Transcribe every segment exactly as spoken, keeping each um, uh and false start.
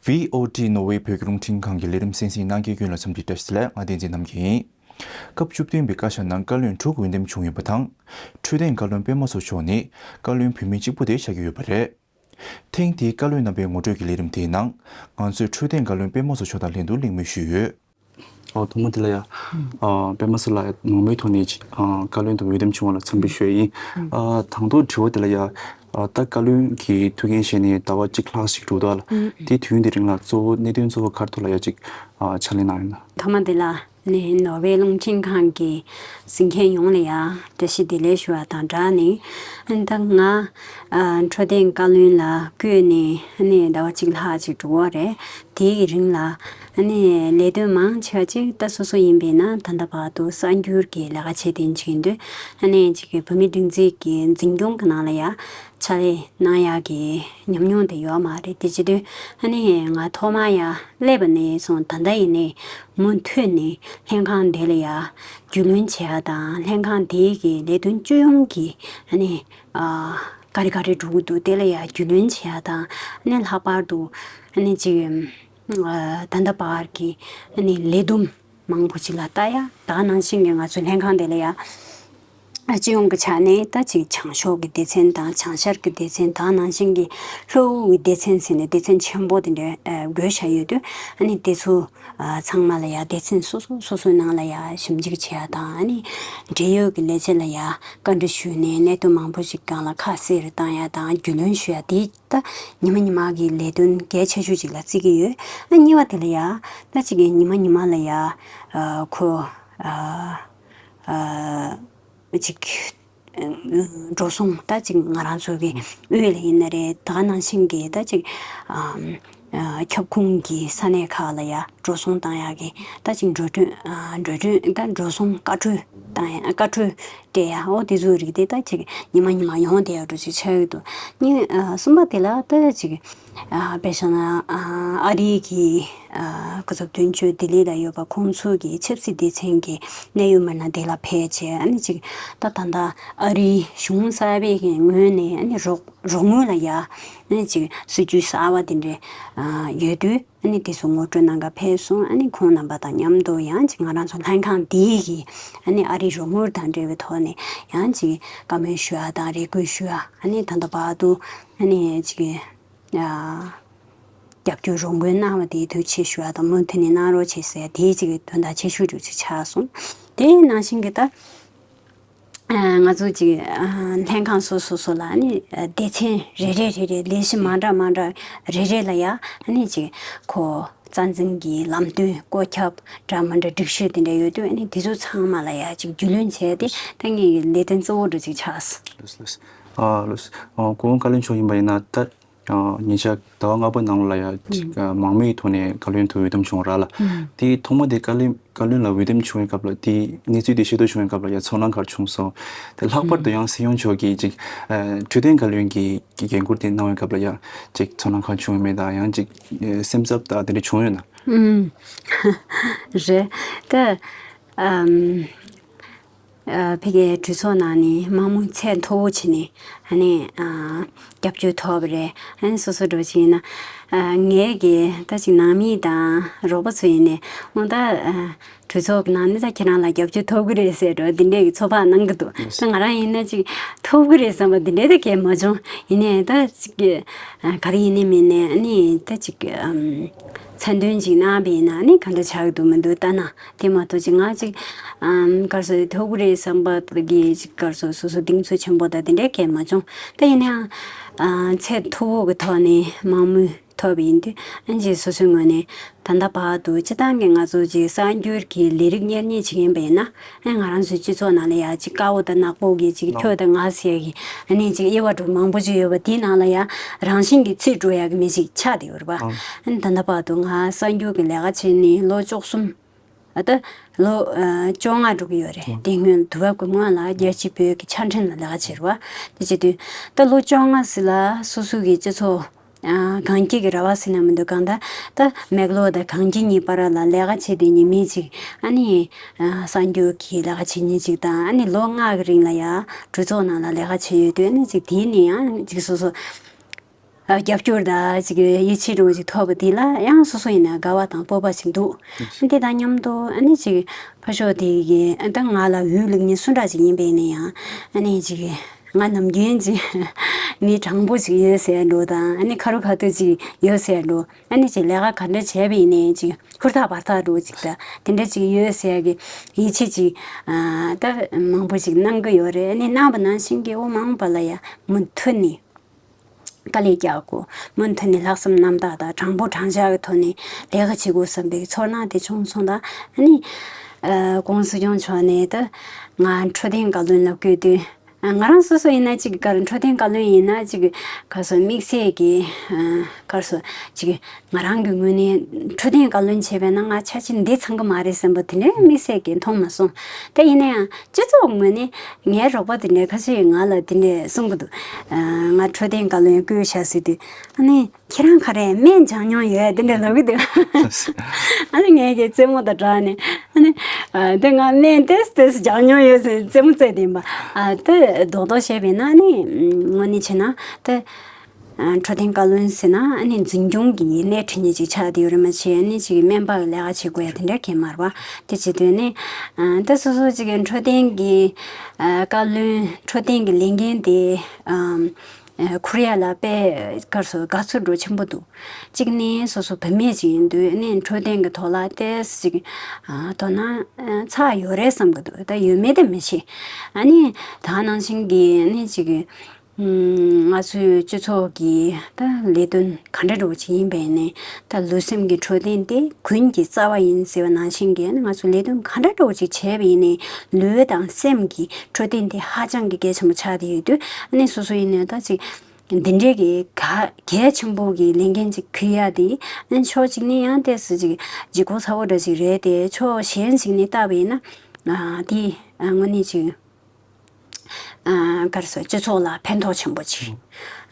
བྷི་ཨོ་ཊི་ནོར་ཝེ་བོད་ཀྱི་རླུང་འཕྲིན་ཁང་གི་ལས་རིམ་གསན་གཟིགས་གནང་མཁན་ཀུན་ལ་འཚམས་འདྲི་བཀྲ་ཤིས་བདེ་ལེགས། ང་བསྟན་འཛིན་རྣམ་རྒྱལ་ཡིན། སྐབས་བཅུ་བདུན་པའི་བཀའ་ཤག་ནང་བཀའ་བློན་དྲུག་འོས་འདེམས་བྱུང་ཡོད་པ་དང་། འཕྲོད་བསྟེན་བཀའ་བློན་པད་མ་མཚོ་མཆོག་ནི་བཀའ་བློན་བུད་མེད་གཅིག་པུ་དེ་ཆགས་ཀྱི་ཡོད་པ་རེད། ཐེངས་འདིའི་བཀའ་བློན་རྣམ་པའི་ངོ་སྤྲོད་ཀྱི་ལས་རིམ་དེའི་ནང་། ང་ཚོས་འཕྲོད་བསྟེན་བཀའ་བློན་པད་མ་མཚོ་མཆོག་དང་ལྷན་དུ་གླེང་མོལ་ཞུས་ཡོད། ཨོ་ཐོག་མ་དེ་ལ་ཡ། ཨ་པད་མ་མཚོ་ལགས་མང་མོས་ཐོག་ནས་ཨ་བཀའ་བློན་དུ་འོས་འདེམས་བྱུང་བ་ལ་འཚམས་འདྲི་ཞུ་ཡ་ཡིན། ཨ་དང་ཐོག་དྲི་བ་དེ་ལ་ཡ། ཨ་ད་བཀའ་བློན་གྱི་ཐུགས་འགན་བཞེས་ནས་ཟླ་བ་གཅིག་ལྷག་ཞིག་འགྲོ་འདུག་ལ། དེའི་དུས་ཡུན་དེ་རིང་ལ་གཙོ་བོ་གནད་དོན་གཙོ་བོ་ག་རེ་ཐོག་ལ་ཡ་ཅིག་ཨ་ཕྱག་ལས་གནང་ཡོད་ན། ཐོག་མ་དེ་ལ་ནི་ནོར་ཝེ་རླུང་འཕྲིན་ཁང་གི་གཟིགས་མཁན་ཡོངས་ལ་ཡ་བཀྲ་ཤིས་བདེ་ལེགས་ཞུ་བ་དང་སྦྲགས་ནས། ཨ་ནི་ད་ང་ཨ་འཕྲོད་བསྟེན་བཀའ་བློན་ལ་བསྐོས་ནས་ཨ་ནི་ཟླ་བ་གཅིག་ལྷག་ཅིག་འགྲོ་གི་རེད། དེའི་རིང་ལ་ཨ་ནི་ལས་དོན་མང་ཆེ་བ་ཅིག་ད་སོ་སོ་ཡིན་པས་ན་ད་ལྟ་བར་དུ་གསར་འགྱུར་གྱི་ལས་ཀ་བྱེད་བསྡད་ཀྱི་ཡིན་དུས། ཨ་ནི་ཅིག་བོད་མིའི་སྒྲིག་འཛུགས་ཀྱི་འཛིན་སྐྱོང་གི་ནང་ལ་ཡ་ཕྱག་ལས་གནང་ཡག་གི་ཉམས་མྱོང་དེ་ཡོད་མ་རེད། དེ་བྱེད་དུས་ཨ་ནི་ང་ཐོག་མར་ཡ་སླེབས་པ་ནས་བཟུང་ད་ལྟ་ཡིན་ནའི་མུ་མཐུད་ནས་ལྷན་ཁང་དེ་ལ་ཡ་རྒྱུས་ལོན་བྱེད་ཡག་དང་། ལྷན་ཁང་དེའི་གི་ལས་དོན་སྤྱི་ཡོངས་ཀྱི་ཨ་ནི་ཨ་ག་རེ་ག་རེ་འགྲོ་གི་འདུག་དེ་ལ་ཡ་རྒྱུས་ལོན་བྱེད་ཡག་དང་། ཨ་ནི་ལྷག་པར་དུ་ཨ་ནི་ཅིག་ཨ་ད་ལྟ་བར་གྱི་ཨ་ནི་ལས་བསྡོམས་མང་པོ་ཅིག་ལ་ལྟ་ཡ། ད་ག་ནང་བཞིན་གྱི་ང་ཚོའི་ལྷན་ཁང་དེ་ལ་ཡ་སྤྱི་ཡོངས་ཀྱི་ཆ་ནས་ད་ཅིག་བྱང་ཕྱོགས་ཀྱི་སྡེ་ཚན་དང་བྱང་ཤར་གྱི་སྡེ་ཚན། ད་ག་ནང་བཞིན་གྱི་ལྷོ་དབུས་ཀྱི་སྡེ་ཚན་ཟེར་ནས་སྡེ་ཚན་ཆེན་པོ་དེ་འདྲ་ཨ་བགོས་བཞག་ཡོད་དུས། ཨ་ནི་དེ་ཚོ་ཨ་ཚང་མ་ལ་ཡ་སྡེ་ཚན་སོ་སོ་སོ་སོའི་ནང་ལ་ཡ་ཞིབ་འཇུག་བྱེད་ཡ་དང་། ཨ་ནི་འབྲེལ་ཡོད་ཀྱི་ལས་བྱེད་ལ་ཡ་བཀའ་འདྲི་ཞུས་ནས་གནད་དོན་མང་པོ་ཞིག་སྒང་ལ་ཁ་གསལ་རུ་བཏང་ཡ་དང་རྒྱུས་ལོན་ཞུ་ཡ་དེ། ད་ཉི་མ་ཉི་མ་གི་ལས་དོན་གལ་ཆེ་ཤོས་ཅིག་ལ་བརྩི་གི་ཡོད། ཨ་གཉིས་པ་དེ་ལ་ཡ་ད་ཅིག་གི་ཉི་མ་ཉི་མ་ལ་ཡ་ཨ་ཁོ་ཨ་ཨ་ཅིག་འགྲོ་སོང་ད་ཅིག་ང་རང་ཚོ་གི་དབུས་ལ་ཡིན་ན་རེད། ད་ག་ནང་བཞིན་གྱི་ད་ཅིག་ཨ་ཨ་ཁྱབ་ཁོངས་ཀྱི་ས་གནས་ཁག་ལ་ཡ་འགྲོ་སོང་བཏང་ཡག་གི་ད་ཅིག་འགྲོ་གྲོན་ཨ་འགྲོ་གྲོན་ད་འགྲོ་སོང་བཀའ་འཁྲོལ་བཏང་ཡ། བཀའ་འཁྲོལ་སྤྲད་ཡ། འོ་དེ་ཚོའི་རིགས་དེ་ད་ཅིག་ཉི་མ་ཉི་མ་ཡོང་བསྡད་ཡ་འདྲ་ཅིག་ཆགས་ཡོད་འདུག་གཉིས་ཨ་གསུམ་པ་དེ་ལ་ད་ཅིག་ཨ་དཔེ་བཞག་ན་ཨ་ཨ་རི་གི་ཨ་སྐུ་ཚབ་དོན་གཅོད་ལྡི་ལི་ལ་ཡོད་པ་ཁོང་ཚོ་གི་ཆབ་སྲིད་སྡེ་ཚན་གྱི་གནད་ཡོད་མི་སྣ་དེ་ལ་ཕེབས་བྱས། ཨ་ནི་ཅིག་ད་ད་ལྟ་ཨ་རིའི་གཞུང་གསར་པའི་གི་ངོས་ནས་ཨ་ནི་རོགས་རོགས་དངུལ་ལ་ཡ་ཨ་ནི་ཅིག་སྲིད་ཇུས་གསར་བ་དེ་འདྲ་ཨ་ཡོད་དུས། ཨ་ནི་དེ་ཚོ་ངོ་སྤྲོད་གནང་ག་ཕེབས་སོང་། ཨ་ནི་ཁོང་རྣམ་པ་དང་མཉམ་དུ་ཡང་ཅིག་ང་རང་ཚོ་ལྷན་ཁང་འདིའི་གི་ཨ་ནི་ཨ་རིའི་རོགས་དངུལ་དང་འབྲེལ་བའི་ཐོག་ནས་ཡང་ཅིག་བཀའ་མོལ་ཞུ་ཡ་དང་རེ་སྐུལ་ཞུ་ཡ། ཨ་ནི་ད་ལྟ་བར་དུ་ཨ་ནི་ཅིག་ཨ་རྒྱབ་སྐྱོར་རོགས་མགོན་གནང་བ་དེའི་ཐུགས་རྗེ་ཆེ་ཞུ་ཡ་དང་། མུ་མཐུད་ནས་གནང་རོགས་བྱེད་ཟེར་ཡ་དེའི་ཅིག་དོན་དག་ཆེ་ཤོས་འདྲ་ཅིག་ཆགས་སོང་། དེ་ནང་བཞིན་གྱི་ད། ང་ཚོ་ཅིག་ལྷན་ཁང་སོ་སོ་སོ་ལ་ནི་སྡེ་ཚན་རེ་རེ་རེ་རེ་ལས་གཞི་མ་འདྲ་མ་འདྲ་རེ་རེ་ལ་ཡ་ནི་ཅིག་ཁོ་རྩ་འཛིན་གྱི་ལམ་སྟོན་བཀོད་ཁྱབ་འདྲ་མ་འདྲ་སྒྲིག་གཞི་དེ་འདྲ་ཡོད་དུས། ནི་དེ་ཚོ་ཚང་མ་ལ་ཡ་ཅིག་རྒྱུས་ལོན་བྱས་ཏེ་ད་ངའི་ལས་དོན་གཙོ་བོ་འདྲ་ཅིག་ཆགས། ལགས་སོ་ལགས་སོ། ཨ་ལགས་སོ། ཨ་གོང་བཀའ་བློན་མཆོག་ཡིན་པ་ཡིན་ན་ད། ཨ་ཉེ་ཆར་ཟླ་བ་ལྔ་པ་ནང་ལ་ཡ་ཅིག་ཨ་མང་མོས་ཐོག་ནས་བཀའ་བློན་དུ་འོས་འདེམས་བྱུང་བ་ར་ལ། དེའི་ཐོག་མ་དེ་བཀའ་བློན་བཀའ་བློན་ལ་འོས་འདེམས་བྱུང་བའི་སྐབས་ལ། དེའི་གནས་ཚུལ་དེ་ཤེས་རྟོགས་བྱུང་བའི་སྐབས་ལ་ཡ་ཚོར་སྣང་ག་རེ་བྱུང་སོང་། དེ་ལྷག་པར་དུ་ཡང་སྲིད་སྐྱོང་མཆོག་གིས་ཅིག་ཨ་འཕྲོད་བསྟེན་བཀའ་བློན་གྱི་གི་འགན་འཁུར་དེ་གནང་བའི་སྐབས་ལ་ཡ་ཅིག་ཚོར་སྣང་ག་རེ་བྱུང་ཡོད་མེད་དང་། ཡང་ཅིག་ཨ་སེམས་འཚབ་དང་དེ་འདྲ་བྱུང་ཡོད་ན། ཨུམ། རེད་ད། ཨམ། ཨ་ཕ་གིའི་གྲོས་ཚོགས་ནང་ནས་མང་མོས་ཚད་མཐོ་བོ་བྱས་ནས་ཨ་ནི་ཨ་རྒྱབ་སྐྱོར་ཐོབ་པ་རེད། ཨ་ནི་སོ་སོ་འདྲ་བོ་ཅིག་ཡིན་ན་ཨ་ངའི་གི་ད་ཅིག་ནང་མི་དང་རོགས་པ་ཚོ་ཡིན་ནའི་འོ་ད་ཨ་གྲོས་ཚོགས་ཀྱི་ནང་ནས་ད་ཁྱེད་རང་ལ་རྒྱབ་སྐྱོར་ཐོབ་ཀྱི་རེད་ཟེར་འདྲ་བོ་འདི་འདྲས་ཀྱི་ཚོད་དཔག་གནང་གི་འདུག་ད་ང་རང་ཡིན་ན་ཅིག་ཐོབ་ཀྱི་རེད་བསམ་པ་འདི་འདྲས་ད་གས་མ་བྱུང་། ཡིན་ནའི་ད་ཅིག་ཨ་ག་རེ་ཡིན་ནའི་མིན་ནའི་ཨ་ནི་ད་ཅིག་ཨམ་མཚན་འདོན་ཅིག་གནང་བ་ཡིན་ན་ཨ་ནི་ག་འདྲ་ཆགས་ཀྱི་འདུག་མི་འདུག་ལྟ་ན། དེ་མ་གཏོགས་ཅིག་ང་ཅིག་ཨམ་ག་རེ་ཟེར་ཐོབ་ཀྱི་རེད་བསམ་པ་གི་ཅིག་ག་རེ་ཟེར་སོ་སོ་གདེང་ཚོད་ཆེན་པོ་དང་དེ་འདྲའི་གས་མ་བྱུང་། ད་ཡིན་ནའང་ཨ་ཚད་མཐོ་བོ་གི་ཐོག་ནས་མང་མོས་ཐོབ་པ་ཡིན་དུས་ཨ་ཅིག་སོ་སོའི་ངོས་ནས་ད་ལྟ་བར་དུ་སྤྱིར་བཏང་གི་ང་ཚོ་ཅིག་གསར་འགྱུར་གྱི་ལས་རིགས་གཉེར་ཉེས་བྱེད་མཁན་པ་ཡིན་ན་ཨ་ང་རང་ཚོའི་སྤྱི་ཚོགས་ནང་ལ་ཡ་ཅིག་དཀར་པོ་དང་ནག་པོ་གི་ཅིག་ཁྱོད་དང་ང་ཟེར་ཡ་གི་ཨ་ནི་ཅིག་དབྱེ་བ་འདྲ་མང་པོ་ཅིག་ཡོད་པ་དེའི་ནང་ལ་ཡ་རང་བཞིན་གྱིས་ཚུད་འགྲོ་ཡ་གི་མི་ཞིག་ཆགས་བསྡད་ཡོད་རེད་པ། ཨ་ནི་ད་ལྟ་བར་དུ་ང་གསར་འགྱུར་གྱི་ལས་ཀ་བྱས་ནས་ལོ་བཅུ་གསུམ། ཨ་ད་ལོ་ཨ་བཅོ་ལྔ་འགྲོ་གི་ཡོད་རེད། དེ་སྔོན་དུས་བབ་ཀྱི་སྔོན་ལ་རྒྱལ་སྤྱིའི་བོད་ཀྱི་ཆ་འཕྲིན་ལ་ལས་ཀ་བྱས་རེད་པ། དེ་བྱེད་དུས་ད་ལོ་བཅོ་ལྔ་ཟིན་ལ་སོ་སོ་གི་སྤྱི་ཚོགས་ཨ་གངས་སྐྱིད་ཀྱི་ར་བ་ཟེར་ན་མི་འདུག་གང་ལྟར་ད་མེག་ལོར་དང་གངས་སྐྱིད་གཉིས་བར་ལ་ལས་ཀ་བྱས་བསྡད་མཁན་མི་ཅིག་ཨ་ནི་ཨ་གསར་འགྱུར་གྱི་ལས་ཀ་བྱེད་མཁན་ཅིག་དང་། ཨ་ནི་ལོ་ལྔ་གི་རིང་ལ་ཡ་གྲོས་ཚོགས་ནང་ལ་ལས་ཀ་བྱས་ཡོད་དུས། ཨ་ནི་ཅིག་དེའི་ནང་ཡང་ཅིག་སོ་སོ་ རྒྱབ་སྐྱོར་དང་ཅིག་ཡིད་ཆེས་འདྲ་བོ་ཅིག་ཐོབ་པ་དེ་ལ་ཡང་སོ་སོ་ཡིན་ན་དགའ་བ་དང་སྤོབས་པ་ཞིག་འདུག་དེ་དང་མཉམ་དུ་ཨ་ནི་ཅིག་ཕར་ཕྱོགས་དེ་གི་ཨ་ད་ང་ལ་འོས་བླུག་མཁན་སུ་འདྲ་ཅིག་ཡིན་པ་ཡིན་ན་ཡང་ཨ་ནི་ཅིག་ང་ནམ་རྒྱུན་ཅིག་མི་དྲང་པོ་ཅིག་ཡོད་ཟེར་འདྲ་བོ་དང་ཨ་ནི་ཁ་རུ་ཁ་ཐུག་ཅིག་ཡོད་ཟེར་འདྲ་བོ། ཨ་ནི་ཅིག་ལས་ཀ་ག་འདྲ་བྱས་པ་ཡིན་ནའི་ཅིག་ཧུར་ཐག་བར་ཐག་འདྲ་བོ་ཅིག་ད་དེ་འདྲ་ཅིག་ཡོད་ཟེར་གི་ཡིད་ཆེས་ཅིག་ཨ་ད་མང་པོ་ཅིག་གནང་གི་ཡོད་རེད། ཨ་ནི་གནང་བ་ནང་བཞིན་གི་འོ་མ་འོངས་པ་ལ་ཡ་མུ་མཐུད་ནས་དཀའ་ལས་རྒྱག་དགོས། མུ་མཐུད་ནས་ལྷག་བསམ་རྣམ་དག་དང་དྲང་པོ་དྲང་བཞག་གི་ཐོག་ནས་ལས་ཀ་བྱེད་དགོས་བསམ་པའི་ཚོར་སྣང་དེ་བྱུང་སོང་། ད་ཨ་ནི་ཨ་༸གོང་ས་༸སྐྱོང་མཆོག་ནས་ད་ང་འཕྲོད་བསྟེན་བཀའ་བློན་ལ་བསྐོས་དུས། ང་རང་སོ་སོ་ཡིན་ན་ཅིག་གར་འཕྲོད་བསྟེན་བཀའ་བློན་ཡིན་ན་ཅིག་ག་སོ་དམིགས་བསལ་གྱི་ག་སོ་ཅིག་ང་རང་གི་ངོས་ནས་འཕྲོད་བསྟེན་བཀའ་བློན་བྱས་པས་ན་ང་ཆ་ཆེ་འདི་ཚང་གི་མ་རེད་བསམ་པ་དེ་འདྲའི་དམིགས་བསལ་གྱི་མཐོང་མ་སོང་། དེ་ཡིན་ན་ཡང་སྤྱི་ཚོགས་ངོས་ནས་ངའི་རོགས་པ་དེ་འདྲའི་ཁ་ཤས་ང་ལ་དེ་འདྲས་གསུང་གི་འདུག་ང་འཕྲོད་བསྟེན་བཀའ་བློན་བསྐོས་བཞག་ཟེར་དུས་ཨ་ནི། ཁྱེད་རང་ག་རེ་སྨན་སྦྱང་མྱོང་ཡོད་དེ་འདྲ་ལབ་གི་འདུག་ཨ་ནི་ངས་ཀྱི་རྩེད་མོ་དང་སྦྲགས་ནས་ཨ་ནི་ཨ་དེ་ང་སྨན་ཏོག་ཙམ་ཏོག་ཙམ་སྦྱང་མྱོང་ཡོད་ཟེར་རྩེད་མོ་རྩེ་བསྡད་ཡིན་པ། ཨ་དེ་རྡོག་རྡོག་བཤད་པས་ན་ཨ་ནི་དངོས་གནས་བྱས་ན་དེ་ཨ་འཕྲོད་བསྟེན་བཀའ་བློན་ཟེར་ན་ཨ་ནི་འཛིན་སྐྱོང་གི་སྣེ་ཁྲིད་མཁན་ཅིག་ཆགས་བསྡད་ཡོད་རེད། མ་གཞི་ཨ་ནི་ཅིག་སྨན་པ་གི་ལས་ཀ་བྱེད་དགོས་ཡ་དེ་འདྲ་གང་ཡང་མ་རེད་པ། དེ་བྱེད་དུས་ནི་ཨ་དེ་སོ་སོ་ཅིག་གི་འཕྲོད་བསྟེན་གྱི་ཨ་བཀའ་བློན་འཕྲོད་བསྟེན་གྱི་ལས་འགན་དེ་ཨ། ཨ་ཁུར་ཡ་ལ་དཔེ་གར་སོ་དགའ་ཚོར་འདྲ་ཆེན་པོ་འདུག་གཅིག་ནི་སོ་སོ་བུད་མེད་ཅིག་ཡིན་དུས་ནི་འཕྲོད་བསྟེན་གྱི་ཐོག་ལ་ཏོག་ཙམ་ཅིག་ཨ་དོ་སྣང་ཨ་ཚ་ཡོད་རེད་བསམ་གྱི་འདུག་ད་ཡོད་མེད་དེ་མི་ཤེས། ཨ་ནི་ད་ནང་བཞིན་གྱི་ནི་ཅིག་ཨ་ང་ཚོའི་སྤྱི་ཚོགས་ཀྱི་ད་ལས་དོན་ག་འདྲ་འདྲ་བོ་ཅིག་ཡིན་པས་ནི་ད་ལུས་སེམས་ཀྱི་འཕྲོད་བསྟེན་དེ་ཀུན་གྱི་རྩ་བ་ཡིན་ཟེར་བ་ནང་བཞིན་གྱི་ནི་ང་ཚོ་ལས་དོན་ག་འདྲ་འདྲ་བོ་ཅིག་བྱས་པ་ཡིན་ནའི་ལུས་དང་སེམས་ཀྱི་འཕྲོད་བསྟེན་དེ་ཧ་ཅང་གི་གལ་ཆེན་པོ་ཆགས་བསྡད་ཡོད་དུས་ཨ་ནི་སོ་སོ་ཡིན་ནའི་ད་ཅིག་འདི་འདྲའི་གི་ག་གལ་ཆེན་པོ་གི་ལས་འགན་ཅིག་ཁུར་ཡ་དེ་ཨ་ནི་ཕྱོགས་གཅིག་ནས་ཡང་ཏོག་ཙམ་ཅིག་ལྗིད་ཁོག་ཚ་བོ་འདྲ་ཅིག་རེད་དེ་ཕྱོགས་གཞན་ཞིག་ནས་བལྟས་པ་ཡིན་ན་ཨ་དེ་ཨ་དངོས་གནས་ཅིག་ཨ་གར་སོ་སྤྱི་ཚོགས་ལ་ཕན་ཐོགས་ཆེན་པོ་ཅིག་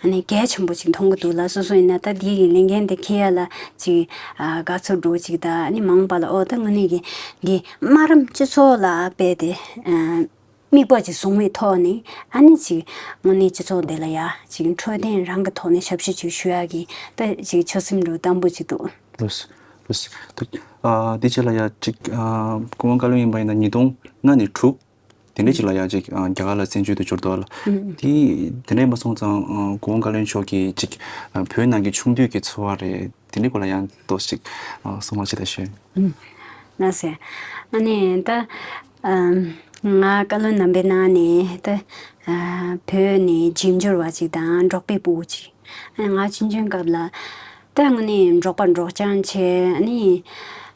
ཨ་ནི་གལ་ཆེན་པོ་ཅིག་མཐོང་གི་འདུག་ལ། སོ་སོ་ཡིན་ན་ད་འདི་གི་ལས་འགན་དེ་ཁུར་ཡ་ལ་ཅིག་ཨ་དགའ་ཚོར་འདྲ་ཅིག་ད་ཨ་ནི་མ་འོངས་པ་ལ་ཨོ་ད་དངོས་གནས་གི་འདི་དམའ་རིམ་སྤྱི་ཚོགས་ལ་དཔེ་དེ་ཨ། མིག་དཔེ་ཅིག་བཟུང་བའི་ཐོག་ནས་ཨ་ནི་ཅིག་དངོས་གནས་སྤྱི་ཚོགས་འདི་ལ་ཡ་ཅིག་འཕྲོད་བསྟེན་རང་གི་ཐོག་ནས་ཞབས་ཞུ་ཅིག་ཞུ་ཡག་གི་ད་ཅིག་ཆོད་སེམས་འདྲ་བོ་དམ་པོ་ཅིག་འདུག་ལགས་སོ། ལགས་སོ། ད་ཨ་དེ་རྗེས་ལ་ཡ་ཅིག་ཨ་སྐུ་ངོ་བཀའ་བློན་ཡིན་པ་ཡིན་ན་ཉིས་སྟོང་ལྔ་ནས་དྲུག་དེ་འདྲ་ཅིག་ལ་ཡ་ཅིག་ཨ་རྒྱ་གར་ལ་བཙན་བྱོལ་དུ་འབྱོར་འདུག་ལ། ཨུམ། དེ་དེ་འདྲ་ཡིན་པ་སོང་ཙང་ཨ་སྐུ་ངོ་བཀའ་བློན་མཆོག་གིས་ཅིག་ཨ་བོད་ནང་གི་ཆུང་དུས་ཀྱི་འཚོ་བ་རེད། དེ་འདྲའི་སྐོར་ལ་ཡང་ཏོག་ཙམ་ཅིག་ཨ་གསུང་བ་ཅིག་ད་ཞུ། ཨུམ། ལགས་སོ། ཨ་ནི་ད་ཨ་ང་བཀའ་བློན་རྣམ་པའི་ནང་ནས་ད་ཨ་བོད་ནས་རྗེས་འབྱོར་བ་ཅིག་དང་འབྲོག་པའི་སྤུ་གུ་ཅིག་ཨ་ནི་ང་ཆུང་ཆུང་སྐབས་ལ་ད་དངོས་གནས་འབྲོག་པ་འབྲོག་རྐྱང་བྱས། ཨ་ནི་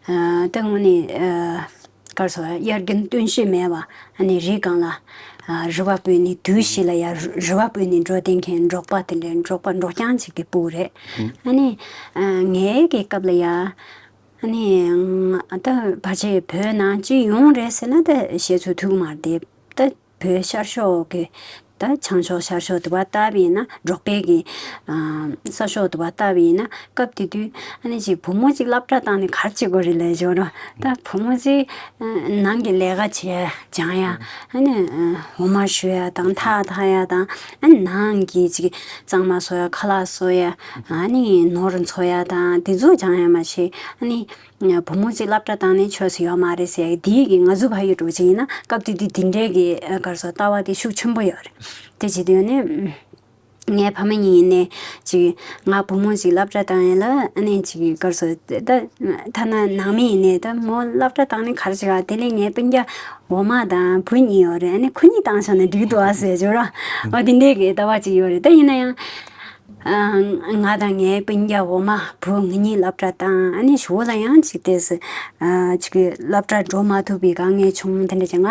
ཨ་ད་དངོས་གནས་ཨ་གར་སོ་དབྱར་དགུན་སྟོན་ཤེས་མེད་པ། ཨ་ནི་རི་སྒང་ལ་ཨ་རུ་བ་སྤོས་ནས་དུས་བཞི་ལ་ཡ་རུ་རུ་བ་སྤོས་ནས་འགྲོ་བསྡད་མཁན་འབྲོག་པ་དེ་འདྲའི་འབྲོག་པ་འབྲོག་རྐྱང་ཅིག་གི་སྤུ་གུ་རེད། ཨ་ནི་ཨ་ངའི་གི་སྐབས་ལ་ཡ་ཨ་ནི་ང་ད་ཕལ་ཆེར་བོད་ནང་སྤྱི་ཡོངས་རེད་ཟེར་ན་ད་བཤད་ཚོད་ཐུག་གི་མ་རེད་དེ། ད་བོད་ཤར་ཕྱོགས་ཀྱི་ད་བྱང་ཕྱོགས་ཤར་ཕྱོགས་དེ་བ་ལྟ་བུ་ཡིན་ན་འབྲོག་པའི་གི་ཨ་ས་ཕྱོགས་དེ་བ་ལྟ་བུ་ཡིན་ན་སྐབས་དེ་དུས་ཨ་ནི་ཅིག་བུ་མོ་ཅིག་སློབ་གྲྭ་བཏང་ནས་ག་རེ་བྱེད་དགོས་རེད་ལབ་ཞོར་ད་བུ་མོ་ཅིག་ཨ་ནང་གི་ལས་ཀ་བྱེད་སྦྱང་ཡ། ཨ་ནི་ཨ་འོ་མ་བཞོ་ཡ་དང་ཐག་འཐག་ཡ་དང་ཨ་ནི་ནང་གི་ཅིག་གཙང་མ་བཟོ་ཡ་ཁ་ལག་བཟོ་ཡ་ཨ་ནི་ནོར་འཚོ་ཡ་དང་དེ་ཚོ་སྦྱང་ཡ་མ་ཤེས། ཨ་ནི་བུ་མོ་གཅིག་སློབ་གྲྭ་བཏང་ནས་ཆོས་སུ་ཡོད་མ་རེད་ཟེར་ཡ་དེའི་གི་ང་ཚོ་ཕ་ཡུལ་འགྲོ་ཅིག་ཡིན་ན་སྐབས་དེ་དུས་དེ་འདྲའི་གི་གར་སོ་ལྟ་བ་དེ་ཤུགས་ཆེན་པོ་ཡོད་རེད། དེ་བྱེད་དུས་ནི་ངའི་ཕ་མ་གཉིས་ཡིན་ནས་ཅིག་ང་བུ་མོ་ཅིག་སློབ་གྲྭ་བཏང་ཡ་ལ་ཨ་ནི་ཅིག་གར་སོ་ད་ཐ་ན་ནང་མི་ཡིན་ནས་ད་མོ་སློབ་གྲྭ་བཏང་ནས་ག་རེ་བྱེད་ག་དེ་ལས་ངའི་སྤུན་ཀྱག་འོ་མ་དང་བུ་གཉིས་ཡོད་རེད། ཨ་ནི་ཁོ་གཉིས་བཏང་བཞག་ན་འགྲིག་འདུག་ཨ་ཟེར་ཞོར་ར་འོ་དེ་འདྲའི་གི་ལྟ་བ་ཅིག་ཡོད་རེད། ད་ཡིན་ན་ཡང་། ཨ་ང་དང་ངའི་སྤུན་ཀྱག་འོ་མ་བུ་ང་གཉིས་སློབ་གྲྭ་བཏང་། ཨ་ནི་གཞུག་ལ་ཡང་ཅིག་ཏོག་ཙམ་ཨ་ཅིག་སློབ་གྲྭ་འགྲོ་མ་ཐུབ་པའི་དཀའ་ངལ་བྱུང་། དེ་འདྲ་བྱས་ང་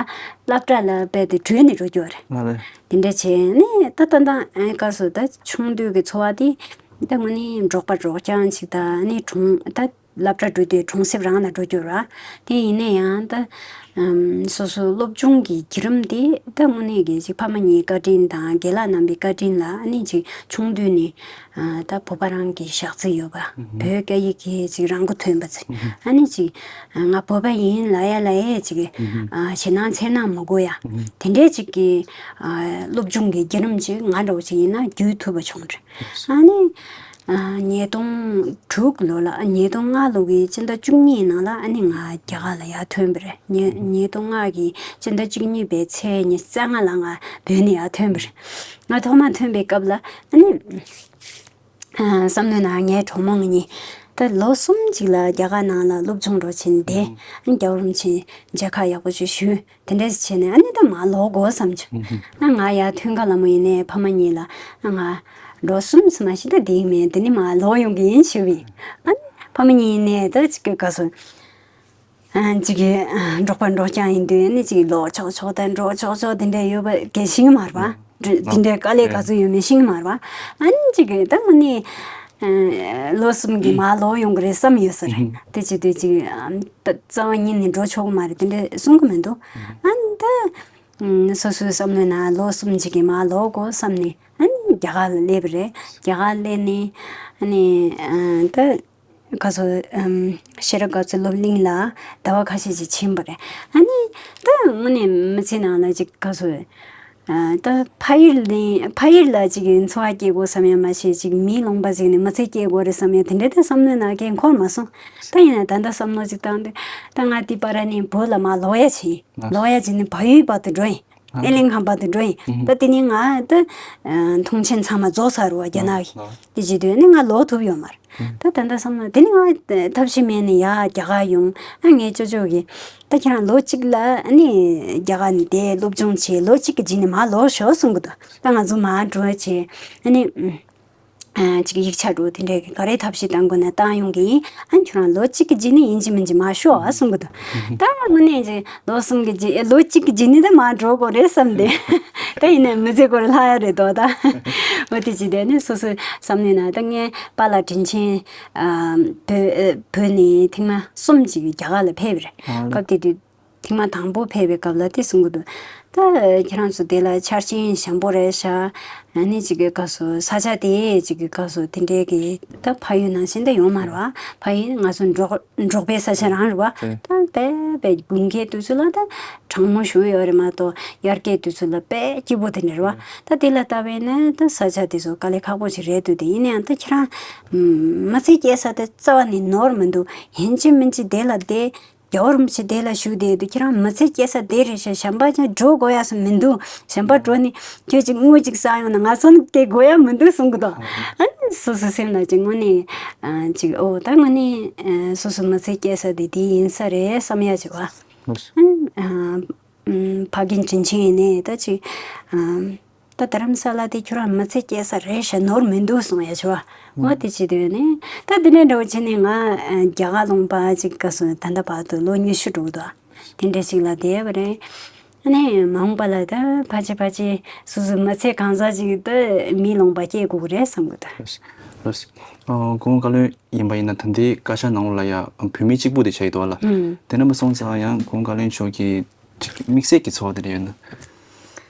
སློབ་གྲྭ་ལ་རྦད་དེ་བྲོས་ནས་འགྲོ་རྒྱུ་རེད། ཨ་ལེ། དེ་འདྲ་བྱས་ནས་ད་ད་ད་ཨ་གར་སོ་ད་ཆུང་དུས་ཀྱི་འཚོ་བ་དེ་ད་དངོས་གནས་འབྲོག་པ་འབྲོག་རྐྱང་ཅིག་དང་ཨ་ནི་གྲོང་ད་ སློབ་གྲྭ་འགྲོ་དུས་གྲོང་གསེབ་རང་ལ་འགྲོ་རྒྱུ་ར། དེ་ཡིན་ན་ཡང་ད་ཨམ་སོ་སོའི་སློབ་སྦྱོང་གི་བརྒྱུད་རིམ་དེ་ད་དངོས་གནས་ཀྱི་ཅིག་ཕ་མ་གཉིས་བཀའ་དྲིན་དང་རྒན་ལགས་རྣམ་པའི་བཀའ་དྲིན་ལ་ཨ་ནི་ཅིག་ཆུང་དུས་ནས་ཨ་ད་བོད་པ་རང་གི་ཞག་རྩི་ཡོད་པ། བོད་སྐད་ཡིག་གི་ཅིག་རང་མགོ་ཐོན་པ་ཅིག་ཨ་ནི་ཅིག་ང་བོད་པ་ཡིན་ལབ་ཡ་ལབ་ཡ་ཅིག་ཨ་ཞེད་སྣང་འཚེར་སྣང་མི་དགོས་ཡ། དེ་འདྲའི་ཅིག་གི་ཨ་སློབ་སྦྱོང་གི་བརྒྱུད་རིམ་ཅིག་ང་འདྲ་བོ་ཅིག་ཡིན་ན་བརྒྱུད་ཐུབ་པ་བྱུང་རེད། ཨ་ནི། ཨ་ཉིས་སྟོང་དྲུག་ལོ་ལ་ཨ་ཉིས་སྟོང་ལྔ་ལོ་གི་སྤྱི་ཟླ་བཅུ་གཉིས་ནང་ལ་ཨ་ནི་ང་རྒྱ་གར་ལ་ཡར་ཐོན་པ་རེད། ཉིས་ཉིས་སྟོང་ལྔ་གི་སྤྱི་ཟླ་བཅུ་གཉིས་པའི་ཚེས་ཉི་ཤུ་རྩ་ལྔ་ལ་ང་བོད་ནས་ཡར་ཐོན་པ་རེད། ང་ཐོག་མར་ཐོན་པའི་སྐབས་ལ་ཨ་ནི་ཨ་བསམ་བློའི་ནང་ངའི་གྲོགས་མོ་ང་གཉིས་ད་ལོ་གསུམ་ཅིག་ལ་རྒྱ་གར་ནང་ལ་སློབ་སྦྱོང་འགྲོ་ཕྱིན་བསྡད། ཨ་ནི་རྒྱལ་བ་རིན་པོ་ཆེ་མཇལ་ཁ་ཡག་པོ་ཅིག་ཞུས། དེ་འདྲས་བྱས་ནས་ཨ་ནི་ད་མར་ལོག་དགོས་བསམ་བྱུང་། ཨ་ང་ཡར་ཐོན་ག་ལ་མོ་ཡིན་ནའི་ཕ་མ་གཉིས་ལ་ཨ་ང་ལོ་གསུམ་ཙམ་མ་ཞིག་ད་བསྡད་ཀྱི་མེད། དེ་ནས་མར་ལོག་ཡོང་གི་ཡིན་ཞུས་པ་ཡིན། ཨ་ནི་ཕ་མ་གཉིས་ཡིན་ནའི་ད་ཅིག་གི་ག་སོ་ཨ་ཅིག་གི་འབྲོག་པ་འབྲོག་རྐྱང་ཡིན་དུས་ཨ་ནི་ཅིག་ལོག་ཆོག་ཆོག་དང་འགྲོ་ཆོག་ཆོག་དེ་འདྲས་ཡོད་པ་གལ་ཤེས་ཀྱི་མ་རེད་པ། དེ་འདྲའི་དཀའ་ལས་ག་ཚོད་ཡོད་མེད་ཤེས་ཀྱི་མ་རེད་པ། ཨ་ནི་ཅིག་གི་ད་དངོས་གནས་ལོ་གསུམ་གྱི་མར་ལོག་ཡོང་གི་རེད་བསམ་ཡོད་ས་རེད། དེ་བྱེད་དུས་ཅིག་ད་རྩ་བ་ཉིད་ནས་འགྲོ་ཆོག་གི་མ་རེད་དེ་འདྲ་གསུང་གི་མི་འདུག་ཨ་ནི་ད་སོ་སོའི་བསམ་བློའི་ནང་ལོ་གསུམ་ཅིག་གི་མར་ལོག་དགོས་བསམ་ནས་ཨ་ནི་རྒྱ་གར་ལ་སླེབས་པ་རེད། རྒྱ་གར་སླེབས་ནས་ཨ་ནི་ད་ག་ཚོད་ཤེས་རབ་དགའ་ཚོའི་སློབ་གླིང་ལ་ཟླ་བ་ཁ་ཤས་ཅིག་ཕྱིན་པ་རེད། ཨ་ནི་ད་དངོས་གནས་མི་ཚེ་ནང་ལ་ཅིག་ག་ཚོད། ཨ་ད་ཕ་ཡུལ་ནས་ཕ་ཡུལ་ལ་ཅིག་འཚོ་བ་སྐྱེལ་དགོས་བསམ་ཡ་མ་ཤེས་ཅིག་མིའི་ལུང་པ་ཟིག་ནས་མི་ཚེ་སྐྱེལ་དགོས་རེད་བསམ་ཡ་དེ་འདྲ་ད་བསམ་བློའི་ནང་གས་འཁོར་མ་སོང་། ད་ཡིན་ན་ད་ལྟ་བསམ་བློ་ཅིག་བཏང་དུས་ད་ང་དེ་པར་ནས་བོད་ལ་མར་ལོག་ཡ་བྱས། ལོག་ཡ་བྱས་ནས་བལ་ཡུལ་བར་དུ་འགྲོ་ཡིན། ཨ་ཨེ་གླིང་ཁ་བར་དུ་འགྲོ་ཡིན། ད་དེ་ནས་ང་ད་མཐོང་མཆན་ཚང་མ་རྫོགས་ཚར་བ་རྒྱ་ནག་གི། དེ་བྱེད་དུས་ནི་ང་ལོག་ཐུབ་ཡོད་མ་རེད། ད་ད་ལྟ་བསམ་བློ་དེ་ནི་ང་ཐབས་ཤེས་མེད་ནས་ཡར་རྒྱ་གར་ཡོང་། ཨ་ངའི་ཅོ་ཅོ་གིས་ད་ཁྱེད་རང་ལོ་གཅིག་ལ་ཨ་ནི་རྒྱ་གར་ནས་བསྡད་སློབ་སྦྱོང་བྱས་ལོ་གཅིག་གི་རྗེས་ནས་མར་ལོག་ཤོག་གསུང་གི་འདུག་ད་ང་ཚོ་མར་འགྲོ་བྱས་ཨ་ནི་ཨ་ཅིག་ཡིག་ཆ་འགྲོ་དེ་འདྲའི་ག་རེ་ཐབས་ཤེས་བཏང་དགོས་ན་བཏང་ཡོང་གི་ཡིན། ཨ་ཁྱོད་རང་ལོ་གཅིག་གི་རྗེས་ནས་ཡིན་གཅིག་མིན་གཅིག་མར་ཤོག་ཨ་གསུང་གི་འདུག་ད་དངོས་གནས་ཀྱི་ལོ་གསུམ་གྱི་རྗེས་ལོ་གཅིག་གི་རྗེས་ནས་ད་མར་འགྲོ་དགོས་རེད་བསམ་སྟེ། ད་ཡིན་ནའི་མི་ཚེ་སྐོར་ལྷག་ཡ་རེད་དོ་ད། འོ་དེ་ཅི་དེ་ནི་སོ་སོའི་བསམ་ནས་ན་ད་ངའི་པཱ་ལགས་དྲིན་ཆེན་ཨ་བོད་བོད་ནས་ཐེངས་མ་གསུམ་ཅིག་རྒྱ་གར་ལ་ཕེབས་པ་རེད། ཨ་སྐབས་དེ་དུས་ཐེངས་མ་དང་པོ་ཕེབས་པའི་སྐབས་ལ་དེ་གསུང་གི་འདུག་ད་ཁྱེད་རང་ཚོ་དེ་ལ་ཆ་རྐྱེན་ཞན་པོ་རེད་ཤག་ཨ་ནི་ཅིག་གི་སྐབས་སུ་ས་ཆ་དེ་ཅིག་གི་སྐབས་སུ་དེ་འདྲའི་གི་ད་ཕ་ཡུལ་ནང་བཞིན་ད་ཡོད་མ་རེད་བ། ཕ་ཡུལ་ང་ཚོ་འབྲོག་འབྲོག་པའི་ས་ཆ་རང་རེད་བ། ད་དཔེ་དཔེ་དགུན་ཁའི་དུས་ཚོད་ལ་ད་གྲང་མོ་ཞུ་ཡོད་རེད་མ་གཏོགས་དབྱར་ཁའི་དུས་ཚོད་ལ་དཔེ་སྐྱིད་པོ་དེ་འདྲ་རེད་བ། ད་དེ་ལ་ལྟ་བས་ན་ད་ས་ཆ་དེ་ཚོ་དཀའ་ལས་ཁག་པོ་ཞིག་རེད་འདུག་དེ་ཡིན་ན་ཡང་ད་ཁྱེད་རང་མི་ཚེ་སྐྱེལ་ས་དེ་རྩ་བ་ནས་ནོར་མི་འདུག་ཡིན་གཅིག་མིན་གཅིག་དེ་ལ་བསྡད། རྒྱལ་བ་རིན་པོ་ཆེ་དེ་ལ་བཞུགས་བསྡད་དུས་ཁྱེད་རང་མི་ཚེ་སྐྱེལ་ས་དེ་རེད་ཤག་གཞན་པ་ཅང་འགྲོ་དགོས་ཡ་སུ་མི་འདུག་གཞན་པ་འགྲོ་ནས་ཁྱོད་ཅིག་དངུལ་ཅིག་བསགས་ཡོང་ན་ང་ཚོ་ནི་དེ་དགོས་ཡ་མི་འདུག་གསུང་གི་འདུག་ཨ་ནི་སོ་སོ་སེམས་ལ་ཅིག་དངོས་གནས་ཨ་ཅིག་ཨོ་ད་དངོས་གནས་ཨ་སོ་སོ་མི་ཚེ་སྐྱེལ་ས་དེ་དེ་ཡིན་ས་རེད་བསམ་ཡ་ཅིག་བ། ཨ་ནི་ཨ་ཕ་རྒན་དྲིན་ཆེན་ཡིན་ནས་ད་ཅིག་ཨ། ད་རྡ་རམ་ས་ལ་དེ་ཁྱོད་རང་མི་ཚེ་སྐྱེལ་ས་རེད་ཤག་ནོར་མི་འདུག་གསུང་ཡ་ཆེ་བ། འོ་དེ་བྱེད་དུས་ནི་ད་དེ་འདྲའི་འདྲ་བོ་བྱས་ནས་ང་རྒྱ་གར་ལུང་པ་ཅིག་ག་སོང་ད་ལྟ་བར་དུ་ལོ་ཉི་ཤུ་འགྲོ་གི་འདུག་དེ་འདྲ་ཞིག་ལ་བསྡད་པ་རེད། ཨ་ནི་མ་འོངས་པ་ལ་ད་ཕལ་ཆེར་ཕལ་ཆེར་སོ་སོའི་མི་ཚེ་གང་ཟག་ཅིག་ད་མིའི་ལུང་པ་སྐྱེལ་དགོས་ཀྱི་རེད་བསམ་གི་འདུག་ལགས་སོ། ལགས་སོ། ཨ་གོང་བཀའ་བློན་ཡིན་པ་ཡིན་ན་ད་ལྟའི་བཀའ་ཤག་ནང་ལོགས་ལ་ཡ་བོད་མི་གཅིག་པུ་དེ་བྱས་ཡོད་དོ་ལ། དེ་འདྲ་མ་སོང་ཙང་ཡང་གོང་བཀའ་བློན་མཆོག་གིས་ཅིག་དམིགས་བསལ་གྱི་ཚོར་བ་དེ་འདྲ་ཡོད་ན།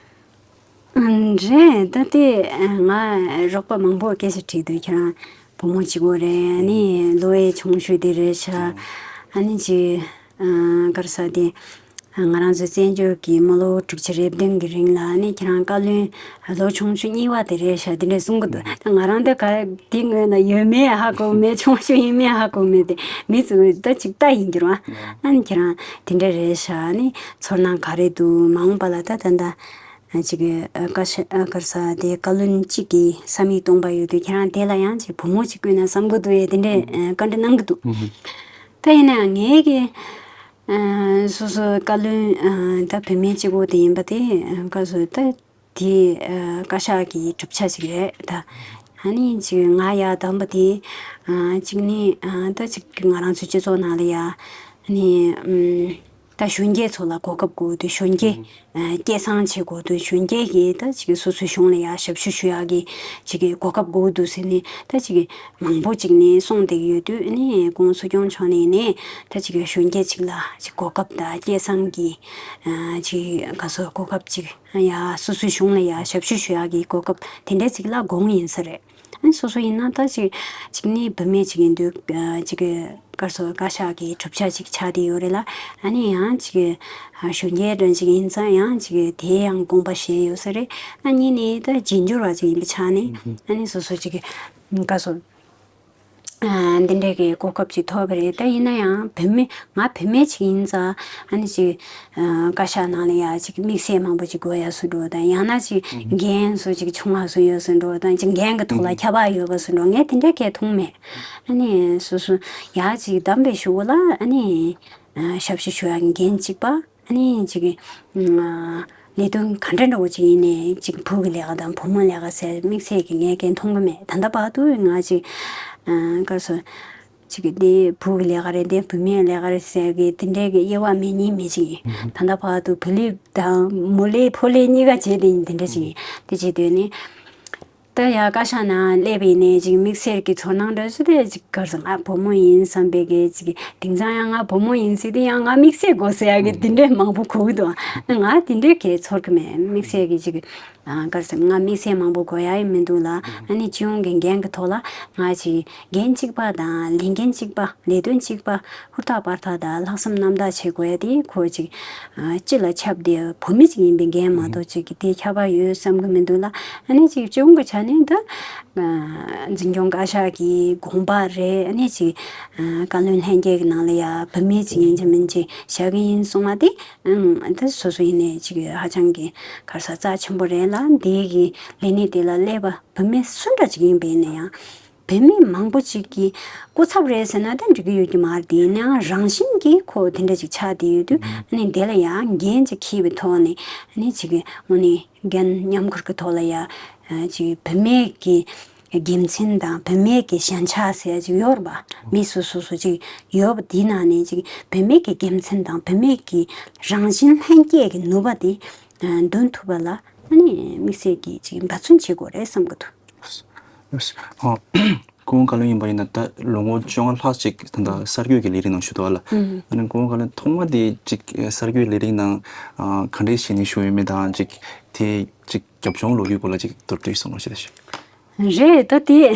རེད་ད་དེ་ང་རོགས་པ་མང་པོ་སྐད་ཆ་དྲིས་དུས་ཁྱེད་རང་བུ་མོ་གཅིག་པོ་རེད། ཨ་ནི་ལོ་ཡི་ཆུང་ཤོས་དེ་རེད་ཤག་ཨ་ནི་ཅི་ག་རེ་ཟེར་དེ་ང་རང་ཚོ་བཙན་བྱོལ་གྱི་མི་ལོ་དྲུག་ཅུ་རེ་བདུན་གྱི་རིང་ལ་ཨ་ནི་ཁྱེད་རང་བཀའ་བློན་ལོ་ཆུང་ཤོས་གཉིས་པ་དེ་རེད་ཤག་དེ་འདྲས་གསུང་གི་འདུག་ད་ང་རང་ད་ག་དེ་ངོས་ན་ཡོད་མེད་ཧ་གོ་མེད། ཆུང་ཤོས་ཡིན་མེད་ཧ་གོ་མེད་དེ་མི་ཚོས་ད་ཅིག་ལྟ་ཡིན་གྱི་རེད་བ། ཨ་ནི་ཁྱེད་རང་དེ་འདྲས་རེད་ཤག་ཨ་ནི་ཚོར་སྣང་ག་རེ་འདུག་མ་འོངས་པ་ལ་ད་ད་ལྟ། ཅིག་གི་ཨ་བཀའ་ཤག་ཨ་ག་རེ་ཟེར་དེ་བཀའ་བློན་གཅིག་གི་ས་མིག་སྟོང་པ་ཡོད་དུས་ཁྱེད་རང་དེ་ལ་ཡང་ཅིག་བུ་མོ་གཅིག་བསྐོས་ན་བསམ་གི་འདུག་ཡས་དེ་འདྲས་ཨ་བཀའ་འདྲི་གནང་གི་འདུག་ད་ཡིན་ན་ངའི་གི་ཨ་སོ་སོ་བཀའ་བློན་ཨ་ད་བུད་མེད་གཅིག་པོ་དེ་ཡིན་པ་དེ་ཨ་ག་རེ་ཟེར་ད་དེ་ཨ་བཀའ་ཤག་གི་གྲུབ་ཆ་ཅིག་རེད་ད། ཨ་ནི་ཅིག་ང་ཡར་བདམས་པ་དེ་ཨ་གཅིག་ནི་ཨ་ད་ཅིག་ང་རང་ཚོའི་སྤྱི་ཚོགས་ནང་ལ་ཡ་ཨ་ནི་ཨམ། ད་གཞོན་སྐྱེས་ཚོ་ལ་གོ་སྐབས་དགོས་འདུག་གཞོན་སྐྱེས་ཨ་སྐྱེད་སྲིང་བྱེད་དགོས་འདུག་གཞོན་སྐྱེས་ཀྱིས་ད་ཅིག་སོ་སོའི་གཞུང་ལ་ཡ་ཞབས་ཞུ་ཞུ་ཡག་གི་ཅིག་གི་གོ་སྐབས་དགོས་འདུག་ཟེར་ནས་ད་ཅིག་གི་མང་པོ་ཅིག་ནས་གསུངས་བསྡད་ཀྱི་ཡོད་དུས། ཨ་ནི་༸གོང་ས་༸སྐྱོང་མཆོག་ནས་ནས་ད་ཅིག་གི་གཞོན་སྐྱེས་ཅིག་ལ་ཅིག་གོ་སྐབས་དང་སྐྱེད་སྲིང་གི་ཨ་ཅིག་ག་ཚོད་གོ་སྐབས་ཅིག་ཡ་སོ་སོའི་གཞུང་ལ་ཡ་ཞབས་ཞུ་ཞུ་ཡག་གི་གོ་སྐབས་དེ་འདྲ་ཅིག་ལ་དགོངས་ཡིན་ས་རེད། ཨ་ནི་སོ་སོ་ཡིན་ན་ད་ཅིག་ཅིག་ནི་བུད་མེད་ཅིག་ཡིན་དུས་ཨ་ཅིག་གི་ག་ཚོད་བཀའ་ཤག་གི་གྲུབ་ཆ་ཅིག་ཆགས་བསྡད་ཡོད་རེད་ལ། ཨ་ནི་ཡང་ཅིག་གི་ཨ་གཞོན་སྐྱེས་འདྲ་ཅིག་ཡིན་ཙང་ཡང་ཅིག་གི་དེ་ཡང་དགོངས་པ་བཞེས་ཡོད་ས་རེད། ཨ་གཉིས་ནི་ད་རྗེས་འབྱོར་བ་ཅིག་ཡིན་པའི་ཆ་ནས་ཨ་ནི་སོ་སོ་ཅིག་གི་ག་ཚོད། ཨ་འདི་འདྲའི་གི་གོ་སྐབས་ཅིག་ཐོབ་པ་རེད། ད་ཡིན་ན་ཡང་བུད་མེད་ང་བུད་མེད་ཅིག་ཡིན་ཙང་ཨ་ནི་ཅིག་ཨ་བཀའ་ཤག་ནང་ལ་ཡ་ཅིག་དམིགས་བསལ་མང་པོ་ཅིག་དགོས་ཡ་བཟོ་འདྲ་དང་ཡང་ན་ཅིག་འགན་བཟོ་ཅིག་ཆུང་བ་བཟོ་ཡོད་བཟོ་འདྲ་དང་ཅིག་འགན་གི་ཐོག་ལ་ཁྱབ་པ་ཡོད་པ་བཟོ་འདྲ་ངས་དེ་འདྲའི་གས་མཐོང་མེད། ཨ་ནི་སོ་སོ་ཡ་ཅིག་བདམས་པའི་གཞུག་གུ་ལ་ཨ་ནི་ཨ་ཞབས་ཞུ་ཞུ་ཡ་འགན་གཅིག་པ། ཨ་ནི་ཅིག་ཨ་ལས་དོན་ག་འདྲ་འདྲ་བོ་ཅིག་ཡིན་ནའི་ཅིག་བུ་གི་ལས་ཀ་དང་བུ་མོ་ལས་ཀ་ཟེར་དམིགས་བསལ་གྱི་ངས་འགན་མཐོང་གི་མེད། ད་ལྟ་བར་དུ་ང་ཅིག་ཨ་ག་རེ་ཟེར་ཅིག་གི་འདི་བུ་གི་ལས་ཀ་རེད་འདི་བུད་མེད་ལས་ཀ་རེད་ཟེར་གི་དེ་འདྲའི་གི་དབྱེ་བ་མེད་གཉིས་མེད་ཅིག་ཡིན། ད་ལྟ་བར་དུ་བུ་ལས་དང་མོ་ལས་ཕོ་ལས་གཉིས་ཀ་བྱས་དེ་ཡིན། དེ་འདྲ་ཅིག་ཡིན། དེ་བྱེད་དུས་ནི། ད་ཡ་བཀའ་ཤག་ནང་སླེབས་པ་ཡིན་ནའི་ཅིག་དམིགས་བསལ་གྱི་ཚོར་སྣང་འདྲ་ཞིག་དེ་ཅིག་ག་རེ་ཟེར་ང་བུ་མོ་ཡིན་བསམ་པའི་གི་ཅིག་དེང་སང་ཡང་ང་བུ་མོ་ཡིན་ཟེར་དེ་ཡང་ང་དམིགས་བསལ་དགོས་ཟེར་ཡ་གི་དེ་འདྲའི་མང་པོ་གོ་གི་འདུག་ང་དེ་འདྲའི་གི་ཚོར་གི་མེད། དམིགས་བསལ་གི་ཅིག་ཨ་ག་རེ་ཟེར་ང་དམིགས་བསལ་མང་པོ་དགོས་ཡ་ཡི་མི་འདུག་ལ། ཨ་ནི་སྤྱི་ཡོངས་ཀྱི་འགན་གི་ཐོག་ལ་ང་ཅིག་འགན་གཅིག་པ་དང་ལས་འགན་གཅིག་པ་ལས་དོན་གཅིག་པ། ཧུར་ཐག་པར་ཐག་དང་ལྷག་བསམ་རྣམ་དག་བྱེད་དགོས་ཡ་དེ་ཁོ་ཅིག་ཨ་སྤྱི་ལ་ཁྱབ་བསྡད་བུད་མེད་ཅིག་ཡིན་པའི་འགན་མ་གཏོགས་ཅིག་གི་དེ་ཁྱབ་པ་ཡོད་བསམ་གི་མི་འདུག་ལ། ཨ་ནི་ཅིག་སྤྱི་ཡོངས་ཀྱི་ཆ་ནས་ད་ཨ་འཛིན་སྐྱོང་བཀའ་ཤག་གི་དགོངས་པ་རེད། ཨ་ནི་ཅིག་ཨ་བཀའ་བློན་ལྷན་རྒྱས་ཀྱི་ནང་ལ་ཡ་བུད་མེད་ཅིག་ཡིན་གཅིག་མིན་གཅིག་བཞག་གི་ཡིན་གསུངས་པ་དེ་ཨང་ད་སོ་སོ་ཡིན་ནའི་ཅིག་ཧ་ཅང་གི་ག་རེ་ཟེར་རྩ་ཆེན་པོ་རེད་ལ། འདི་གི་ལས་གནས་དེ་ལ་སླེབས་པ་བུད་མེད་སུ་འདྲ་ཅིག་ཡིན་པ་ཡིན་ན་ཡང་། བུད་མེད་མང་པོ་ཅིག་གི་སྐུ་ཚབ་རེད་ཟེར་ན་ད་འགྲིག་གི་ཡོད་ཀྱི་མ་རེད། དེ་ཡིན་ནའང་རང་བཞིན་གྱིས་ཁོ་དེ་འདྲ་ཅིག་ཆགས་བསྡད་ཡོད་དུས། ཨ་ནི་དེ་ལ་ཡང་འགན་ཅིག་འཁྱེར་བའི་ཐོག་ནས་ཨ་ནི་ཅིག་གི་དངོས་གནས་འགན་མཉམ་འཁུར་གྱི་ཐོག་ལ་ཡ་ཅིག་བུད་མེད་ཀྱི་དགེ་མཚན་དང་བུད་མེད་ཀྱི་ཞན་ཆ་ཟེར་ཡ་ཅིག་ཡོད་རེད་པ། མི་སོ་སོ་སོ་ཅིག་ཡོད་པ་དེའི་ནང་ནས་ཅིག་བུད་མེད་ཀྱི་དགེ་མཚན་དང་བུད་མེད་ཀྱི་རང་བཞིན་ལྷན་སྐྱེས་ཀྱི་ནུས་པ་དེ་འདོན་ཐུབ་པ་ལ་ཨ་ནི་དམིགས་བསལ་གྱི་ཅིག་འབད་བརྩོན་བྱེད་དགོས་རེད་བསམ་གྱི་འདུག་ཨ། སྐུ་ངོ་བཀའ་བློན་ཡིན་པ་ཡིན་ན་ད་ལོ་ངོ་བཅོ་ལྔ་ལྷག་ཅིག་ད་ལྟ་གསར་འགོད་ཀྱི་ལས་རིགས་ནང་ཞུགས་འདུག་ཨ་ལ། ཨ་ནི་སྐུ་ངོ་བཀའ་བློན་ཐོག་མ་དེ་ཅིག་གསར་འགོད་ལས་རིགས་ནང་ཨ་ག་འདྲས་བྱས་ནས་ཞུགས་ཡོད་མེད་དང་ཅིག་དེ་ཅིག་རྒྱབ་ལྗོངས་ལོ་རྒྱུས་སྐོར་ལ་ཅིག་མདོར་བསྡུས་གསུང་རོགས་བྱེད་ཞུ། རེད། ད་དེ་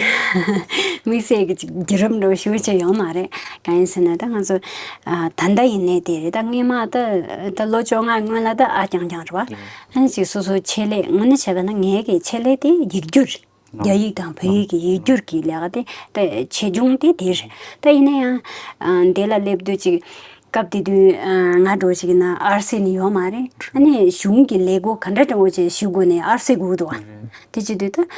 དམིགས་བསལ་གྱི་ཅིག་བརྒྱུད་རིམ་འདྲ་བོ་ཞུ་ཆེད་ཡོད་མ་རེད། གང་ཡིན་ཟེར་ན་ད་ང་ཚོ་ཨ་ད་ལྟ་ཡིན་ནའི་དེ་རེད། ད་སྔོན་མ་ད་ད་ལོ་བཅོ་ལྔ་སྔོན་ལ་ད་ཨ་རྐྱང་རྐྱང་རེད་བ། ཨ་ནི་ཅིག་སོ་སོའི་ཆེད་ལས་དངོས་གནས་བྱས་པ་ན་ངའི་གི་ཆེད་ལས་དེ་ཡིག་སྒྱུར། རྒྱ་ཡིག་དང་བོད་ཡིག་གི་ཡིག་སྒྱུར་གྱི་ལས་ཀ་དེ་ད་ཆེ་ཆུང་དེ་དེ་རེད། ད་ཡིན་ན་ཡང་ཨ་འདི་ལ་སླེབས་དུས་ཅིག་སྐབས་དེ་དུས་ཨ་ང་འདྲ་བོ་ཞིག་ཡིན་ན་ཨར་སི་ནི་ཡོད་མ་རེད། ཨ་ནི་གཞུང་གི་ལས་སྒོ་ག་འདྲ་འདྲ་བོ་ཅིག་ཞུ་དགོས་ནའི་ཨར་སི་དགོས་འདུག་བ། དེ་བྱེད་དུས་ད་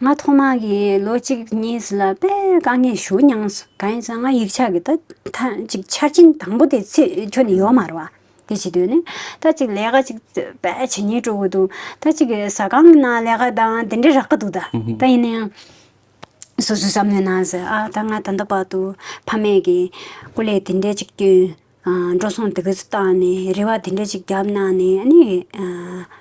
ང་ཐོག་མ་གི་ལོ་གཅིག་གཉིས་ལ་དཔེ་དཀའ་ངལ་ཞེ་པོ་མྱངས་སོང་། གང་ཡིན་ཟེར་ན་ང་ཡིག་ཆ་གི་ད་ད་ཅིག་ཆ་རྐྱེན་དང་པོ་དེ་ཚེ་ཁྱོན་ནས་ཡོད་མ་རེད་བ། དེ་བྱེད་དུས་ནི་ད་ཅིག་ལས་ཀ་ཅིག་དཔེ་བྱེད་སྙིང་བྲོ་གི་འདུག་ད་ཅིག་ཟ་ཁང་གི་ནང་ལས་ཀ་དང་དེ་འདྲ་རག་གི་འདུག་ད་ད་ཡིན་ན་ཡང་། སོ་སོའི་བསམ་བློའི་ནང་ཟེར་ཨ་ད་ང་ད་ལྟ་བར་དུ་ཕ་མས་ཀྱི་སྐུ་ལས་དེ་འདྲ་ཅིག་བསྐྱོན། ཨ་འགྲོ་སོང་དེ་ག་ཚོད་བཏང་ནས་རེ་བ་དེ་འདྲ་ཅིག་བརྒྱབ་གནང་ནས་ཨ་ནི་ཨ་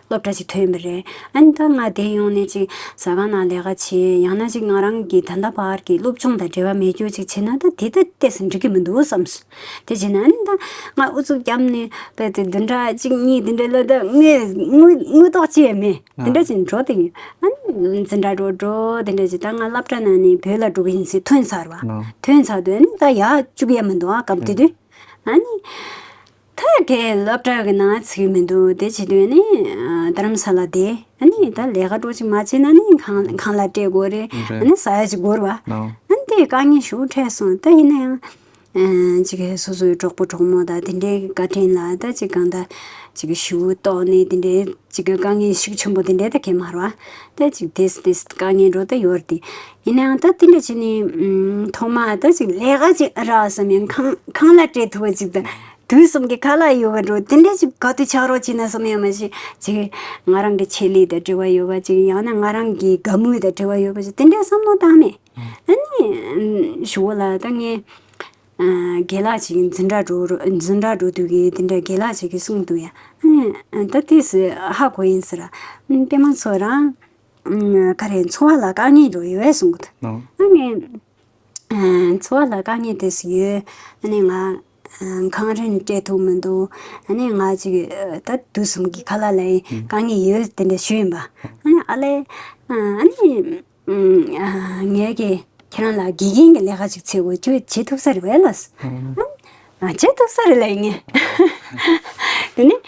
སློབ་གྲྭ་ཅིག་ཐོན་པ་རེད། ཨ་ནི་ད་ང་དེ་ཡོང་ནས་ཅིག་ཟ་ཁང་ནང་ལས་ཀ་བྱེད། ཡང་ན་ཅིག་ང་རང་གི་ད་ལྟ་བར་གྱི་སློབ་སྦྱོང་དང་འབྲེལ་བ་མེད་རྒྱུ་ཅིག་བྱེད་ན་ད་དེ་ད་ཏོག་ཙམ་འགྲིག་གི་མི་འདུག་བསམ་སོང་། དེ་བྱས་ན་ཨ་ནི་ད་ང་ཨུ་ཚུགས་བརྒྱབ་ནས་ད་དེ་བདུན་ཕྲག་གཅིག་གཉིས་དེ་འདྲ་ལ་ད་དངུལ་དངུལ་དངུལ་ཏོག་ཅིག་ཡང་མེད། དེ་འདྲ་ཅིག་འགྲོ་དེ་ཡིན། ཨ་ནི་འཛིན་གྲྭ་འགྲོ་འགྲོ་དེ་འདྲ་ཅིག་ད་ང་སློབ་གྲྭ་ནང་ནས་བོད་ལ་འགྲོ་གི་ཡིན་ཟེར་ཐོན་ཚར་བ། ཐོན་ཚར་དུས་ཨ་ནི་ད་ཡར་བཅུག་ཡ་མི་འདུག་ཨ་སྐབས་དེ་དུས། ཨ་ནི་ད་གས་སློབ་གྲྭ་གི་ནང་ཚུད་མི་འདུག་དེ་བྱེད་དུས་ཨ་ནི་རྡ་རམ་ས་ལ་བསྡད། ཨ་ནི་ད་ལས་ཀ་འདྲ་ཅིག་མ་བྱས་ན་ནི་ཁང་ཁང་གླ་སྤྲད་དགོས་རེད། ཨ་ནི་ཟ་ཡ་ཅིག་དགོས་རེད་བ། ཨ་ནི་དེ་དཀའ་ངལ་ཞེ་པོ་འཕྲད་སོང་། ད་ཡིན་ན་ཡང་། ཨ་ཅིག་སོ་སོའི་གྲོགས་པོ་གྲོགས་མོ་དང་དེ་འདྲའི་བཀའ་དྲིན་ལ་ད་ཅིག་གང་ལྟར་ཅིག་ཞུ་གཏོགས་ནས་དེ་འདྲའི་ཅིག་དཀའ་ངལ་ཤུགས་ཆེན་པོ་དེ་འདྲའི་ད་གས་མ་རེད་བ། ད་ཅིག་ཏོག་ཙམ་ཏོག་ཙམ་དཀའ་ངལ་འདྲ་ད་ཡོད་རེད་དེ། ཡིན་ནའང་ད་དེ་འདྲ་བྱས་ནས་ཨུམ་ཐོག་མ་ད་ཅིག་ལས་ཀ་ཅིག་རག་བསམ་ཡང་ཁང་ཁང་གླ་སྤྲད་ཐུབ་པ་ཅིག་དང་དུས་གསུམ་གྱི་ཁ་ལག་ཡོད་པ་འདྲ་དེ་འདྲ་ཅིག་ག་དུས་ཆགས་རོགས་བྱས་ན་བསམ་ཡང་མ་གཞི་ཅིག་ང་རང་གི་ཆེད་ལས་དང་འབྲེལ་བ་ཡོད་པ་ཅིག་ཡང་ན་ང་རང་གི་དགའ་མོས་དང་འབྲེལ་བ་ཡོད་པ་ཅིག་དེ་འདྲའི་བསམ་བློ་བཏང་མེད། ཨ་ནི་ཞུ་བ་ལ་ད་ངས། ཨ་རྒན་ལགས་ཅིག་འཛིན་གྲྭ་འགྲོ་རུ་འཛིན་གྲྭ་འགྲོ་དུས་ཀྱི་དེ་འདྲ་རྒན་ལགས་ཅིག་གིས་གསུངས་འདུག་ཡ། ཨ་ནི་ད་ཏིས་ཧ་གོ་ཡིན་ཟེར། ཨ་ནི་པད་མ་མཚོ་རང་ཨ་ག་རེ་འཚོ་བ་ལ་དཀའ་ངལ་འགྲོ་ཡོད་གསུང་གི་འདུག་ཨ་ནི་ཨ་འཚོ་བ་ལ་དཀའ་ངལ་དེ་ཟེར་ཡོད། ཨ་ནི་ང་ཨ་ཁང་རིན་སྤྲད་ཐུབ་མི་འདུག་ཨ་ནི་ང་ཅིག་ཨ་ད་དུས་གསུམ་གྱི་ཁ་ལག་ལ་དཀའ་ངལ་ཡོད་དེ་འདྲ་ཞུས་ཡིན་པ། ཨ་ནི་ཨ་ལས་ཨ་ནི། ཨ་ངས་ཀྱིས་ཁྱེད་རང་ལ་དགེ་རྒན་གྱི་ལས་ཀ་ཅིག་བྱེད་དགོས། ཁྱོད་བྱེད་ཐུབ་ས་རེད་པས་ལབ་སོང་། ཨ་བྱེད་ཐུབ་ས་རེད་ལབ་ཡིན་ངས། དེ་ནས་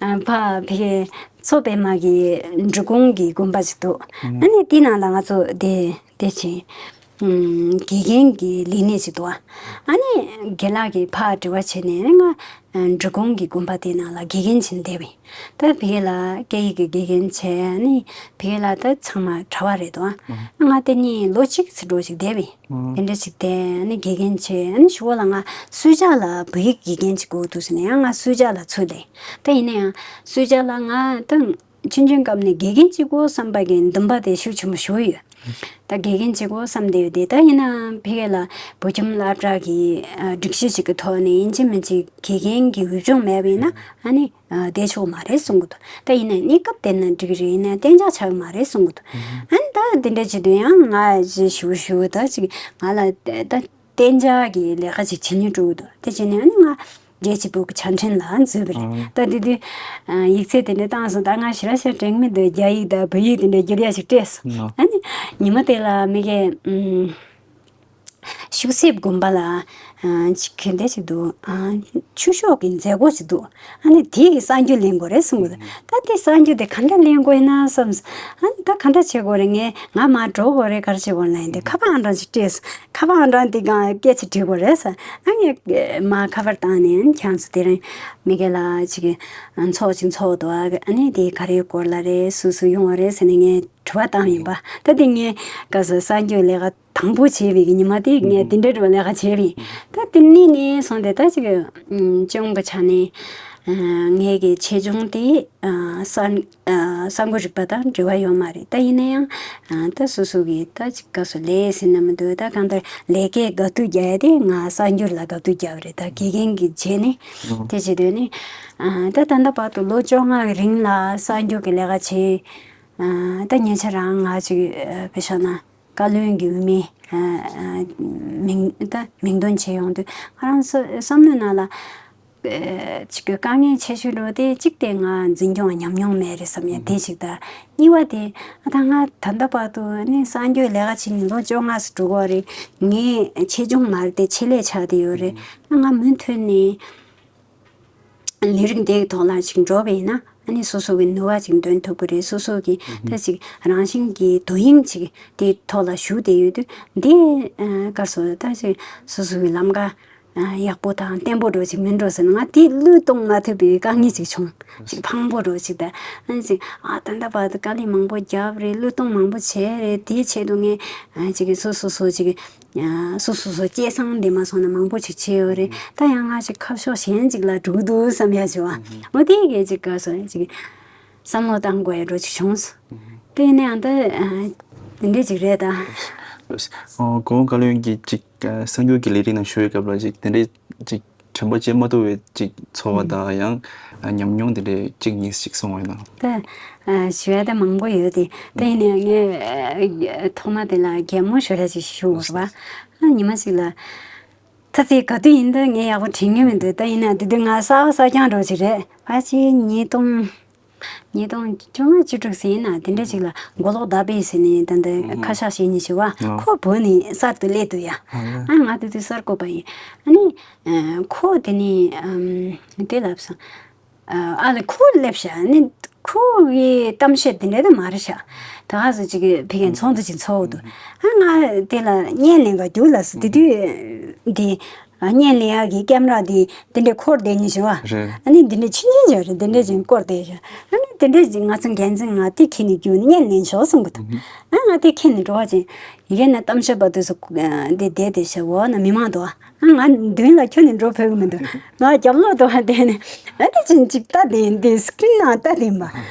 ཨ་ཕ་ཕ་གི་མཚོ་པད་མ་གི་འབྲི་གུང་གི་དགོན་པ་ཅིག་འདུག་ཨ་ནི་དེའི་ནང་ལ་ང་ཚོ་བསྡད་བསྡད་ཕྱིན། ཨ་དགེ་རྒན་གྱི་ལས་གནས་ཅིག་འདུག་ཨ་ནི་རྒན་ལགས་ཀྱིས་ཕར་དྲི་བ་བྱས་ནས་ང་འབྲི་གུང་གི་དགོན་པ་དེའི་ནང་ལ་དགེ་རྒན་བྱས་ནས་བསྡད་པ་ཡིན། ད་ཕ་གི་ལ་སྐད་ཡིག་གི་དགེ་རྒན་བྱས། ཨ་ནི་ཕ་གི་ལ་ད་ཚང་མ་གྲྭ་པ་རེད་དོ། ང་དེ་ནས་ལོ་གཅིག་ཙམ་འགྲོ་ཞིག་བསྡད་པ་ཡིན། དེ་འདྲ་ཞིག་བསྡད། ཨ་ནི་དགེ་རྒན་བྱས། ཨ་ནི་གཞུག་གུ་ལ་ང་སུད་ཇཱ་ལ་བོད་ཡིག་དགེ་རྒན་ཅིག་དགོས་འདུག་ཟེར་ནས་ཡང་ང་སུད་ཇཱ་ལ་ཚུར་སླེབས། ད་ཡིན་ན་ཡང་སུད་ཇཱ་ལ་ང་ད་ཆུང་ཆུང་སྐབས་ནས་དགེ་རྒན་ཅིག་དགོས་བསམ་པ་གི་འདུན་པ་དེ་ཤུགས་ཆེན་པོ་ཞིག་ཡོད། ད་དགེ་རྒན་བྱེད་དགོས་བསམ་བསྡད་ཡོད་དེ། ད་ཡིན་ནའང་ཕ་གི་ལ་བོད་ཁྱིམ་སློབ་གྲྭ་གི་ཨ་སྒྲིག་གཞི་ཞིག་གི་ཐོག་ནས་ཡིན་གཅིག་མིན་གཅིག་དགེ་རྒན་གྱི་འོས་སྦྱོང་མེད་པ་ཡིན་ན་ཨ་ནི་ཨ་བསྡད་ཆོག་མ་རེད་གསུང་གི་འདུག་ད་ཡིན་ནའི་གནས་སྐབས་དེ་ན་འགྲིག་གི་རེད། ཡིན་ནའི་གཏན་འཇགས་ཆགས་ཀྱི་མ་རེད་གསུང་གི་འདུག་ཨ་ནི་ད་དེ་འདྲ་བྱེད་དུས་ཡང་ང་ཞེ་ཞུ་ཞུ་ད་ཅིག་ང་ལ་ད་གཏན་འཇགས་ཀྱི་ལས་ཀ་ཅིག་བྱེད་སྙིང་བྲོ་གི་འདུག་དེ་བྱས་ནས་ཨ་ནི་ང་རྒྱལ་གཅེས་པུའུ་གི་ཆ་འཕྲིན་ལ་འཛུལ་བ་རེད། ཨང་། ད་དེ་དུས་ཨ་ཡིག་ཚད་དེ་འདྲ་བཏང་སོང་། ད་ང་ཞེ་དྲག་ཞེ་དྲག་དྲན་གི་མི་འདུག་རྒྱ་ཡིག་དང་བོད་ཡིག་དེ་འདྲ་བསྒྱུར་ཡ་ཞིག་སྤྲད་སོང་། ཨང་། ཨ་ནི་ཉི་མ་དེ་ལ་མི་གས་ཨུམ་ཤུག་གསེབ་དགོན་པ་ལ་ཨ་ཅིག་ག་འདྲ་ཞིག་འདུག་ཨ་ཆུ་ཤོག་གི་མཛད་སྒོ་ཞིག་འདུག་ཨ་ནི་དེ་གི་གསར་འགྱུར་ལེན་དགོས་རེད་གསུང་གི་འདུག་ད་དེ་གསར་འགྱུར་དེ་ག་འདྲ་ལེན་དགོས་ཡིན་ན་བསམ། ཨ་ནི་ད་ག་འདྲ་བྱེད་དགོས་རེད། ངས་ང་མར་འགྲོ་དགོས་རེད། ག་རེ་བྱེད་དགོས་ལབ་ཡིན་དེ་ཁ་པར་ཨང་གྲངས་ཅིག་སྤྲད་སོང་། ཁ་པར་ཨང་གྲངས་དེ་སྒང་སྐད་ཆ་དྲི་དགོས་རེད་ཟེར། ཨ་ངས་མར་ཁ་པར་བཏང་ནས་ཁྱེད་ཚོ་དེ་རིང་མི་སྒེར་ལ་ཅིག་ཚོགས་ཅིག་ཚོགས་འདུག་ཨ་ནི་དེ་ག་རེའི་སྐོར་ལ་རེད། སུ་སུ་ཡོང་བ་རེད་ཟེར་ནས་ངས་དྲི་བ་བཏང་ཡིན་པ། ད་དེ་ངས་ག་ཟེར་གསར་འགྱུར་ལས་ཀ་དང་པོ་བྱས་པའི་ཉི་མ་དེ་ངས་དེ་འདྲའི་ལས་ཀ་བྱས་པ་ཡིན། ད་དེ་ནས་ནས་བཟུང་སྟེ་ད་ཅིག་སྤྱི་ཡོངས་ཀྱི་ཆ་ནས་ངའི་གི་ཆེ་ཆུང་དེ་གསར་གསར་འགོད་རིག་པ་དང་འབྲེལ་བ་ཡོད་མ་རེད། ད་ཡིན་ན་ཡང་ད་སོ་སོ་གི་ད་ཅིག་སྐབས་སུ་ལས་ཟིན་ན་མི་འདུག་ད་གང་ལྟར་ལས་ཀའི་དགའ་སྡུག་རྒྱག་ཡ་དེ་ང་གསར་འགྱུར་ལ་དགའ་སྡུག་རྒྱག་པ་རེད། ད་དགེ་རྒན་གྱི་བྱས་ནས་དེ་བྱེད་དུས་ནི་ད་ད་ལྟ་བར་དུ་ལོ་བཅོ་ལྔ་གི་རིང་ལ་གསར་འགྱུར་གྱི་ལས་ཀ་བྱས། ད་ཉེ་ཆར་རང་ང་ཅིག་བེ་ཤ་ན། བཀའ་བློན་གྱི་འོས་མི་མིང་ད་མིང་འདོན་བྱེད་ཡོང་དུས་ང་རང་བསམ་བློའི་ནང་ལ་ཅིག་གི་དཀའ་ངལ་ཆེ་ཤོས་འགྲོ་དེ་གཅིག་དེ་ང་འཛིན་སྐྱོང་ཉམས་མྱོང་མེད་རེད་བསམ་ཡ་དེ་གཅིག་དང་། གཉིས་པ་དེ་ད་ང་ད་ལྟ་བར་དུ་ནི་གསར་འགྱུར་ལས་ཀ་བྱེད་ནས་ལོ་བཅོ་ལྔ་ཙམ་འགྲོ་གི་རེད། ངའི་ཆེ་ཆུང་མ་རེད་དེ་ཆེད་ལས་ཆགས་བསྡད་ཡོད་རེད། ང་མུ་མཐུད་ནས། ལས་རིགས་འདིའི་ཐོག་ལ་ཅིག་འགྲོ་བས་ན་ཨ་ནི་སོ་སོ་གི་ནུས་པ་ཅིག་འདོན་ཐུབ་ཀྱི་རེད། སོ་སོ་གི་ད་ཅིག་རང་བཞིན་གྱི་དོ་དབྱིངས་ཅིག་དེའི་ཐོག་ལ་ཞུགས་བསྡད་ཡོད་དུས་འདི་སྐབས་སུ་ད་ཅིག་སོ་སོ་གི་ལམ་ཁ་ཡག་པོ་དང་བརྟན་པོ་འགྲོ་ཅིག་མིན་འགྲོ་ཟེར་ན་ང་དེ་བློས་གཏོང་མ་ཐུབ་པའི་དཀའ་ངལ་ཅིག་བྱུང་། ཅིག་ཕངས་པོ་འགྲོ་ཅིག་ད་ཨ་ནི་ཅིག་ཨ་ད་ལྟ་བར་དུ་དཀའ་ལས་མང་པོ་བརྒྱབ་རེད། བློས་གཏོང་མང་པོ་བྱས་རེད། དེའི་ཆེད་དུ་ངས་ཅིག་སོ་སོ་སོ་ཅིག་སོ་སོ་སོ་སྐྱེས་སང་འདི་མ་སོང་ན་མང་པོ་ཅིག་བྱས་ཡོད་རེད། ད་ཡང་ང་ཅིག་ཁ་ཕྱོགས་གཞན་ཅིག་ལ་འགྲོ་གི་འདུག་བསམ་ཡ་བྱུང་བ། འོ་དེ་གས་ཅིག་ག་སོང་ཅིག་བསམ་བློ་བཏང་དགོས་ཡ་འགྲོ་ཅིག་བྱུང་སོང་། དེ་ནས་ཡང་ད་དེ་འདྲས་ཅིག་རེད་ད། ཨོ་གོང་བཀའ་བློན་གྱིས་ཅིག་གསར་འགྱུར་གྱི་ལས་རིགས་ནང་ཞུགས་པའི་སྐབས་ལ་ཅིག་དེ་འདྲས་ཅིག་དྲན་པ་བརྗེད་མ་ཐུབ་པའི་ཅིག་ཚོར་བ་དང་ཡང་ཉམས་མྱོང་དེ་འདྲས་གཅིག་གཉིས་ཤིག་གསུང་བ་ཡིན་ན། ད་ཞུ་ཡ་ད་མང་པོ་ཡོད་དེ། ད་ཡིན་ནའང་ངས་ཐོག་མ་དེ་ལ་གད་མོ་ཤོར་ཡ་ཅིག་ཞུ་བར་བ། ཉི་མ་ཞིག་ལ་ད་དེ་ག་དུས་ཡིན་ད་ངས་ཡག་པོ་དྲན་གྱི་མི་འདུག་ད་ཡིན་ན་དེ་དུས་ང་གསར་པ་གསར་རྐྱང་འདྲ་བོ་ཅིག་རེད། ཕལ་ཆེར་ཉིས་སྟོང་ཉིས་སྟོང་བཅོ་ལྔ་བཅུ་དྲུག་ཟིན་ཡིན་ན་དེ་འདྲ་ཅིག་ལ་མགོ་ལོག་ཟླ་བྷེ་ཟེར་ནས་ད་ལྟ་ཁ་ཤགས་བྱེད་མཁན་ཞིག་བ། ཁོ་བོད་ནས་གསར་དུ་སླེབས་འདུག་ཡ། ཨ་ང་དེ་དུས་གསར་འགོད་པ་ཡིན། ཨ་ནི་ཁོ་དེ་ནས་དེ་ལབ་སོང་། ཨ་ལ་ཁོ་སླེབས་ཤག་ཨ་ནི་ཁོ་གི་གཏམ་བཤད་དེ་འདྲ་ད་མ་རེད་ཤག་ད་ག་ཟེ་ཅིག་ཕ་གིའི་ཚོགས་འདུ་ཅིག་ཚོགས་འདུག་ཨ་ང་དེ་ལ་བརྙན་ལེན་ག་རྒྱུགས་ལ་སོང་། དེ་དུས་དེ་བརྙན་ལེན་ཡག་གི་ཀེམ་ར་དེ་དེ་འདྲ་འཁོར་བསྡད་མཁན་ཞིག་བ། ཨ་ནི་དེ་འདྲ་ཆུང་ཆུང་ཅིག་རེད། དེ་འདྲ་ཅིག་བསྐོར་བསྡད་ཤག་ཨ་ནི་དེ་འདྲ་ཅིག་ང་ཚོ་འགན་འཛིན་ང་དེ་ཁྱེར་ནས་རྒྱུགས་ནས་བརྙན་ལེན་ཤོག་གསུང་གི་འདུག་ཨ་ང་དེ་ཁྱེར་ནས་འགྲོ་བ་ཅིག་ཡིན་ན་གཏམ་བཤད་པ་དེ་ཚོ་དེ་བསྡད་དེ་ཤག་འོ་ན་མི་མང་འདུག་ཨ་ང་མདུན་ལ་ཁྱོན་ནས་འགྲོ་ཕོད་གི་མི་འདུག་ང་རྒྱབ་ལོགས་དུ་བ་བསྡད་ནས་ ཨ་ནི་ཅིག་ཅིག་ལྟ་དེ་འདི་སི་ཀི་རིན་ནང་ལྟ་དེ་མ་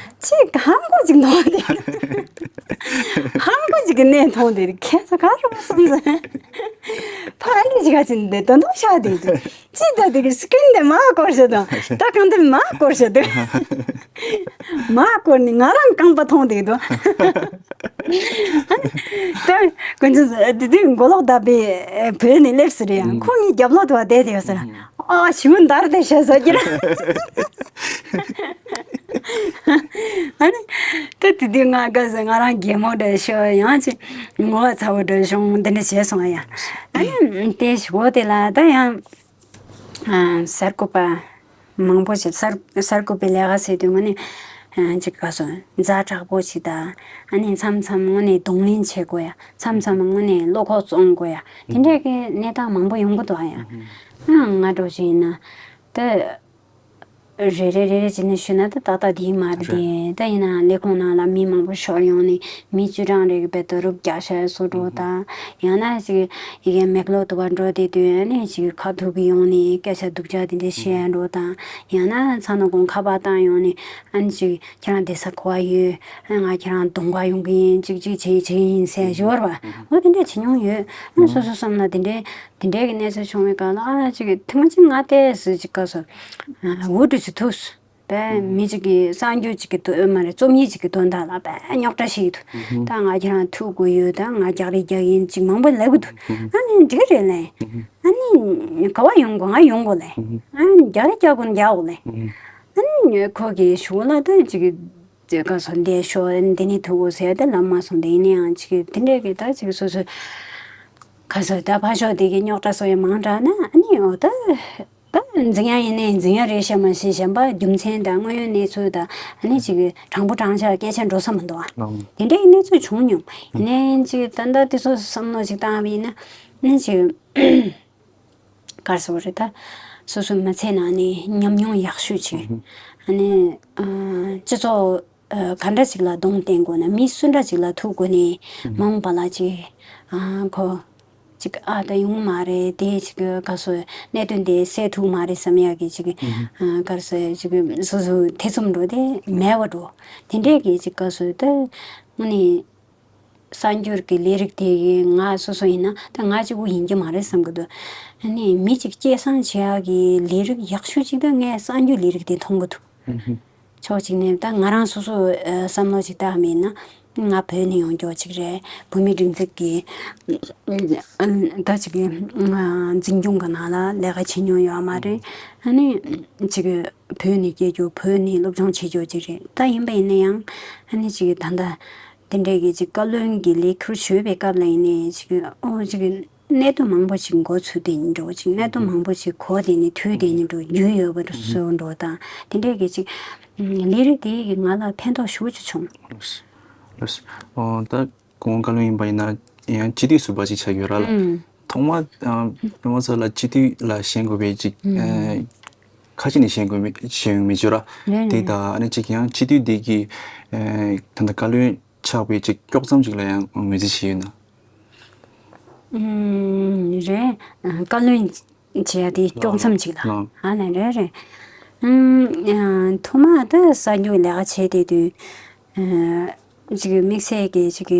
ཅིག་ཧམ་གོ་ཅིག་མཐོང་དེ། ཧམ་གོ་ཅིག་གི་གནས་མཐོང་དེ་ཁྱེད་ཚོ་ག་རུ་སོང་ཟེར། ཕ་ཨ་ནི་ཅིག་ག་ཅིག་འདི་དོན་དུ་ཤ་དེ་དུ་ཅིག་ལྟ་དེ་གི་སི་ཀི་རིན་དེ་མ་བསྐོར་ཤ་དང་ད་གང་དེ་མ་བསྐོར་ཤ་དུ་མ་བསྐོར་ནི་ང་རང་རྐང་པ་མཐོང་དེ་དུ། ད་དཀོན་མཆོག་དེ་དུས་མགོ་ལོག་བརྡབས་པའི་བོད་ནས་སླེབས་སུ་རེད་ཡང་ཁོ་ངའི་རྒྱབ་ལོག་ཏུ་བ་བསྡད་དེ་ཡོད་ཟེར། ཨ་ཞུ་འདར་དེ་བཤད་ཟ་གི་ར། ཨ་ནི་ད་དེ་དུས་ང་དགའ་ཟེར་ང་རང་གད་མོ་འདྲ་ཤོར་ཡང་ཅི་ངོ་བ་ཚ་བོ་འདྲ་བྱུང་འདི་འདྲ་བྱས་སོང་ཡ། ཨ་ནི་དེ་ཞུ་བོ་དེ་ལ་ད་ཡང་གསར་འགོད་པ། མང་པོ་ཞིག་གསར་གསར་འགོད་པའི་ལས་ཀ་ཟེར་དུས་ངོ་ནས་ཅིག་ག་སོ་ཛ་དྲག་པོ་ཞིག་དང་ཨ་ནི་མཚམས་མཚམས་ངོ་ནས་གདོང་ལེན་བྱེད་དགོས་ཡ་མཚམས་མཚམས་ངོ་ནས་བློ་ཁོག་བཙོང་དགོས་ཡ་དེ་འདྲས་ཀྱི་གནས་སྟངས་མང་པོ་ཡོང་གི་འདུག་ཨ་ཡ། ཨ་ང་འགྲོ་བཞིན་ཡིན་ན་ད་རེ་རེ་རེ་རེ་བྱས་ནས་ཞུས་ན་ད་ཏག་ཏག་དེ་མ་རེད་དེ་ད་ཡིན་ན་ལས་ཁུངས་ནང་ལ་མི་མང་པོ་ཤོར་ཡོང་ནས་མི་བཅུ་གྲངས་རེ་གི་བེད་དུ་རུབ་རྒྱག་ཤ་སོ་འགྲོ་དང་ཡང་ན་ཅིག་ཡི་གེ་མེག་ལོ་དུ་བ་འགྲོ་དེ་དུས་ཨ་ནི་ཅིག་ཁ་ཐུག་གི་ཡོང་ནས་སྐད་ཆ་སྡུག་ཅག་དེ་འདྲ་བཤད་འགྲོ་དང་ཡང་ན་ཚ་ན་གོང་ཁ་པར་བཏང་ཡོང་ནས་ཨ་ནི་ཅིག་ཁྱེད་རང་བསྡད་ས་ག་བ་ཡོད། ཨ་ང་ཁྱེད་རང་གདོང་པ་ཡོང་གི་ཡིན་གཅིག་གཅིག་བྱེད་བྱེད་ཡིན་ཟེར་ཞོར་བ་འོ་དེ་འདྲ་བྱེད་མྱོང་ཡོད། ཨ་སོ་སོ་བསམ་ན་དེ་འདྲའི་དེ་འདྲའི་གི་གནས་ཚུལ་བྱུང་བའི་སྐབས་ལ་ཨ་ཅིག་ཐེངས་མ་གཅིག་ང་ལྟས་སུ་ཅིག་སྐབས་སུ་འུ་འདྲ་ཅིག་ཐུགས་སུ་དཔེ་མི་གཅིག་གིས་གསར་འགྱུར་གཅིག་གི་དོན་མ་རེད་རྩོམ་ཡིག་གཅིག་གི་དོན་དག་ལ་དཔེ་རྙོག་དྲ་ཞིག་འདུག་ད་ང་ཁྱེད་རང་ཐུག་དགོས་ཡོད་ད་ང་རྒྱག་རེས་རྒྱག་ཡིན་ཅིག་མང་པོ་ལབ་གི་འདུག་ཨ་ནི་འགྲིག་གི་རེད་ལས། ཨ་ནི་ག་བ་ཡོང་དགོས་ང་ཡོང་དགོས་ལས། ཨ་ནི་རྒྱག་རེས་རྒྱག་དགོས་ན་རྒྱག་དགོས་ལས། ཨ་ནི་ཁོ་གི་ཞུ་ལ་ད་ཅིག་ག་སོ་འདས་ཤོག་འདི་ནས་ཐུག་དགོས་ཟེར་ད་ལབ་མ་སོང་དེ་ཡིན་ན་ཡང་ཅིག་དེ་འདྲས་གི་ད་ཅིག་སོ་སོ་ག་སོ་ད་ཕ་ཤོག་དེ་གི་རྙོག་དྲ་སོགས་ཡང་མང་དྲགས་ན་ཨ་ནི་འོ་ད། ད་འཛིང་ཡ་ཡིན་ནའི་འཛིང་ཡ་རེད་ཤ་མ་ཤེས་གཞན་པ་རྒྱུ་མཚན་དང་དངོས་ཡོད་གནས་ཚུལ་དང་ཨ་ནི་ཅིག་དྲང་པོ་དྲང་བཞག་སྐད་ཆ་འགྲོ་ས་མི་འདུག་ཨ། དེ་འདྲའི་གནས་ཚུལ་བྱུང་མྱོང་། ཡིན་ནའི་ཅིག་ད་ལྟ་དེ་ཚོ་བསམ་བློ་ཅིག་བཏང་བ་ཡིན་ན་ཨ་ནི་ཅིག་གར་སོ་རེད་ད། སོ་སོའི་མི་ཚེ་ནང་ནས་ཉམས་མྱོང་ཡག་ཤོས་ཅིག་ཨ་ནི་སྤྱི་ཚོགས་ག་འདྲ་ཅིག་ལ་གདོང་བསྟན་དགོས་ན་མི་སུ་འདྲ་ཅིག་ལ་ཐུག་དགོས་ནས་མ་འོངས་པ་ལ་ཅིག་ཨ་ཁོ། ཅིག་ཨ་ད་ཡོང་མ་རེད་དེ་ཅིག་ག་སོ་གནད་དོན་དེ་སེལ་ཐུབ་མ་རེད་བསམ་ཡག་གི་ཅིག་ག་སོ་ཅིག་སོ་སོ་ཐེ་ཚོམ་འགྲོ་དེ་མེད་པ་འགྲོ་དེ་འདྲས་ཀྱི་ཅིག་ག་སོ་ད་དངོས་གནས་གསར་འགྱུར་གྱི་ལས་རིགས་དེ་གི་ང་སོ་སོ་ཡིན་ན་ད་ང་གཅིག་པུ་ཡིན་གྱི་མ་རེད་བསམ་གི་འདུག་ཨ་ནི་མི་ཅིག་སྐྱེད་སྲིང་བྱེད་ཡག་གི་ལས་རིགས་ཡག་ཤོས་ཅིག་ད་ངས་གསར་འགྱུར་ལས་རིགས་དེ་མཐོང་གི་འདུག་ཕྱོགས་གཅིག་ནས་ད་ང་རང་སོ་སོ་ཨ་བསམ་བློ་ཞིག་བཏང་བ་ཡིན་ན་ང་བོད་ནས་ཡོང་རྒྱུ་ཅིག་རེད། བོད་མིའི་སྒྲིག་འཛུགས་ཀྱི་ཨ་ད་ཅིག་གི་ཨ་འཛིན་སྐྱོང་གི་ནང་ལ་ལས་ཀ་བྱེད་མྱོང་ཡོད་མ་རེད། ཨ་ནི་ཅིག་བོད་ནས་སྐྱེས་རྒྱུ་བོད་ནས་སློབ་སྦྱོང་བྱེད་རྒྱུ་ཅིག་རེད། ད་ཡིན་པ་ཡིན་ན་ཡང་ཨ་ནི་ཅིག་ད་ལྟ་དེ་འདྲས་ཀྱི་ཅིག་བཀའ་བློན་གྱི་ལས་ཁུར་ཞུས་པའི་སྐབས་ལ་ཡིན་ནའི་ཅིག་ཨོ་ཅིག་གནད་དོན་མང་པོ་ཞིག་མགོ་ཚོས་བསྡད་ནས་འགྲོ་ཅིག་གནད་དོན་མང་པོ་ཞིག་གོ་བསྡད་ནས་ཐོས་བསྡད་ནས་འགྲོ་རྒྱུས་ཡོད་པ་བཟོ་འགྲོ་དང་དེ་འདྲས་ཀྱི་ཅིག་ལས་རིགས་དེ་གིས་ང་ལ་ཕན་ཐོགས་ཞེ་པོ་ཅིག་བྱུང་། ལགས་སོ། ལགས་སོ། ཨོ་ད་གོང་བཀའ་བློན་ཡིན་པ་ཡིན་ན་ཡང་སྤྱི་འཐུས་ཟུར་པ་ཅིག་ཆགས་ཡོད་ར་ལ། ཐོག་མ་ཨ་སྤེན་པ་ཚེ་རིང་ལགས་སྤྱི་འཐུས་ལ་བཞེངས་དགོས་པའི་ཅིག་ཨ་ཁ་ཅིག་ནས་བཞེངས་དགོས་མེད་བཞེངས་ཡོང་མེད་ཅོ་ར། རེད་དེ་རེད། ད་ཨ་ནི་ཅིག་ཡང་སྤྱི་འཐུས་དེ་གི་ཨ་ད་ལྟ་བཀའ་བློན་ཆགས་པའི་ཅིག་དཀྱོག་མཚམས་ཅིག་ལ་ཡང་ངོས་འཛིན་བྱས་ཡོད་ན། ཨུམ་རེད། བཀའ་བློན་བྱས་ཏེ་དཀྱོག་མཚམས་ཅིག་ལ། ལགས། ཨ་ལས་རེད་རེད། ཨུམ་ཐོག་མ་ད་གསར་འགྱུར་ལས་ཀ་བྱས་དེ་དུས་ཅིག་དམིགས་བསལ་གྱི་ཅིག་ག་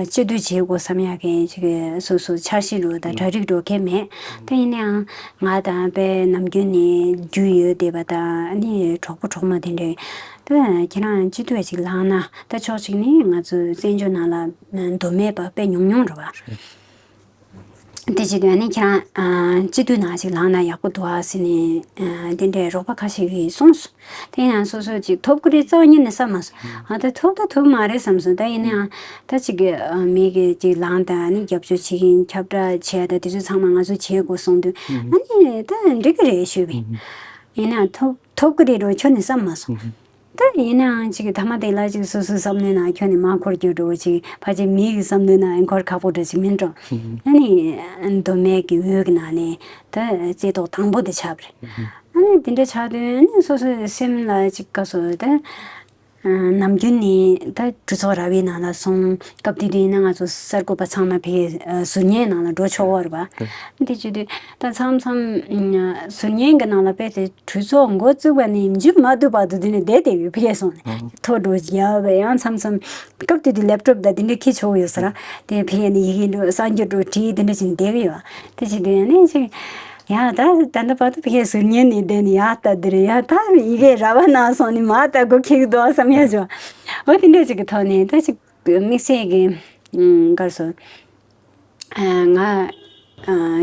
སྤྱི་འཐུས་བྱེད་དགོས་བསམ་ཡག་གི་ཅིག་སོ་སོ་འཆར་གཞི་རུ་དང་གྲ་སྒྲིག་རུ་གས་མེད། ད་ཡིན་ནའང་ང་དང་དཔེ་ནམ་རྒྱུན་ནས་རྒྱུས་ཡོད་བསྡད་པ་དང་ཨ་ནི་གྲོགས་པོ་གྲོགས་མོ་དེ་འདྲས་ད་ཁྱེད་རང་སྤྱི་འཐུས་ཅིག་ལངས་ན་ད་ཕྱོགས་གཅིག་ནས་ང་ཚོ་བཙན་བྱོལ་ནང་ལ་མདོ་སྨད་པ་དཔེ་ཉུང་ཉུང་རེད་བ། དེ་བྱེད་དུས་ཨ་ནི་ཁྱེད་རང་སྤྱི་འཐུས་ནང་ཅིག་ལངས་ན་ཡག་པོ་འདུག་ཨ་ཟེར་ནས་དེ་འདྲས་རོགས་པ་ཁ་ཤས་ཀྱིས་གསུངས་སོང་། དེ་ཡང་སོ་སོ་ཅིག་ཐོབ་ཀྱི་རེད་རྩ་བ་ཉིད་ནས་བསམ་མ་སོང་། ཨ་ད་ཐོབ་ད་ཐོབ་མ་རེད་བསམ་སོང་། ད་ཡིན་ནའང་ད་ཅིག་གི་མི་གི་ཅིག་ལངས་དང་ཨ་ནི་རྒྱབ་སྐྱོར་བྱེད་ཀྱིན་ཁྱབ་བསྒྲགས་བྱས་ད་དེ་ཚོ་ཚང་མ་ང་ཚོ་བྱེད་དགོས་གསུངས་དུས་ཨ་ནི་ད་འགྲིག་གི་རེད་ཞུས་པས། ཡིན་ནའང་ཐོབ་ཐོབ་ཀྱི་རེད་རོ་ཁྱོན་ནས་བསམ་མ་སོང་། ད་ཡིན་ནའང་ཅིག་ཐ་མ་དེ་ལ་ཅིག་སོ་སོའི་བསམ་བློའི་ནང་ཁྱོན་ནས་མ་འཁོར་རྒྱུ་འགྲོ་ཅིག་ཕལ་ཆེར་མི་གི་བསམ་བློའི་ནང་འཁོར་ཁག་པོ་འདྲ་ཅིག་མིན་འགྲོ། ཨ་ནི་མདོ་སྨད་ཀྱི་འོས་ཀྱི་ནང་ནས་ད་རྩེ་ཏོག་དང་པོ་དེ་ཆགས་པ་རེད། ཨ་ནི་དེ་འདྲ་ཆགས་དུས་ཨ་ནི་སོ་སོའི་སེམས་ལ་ཅིག་ག་སོ་ད་ ནམ་རྒྱུན་ནས་ད་གྲོས་ཚོགས་ར་བའི་ནང་ལ་སོང་། སྐབས་དེ་དུས་ཡིན་ན་ང་ཚོ་གསར་འགོད་པ་ཚང་མ་ཕ་གིའི་ཟུར་ཉན་ནང་ལ་འགྲོ་ཆོག་གི་རེད་པ། དེ་བྱེད་དུས་ད་མཚམས་མཚམས་ཟུར་ཉན་གྱི་ནང་ལ་ཕེབས་ཏེ་གྲོས་ཚོགས་འགོ་བཙུགས་པ་ནས་མཇུག་མ་བསྡུ་བར་དུ་དེ་ནས་བསྡད་བསྡད་ཡོད། ཕ་གིར་སོང་ནས་ཐོ་འགྲོ་རྒྱག་པ། ཡང་མཚམས་མཚམས་སྐབས་དེ་དུས་ལེབ་ཀྲོབ་དང་དེ་འདྲ་འཁྱེར་ཆོག་གི་ཡོད་ས་རེད། དེ་ཕ་གི་ནས་ཡི་གེ་འགྲོ་གསར་འགྱུར་འགྲོ་བྲིས་དེ་འདྲ་བྱས་ནས་བསྡད་ཀྱི་ཡོད། དེ་བྱེད་དུས་ཡང་ནས་ཅིག་ཡ་ད་ད་ལྟ་བར་དུ་ཕ་གིའི་ཟུར་ཉན་ནས་བསྡད་ནས། ཡ་ད་འདིར་ཡ་ད་ཡི་གེ་ར་བ་ནང་སོང་ནས་མ་ད་སྒོ་ཁེགས་འདུག་བསམ་ཡ་བྱུང་། འོ་དེ་འདྲ་ཅིག་གི་ཐོག་ནས་ད་ཅིག་དམིགས་བསལ་གྱི་ཨུམ་ག་རེ་ཟེར། ང་ཨ་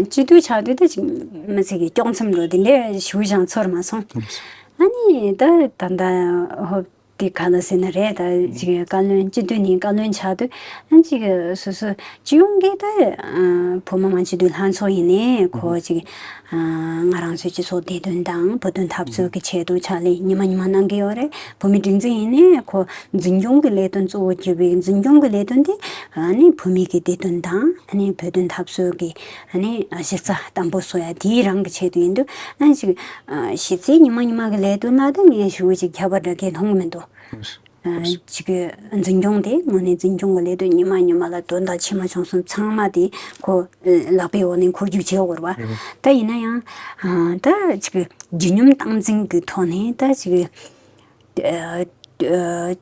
སྤྱི་འཐུས་ཆགས་དུས་ད་ཅིག་མི་ཚེ་གི་དཀྱོག་མཚམས་འགྲོ་དེ་འདྲ་ཞེ་པོ་ཅིག་ཚོར་མ་སོང་། ཨ་ནི་ད་ད་ལྟ་ཧོབ་དེ་ག་ལ་ཟེར་ན་རེད། ད་ཅིག་བཀའ་བློན་སྤྱི་འཐུས་ནས་བཀའ་བློན་ཆགས་དུས་ཨ་ཅིག་སོ་སོ་སྤྱི་ཡོངས་ཀྱི་ད་ཨ་བོད་མི་མང་སྤྱི་འཐུས་ལྷན་ཚོགས་ཡིན་ནའི་ཁོ་ཅིག་ཨ་ང་རང་ཚོའི་སྤྱི་ཚོགས་བདེ་དོན་དང་བོད་དོན་འཐབ་རྩོད་ཀྱི་ཆེད་དུ་ཕྱག་ལས་ཉི་མ་ཉི་མ་གནང་གི་ཡོད་རེད། བོད་མི་སྒྲིག་འཛིན་ཡིན་ནའི་ཁོ་འཛིན་སྐྱོང་གི་ལས་དོན་གཙོ་བོ་གྱུར་པའི་འཛིན་སྐྱོང་གི་ལས་དོན་དེ་ཨ་ནི་བོད་མི་གི་བདེ་དོན་དང་ཨ་ནི་བོད་དོན་འཐབ་རྩོད་ཀྱི་ཨ་ནི་གཞི་རྩ་བརྟན་པོ་བཟོ་ཡ་དེའི་རང་གི་ཆེད་དུ་ཡིན་དུས་ཨ་ནི་ཅིག་ཨ་གཞི་རྩའི་ཉི་མ་ཉི་མ་གི་ལས་དོན་ལ་ད་ངས་ཞུ་ཅིག་ཁྱད་པར་འདྲ་གས་མཐོང་གི་མི་འདུག་ཨ་ཅིག་འཛིན་སྐྱོང་དེ་དངོས་གནས་འཛིན་སྐྱོང་གི་ལས་དོན་ཉི་མ་ཉི་མ་ལ་དོན་དག་ཆེ་མ་ཆུང་གསུམ་ཚང་མ་དེ་ཁོ་ལག་པའི་འོག་ནས་འཁོར་རྒྱུག་བྱེད་དགོས་རེད་པ། ད་ཡིན་ན་ཡང་ཨ་ད་ཅིག་རྒྱུ་ནོམ་སྟངས་འཛིན་གྱི་ཐོག་ནས་ད་ཅིག་ཨ་ཨ་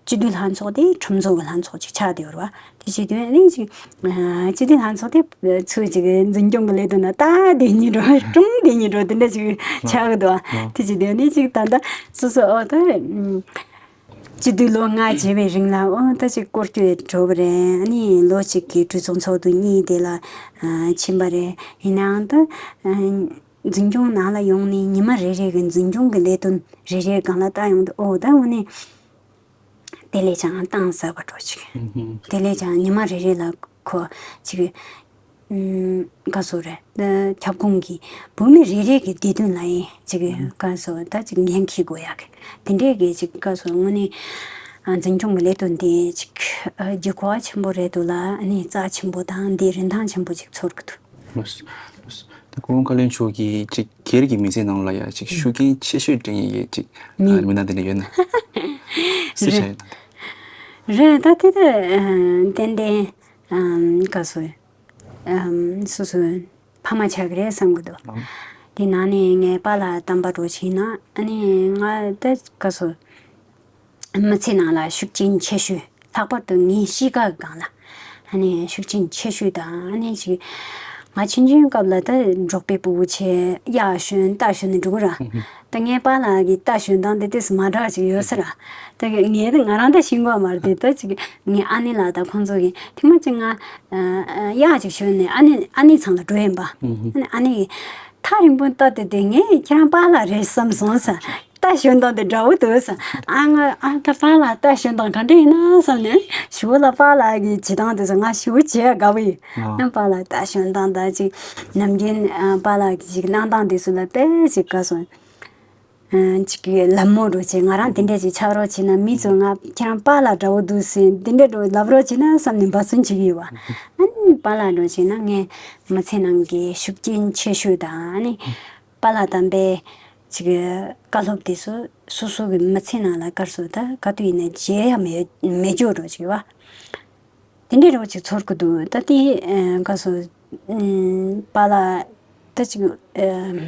སྤྱི་འཐུས་ལྷན་ཚོགས་དེ་ཁྲིམས་བཟོ་གི་ལྷན་ཚོགས་ཅིག་ཆགས་བསྡད་ཡོད་རེད་པ། དེ་བྱེད་དུས་ཨ་ནི་ཅིག་ཨ་སྤྱི་འཐུས་ལྷན་ཚོགས་དེ་ཚུར་ཅིག་འཛིན་སྐྱོང་གི་ལས་དོན་ལ་ལྟ་བསྡད་ཉན་འགྲོ་སྲུང་བསྡད་ཉན་འགྲོ་དེ་འདྲ་ཅིག་ཆགས་ཀྱི་འདུག་པ། དེ་བྱེད་དུས་ཨ་ནི་ཅིག་ད་ལྟ་སོ་སོ་ཨོ་ད་སྤྱི་འཐུས་ལོ་ལྔ་བྱས་པའི་རིང་ལ་ཨོ་ད་ཅིག་སྐོར་སྐྱོད་འགྲོ་བ་རེད། ཨ་ནི་ལོ་གཅིག་གི་གྲོས་ཚོགས་ཚོགས་དུས་གཉིས་དེ་ལ་ཨ་ཕྱིན་པ་རེད། ཡིན་ནའང་ད་ཨ་འཛིན་སྐྱོང་ནང་ལ་ཡོང་ནས་ཉི་མ་རེ་རེ་གི་འཛིན་སྐྱོང་གི་ལས་དོན་རེ་རེ་སྒང་ལ་ལྟ་ཡོང་དུས་ཨོ་ད་དངོས་གནས་དེ་ལས་ཀྱང་གཏིང་ཟབ་པ་འགྲོ་ཅིག་དེ་ལས་ཀྱང་ཉི་མ་རེ་རེ་ལ་ཁོ་ཅིག་ཨུམ་ག་ཟེར་རེད། ཁྱབ་ཁོངས་ཀྱི་བོད་མི་རེ་རེ་གི་བདེ་དོན་ལ་ཡིན་ཅིག་ག་ཟེར་ད་ཅིག་འགན་འཁྱེར་དགོས་ཡག་གི་དེ་འདྲས་ཀྱི་ཅིག་ག་ཟེར་དངོས་གནས་ཨ་འཛིན་སྐྱོང་གི་ལས་དོན་དེ་ཅིག་ཨ་ལྗིད་ཁོག་ཆེན་པོ་རེད་འདུག་ལ། ཨ་ནི་རྩ་ཆེན་པོ་དང་དེ་རིན་ཐང་ཆེན་པོ་ཅིག་ཚོར་གི་འདུག་ལགས་སོ། ལགས་སོ། ད་སྐུ་ངོ་བཀའ་བློན་མཆོག་གིས་ཅིག་སྒེར་གྱི་མི་ཚེ་ནང་ལ་ཡ་ཅིག་ཤུགས་རྐྱེན་ཆེ་ཤོས་འབྲི་མཁན་གྱི་ཅིག་མི་ཨ་མི་སྣ་དེ་འདྲ་ཡོད་ན། སུ་ཆགས་ཡོད་ན། རེད། ད་དེ་ད་ཨ་ཏན་ཏན་ཨམ་ག་ཟེར་ཨམ་སོ་སོའི་ཕ་མ་ཆགས་ཀྱི་རེད་བསམ་གྱི་འདུག་ཨང་། དེ་ནང་ནས་ངའི་པཱ་ལགས་དམ་པ་འདྲ་བྱས་ན་ཨ་ནི་ང་ད་ག་ཟེར་མི་ཚེ་ནང་ལ་ཤུགས་རྐྱེན་ཆེ་ཤོས། ལྷག་པར་དུ་ངའི་གཤིས་ཀ་གི་སྒང་ལ་ཨ་ནི་ཤུགས་རྐྱེན་ཆེ་ཤོས་དང་ཨ་ནི་ཅིག་ང་ཆུང་ཆུང་སྐབས་ལ་ད་འབྲོག་པའི་སྤོ་བོ་བྱས་གཡག་ཞོན་རྟ་ཞོན་ནས་འགྲོ་གི་ར། ད་ངའི་པཱ་ལགས་ཀྱི་རྟ་ཞོན་སྟངས་དེ་ཏོག་ཙམ་མ་འདྲ་བ་ཅིག་ཡོད་ས་ར། ད་ངས་ད་ང་རང་ད་ཤེས་ཀྱི་ཡོད་མ་རེད་དེ། ད་ཅིག་ངའི་ཨ་ནེ་ལགས་དང་ཁོང་ཚོ་གིས་ཐེངས་མ་གཅིག་ང་ཨ་ཨ་གཡག་ཅིག་ཞོན་ནས་ཨ་ནེ་ཨ་ནེ་ཚང་ལ་འགྲོ་ཡིན་པ། ཨ་ནི་ཨ་ནེ་གིས་ཐག་རིང་པོ་ལྟ་དེ་དེ་ངས་ཁྱེད་རང་པཱ་ལགས་རེད་བསམ་སོང་ས། རྟ་ཞོན་སྟངས་དེ་འདྲ་བོ་འདུག་ས། ཨ་ང་ཨ་ད་པཱ་ལགས་རྟ་ཞོན་སྟངས་ག་འདྲ་ཡིན་ན་བསམ་ནས་ཞུ་བ་ལ་པཱ་ལགས་ཀྱི་བྱེད་སྟངས་དེ་ཚོ་ང་ཞུ་བ་བྱེད་ཡ་དགའ་བོ་ཡིན། ཨ། ཨ་པཱ་ལགས་རྟ་ཞོན་སྟངས་དང་ཅིག་ནམ་རྒྱུན་ཨ་པཱ་ལགས་ཀྱི་ཅིག་གནང་སྟངས་དེ་ཚོ་ལ་དཔེ་ཅིག་དགའ་སོང་། ཨ་ཅིག་གི་ལད་མོ་འདྲ་བྱས་ང་རང་དེ་འདྲ་ཅིག་ཆགས་རོགས་བྱས་ན་མི་ཚོ་ང་ཁྱེད་རང་པཱ་ལགས་འདྲ་བོ་འདུག་ཟེར་དེ་འདྲ་འདྲ་ལབ་རོགས་བྱས་ན་བསམ་ནས་འབད་བརྩོན་བྱེད་ཀྱི་ཡོད་པ། ཨ་ནི་པཱ་ལགས་འདྲ་བྱས་ན་ངའི་མི་ཚེ་ནང་གི་ཤུགས་རྐྱེན་ཆེ་ཤོས་དང་ཨ་ནི་པཱ་ལགས་དམ་པའི་ཅིག་བཀའ་སློབ་དེ་ཚོ་སོ་སོ་གི་མི་ཚེ་ནང་ལ་ག་རེ་ཟེར་ད་ག་དུས་ཡིན་ན་བརྗེད་ཡ་མེད་མེད་འཇོག་འདྲ་ཅིག་ཡོད་པ། དེ་འདྲའི་རོ་ཅིག་ཚོར་གི་འདུག་ད་དེ་ཨ་ག་རེ་ཟེར་ཨམ་པཱ་ལགས་ད་ཅིག་ཨམ་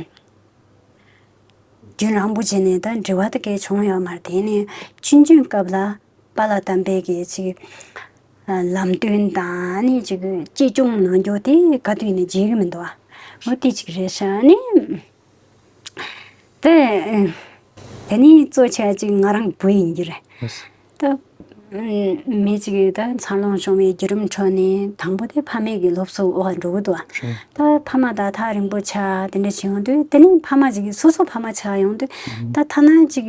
རྒྱུན་རིང་པོ་བྱས་ནས་ད་འབྲེལ་བ་ད་གས་བྱུང་ཡོད་མ་རེད། དེ་ནས་ཆུང་ཆུང་སྐབས་ལ་པཱ་ལགས་དམ་པའི་གི་ཅིག་ཨ་ལམ་སྟོན་དང་ནི་ཅིག་གཅེས་སྐྱོང་གནང་རྒྱུ་དེ་ག་དུས་ནས་བརྗེད་གི་མི་འདུག་ཨ། འོ་དེ་ཅིག་རེད་ཤག་ནི། དེ་དེ་ནི་གཙོ་ཆེ་ཅིག་ང་རང་བུ་ཡིན་གྱི་རེད། ད་མི་ཅིག་གིས་ད་འཚར་ལོངས་བྱུང་བའི་བརྒྱུད་རིམ་ཁྲོད་ནས་དང་པོ་དེ་ཕ་མེས་ཀྱི་སློབ་གསོའི་འོག་འགྲོ་གི་འདུག་ཨ། རེད། ད་ཕ་མ་དང་ཐག་རིང་པོ་ཆགས་དེ་འདྲ་བྱེད་ཡོང་དུས་དེ་ནི་ཕ་མ་ཅིག་གིས་སོ་སོ་ཕ་མ་ཆགས་ཡོང་དུས་ད་ཐ་ན་ཅིག་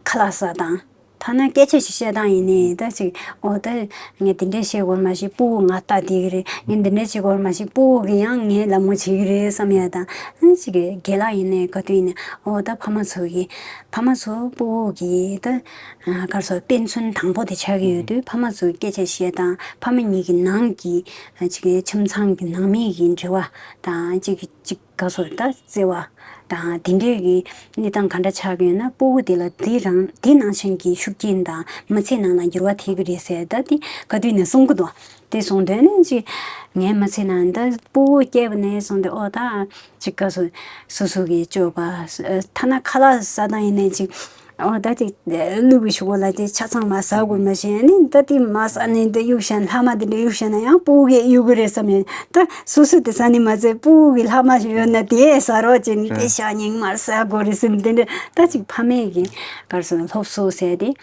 ཁ་ལག་ཟ་དང་། ཐ་ན་སྐད་ཆ་ཞིག་བཤད་སྟངས་ཡིན་ནའི་ད་ཅིག་འོ་ད་ངས་འདི་འདྲས་བཤད་དགོས་མ་ཤེས་སྤུ་གུ་ང་ལྟ་བསྡད་ཀྱི་རེད། ངས་འདི་འདྲས་བྱེད་དགོས་མ་ཤེས་སྤུ་གུ་གིས་ཡང་ངའི་ལད་མོ་བྱེད་ཀྱི་རེད་བསམ་ཡ་དང་། ཨ་ཅིག་གི་རྒན་ལགས་ཡིན་ནའི་ག་དུས་ཡིན་ནའི་འོ་ད་ཕ་མ་ཚོ་གིས་ཕ་མ་ཚོ་སྤུ་གུ་གིས་ད་ག་རེ་ཟེར་དཔེ་མཚོན་དང་པོ་དེ་ཆགས་ཀྱི་ཡོད་དུས་ཕ་མ་ཚོ་སྐད་ཆ་བཤད་སྟངས་ཕ་མ་གཉིས་ཀྱི་ནང་གི་ཅིག་ཁྱིམ་ཚང་གི་ནང་མི་གི་འབྲེལ་བ་དང་ཅིག་ཅིག་ག་རེ་ཟེར་ད་བརྩེ་བ་དང་། དང་དེ་འདྲའི་གི་གནས་སྟངས་ག་འདྲ་ཆགས་ཀྱི་ཡོད་ན་སྤུ་གུ་དེ་ལ་དེ་རང་དེ་ནང་བཞིན་གྱི་ཤུགས་རྐྱེན་དང་མི་ཚེ་ནང་ལ་འགྱུར་བ་ཐེབས་ཀྱི་རེད་ཟེར་ད་དེ་ག་དུས་ནས་གསུང་གི་འདུག་དེ་གསུང་དོན་ནི་ཅིག་ངའི་མི་ཚེ་ནང་ད་སྤུ་གུ་སྐྱེས་པ་ནས་བཟུང་སྟེ་ཨོ་ད་ཅིག་ག་སོ་སོ་སོ་གི་སྤྱོད་པ་ཐ་ན་ཁ་ལག་ཟ་སྟངས་ཡིན་ནའི་ཅིག་ཨོ་ད་ཅིག་ཀླུ་གི་ཞུ་གོ་ལ་དེ་ཆ་ཚང་མ་ཟ་དགོས་མ་ཤེས་ནི་ད་དེ་མ་ཟ་ནི་འདི་གཡུག་བཞག་ལྷག་མ་དེ་འདྲ་གཡུག་བཞག་ན་ཡང་སྤུ་གུ་གིས་གཡུག་གི་རེད་བསམ་ཡོད་ད་སོ་སོ་དེ་ཟ་ནི་མ་ཚད་སྤུ་གུ་གི་ལྷག་མ་ཞིག་ཡོད་ན་དེ་ཟ་རོགས་བྱས་ནི་དེ་ཞག་ཉིན་མར་ཟ་དགོས་རེད་ཟེར་ནི་དེ་འདྲ་ད་ཅིག་ཕ་མས་གི་གར་སོང་སློབ་གསོ་ཟེར་དེ་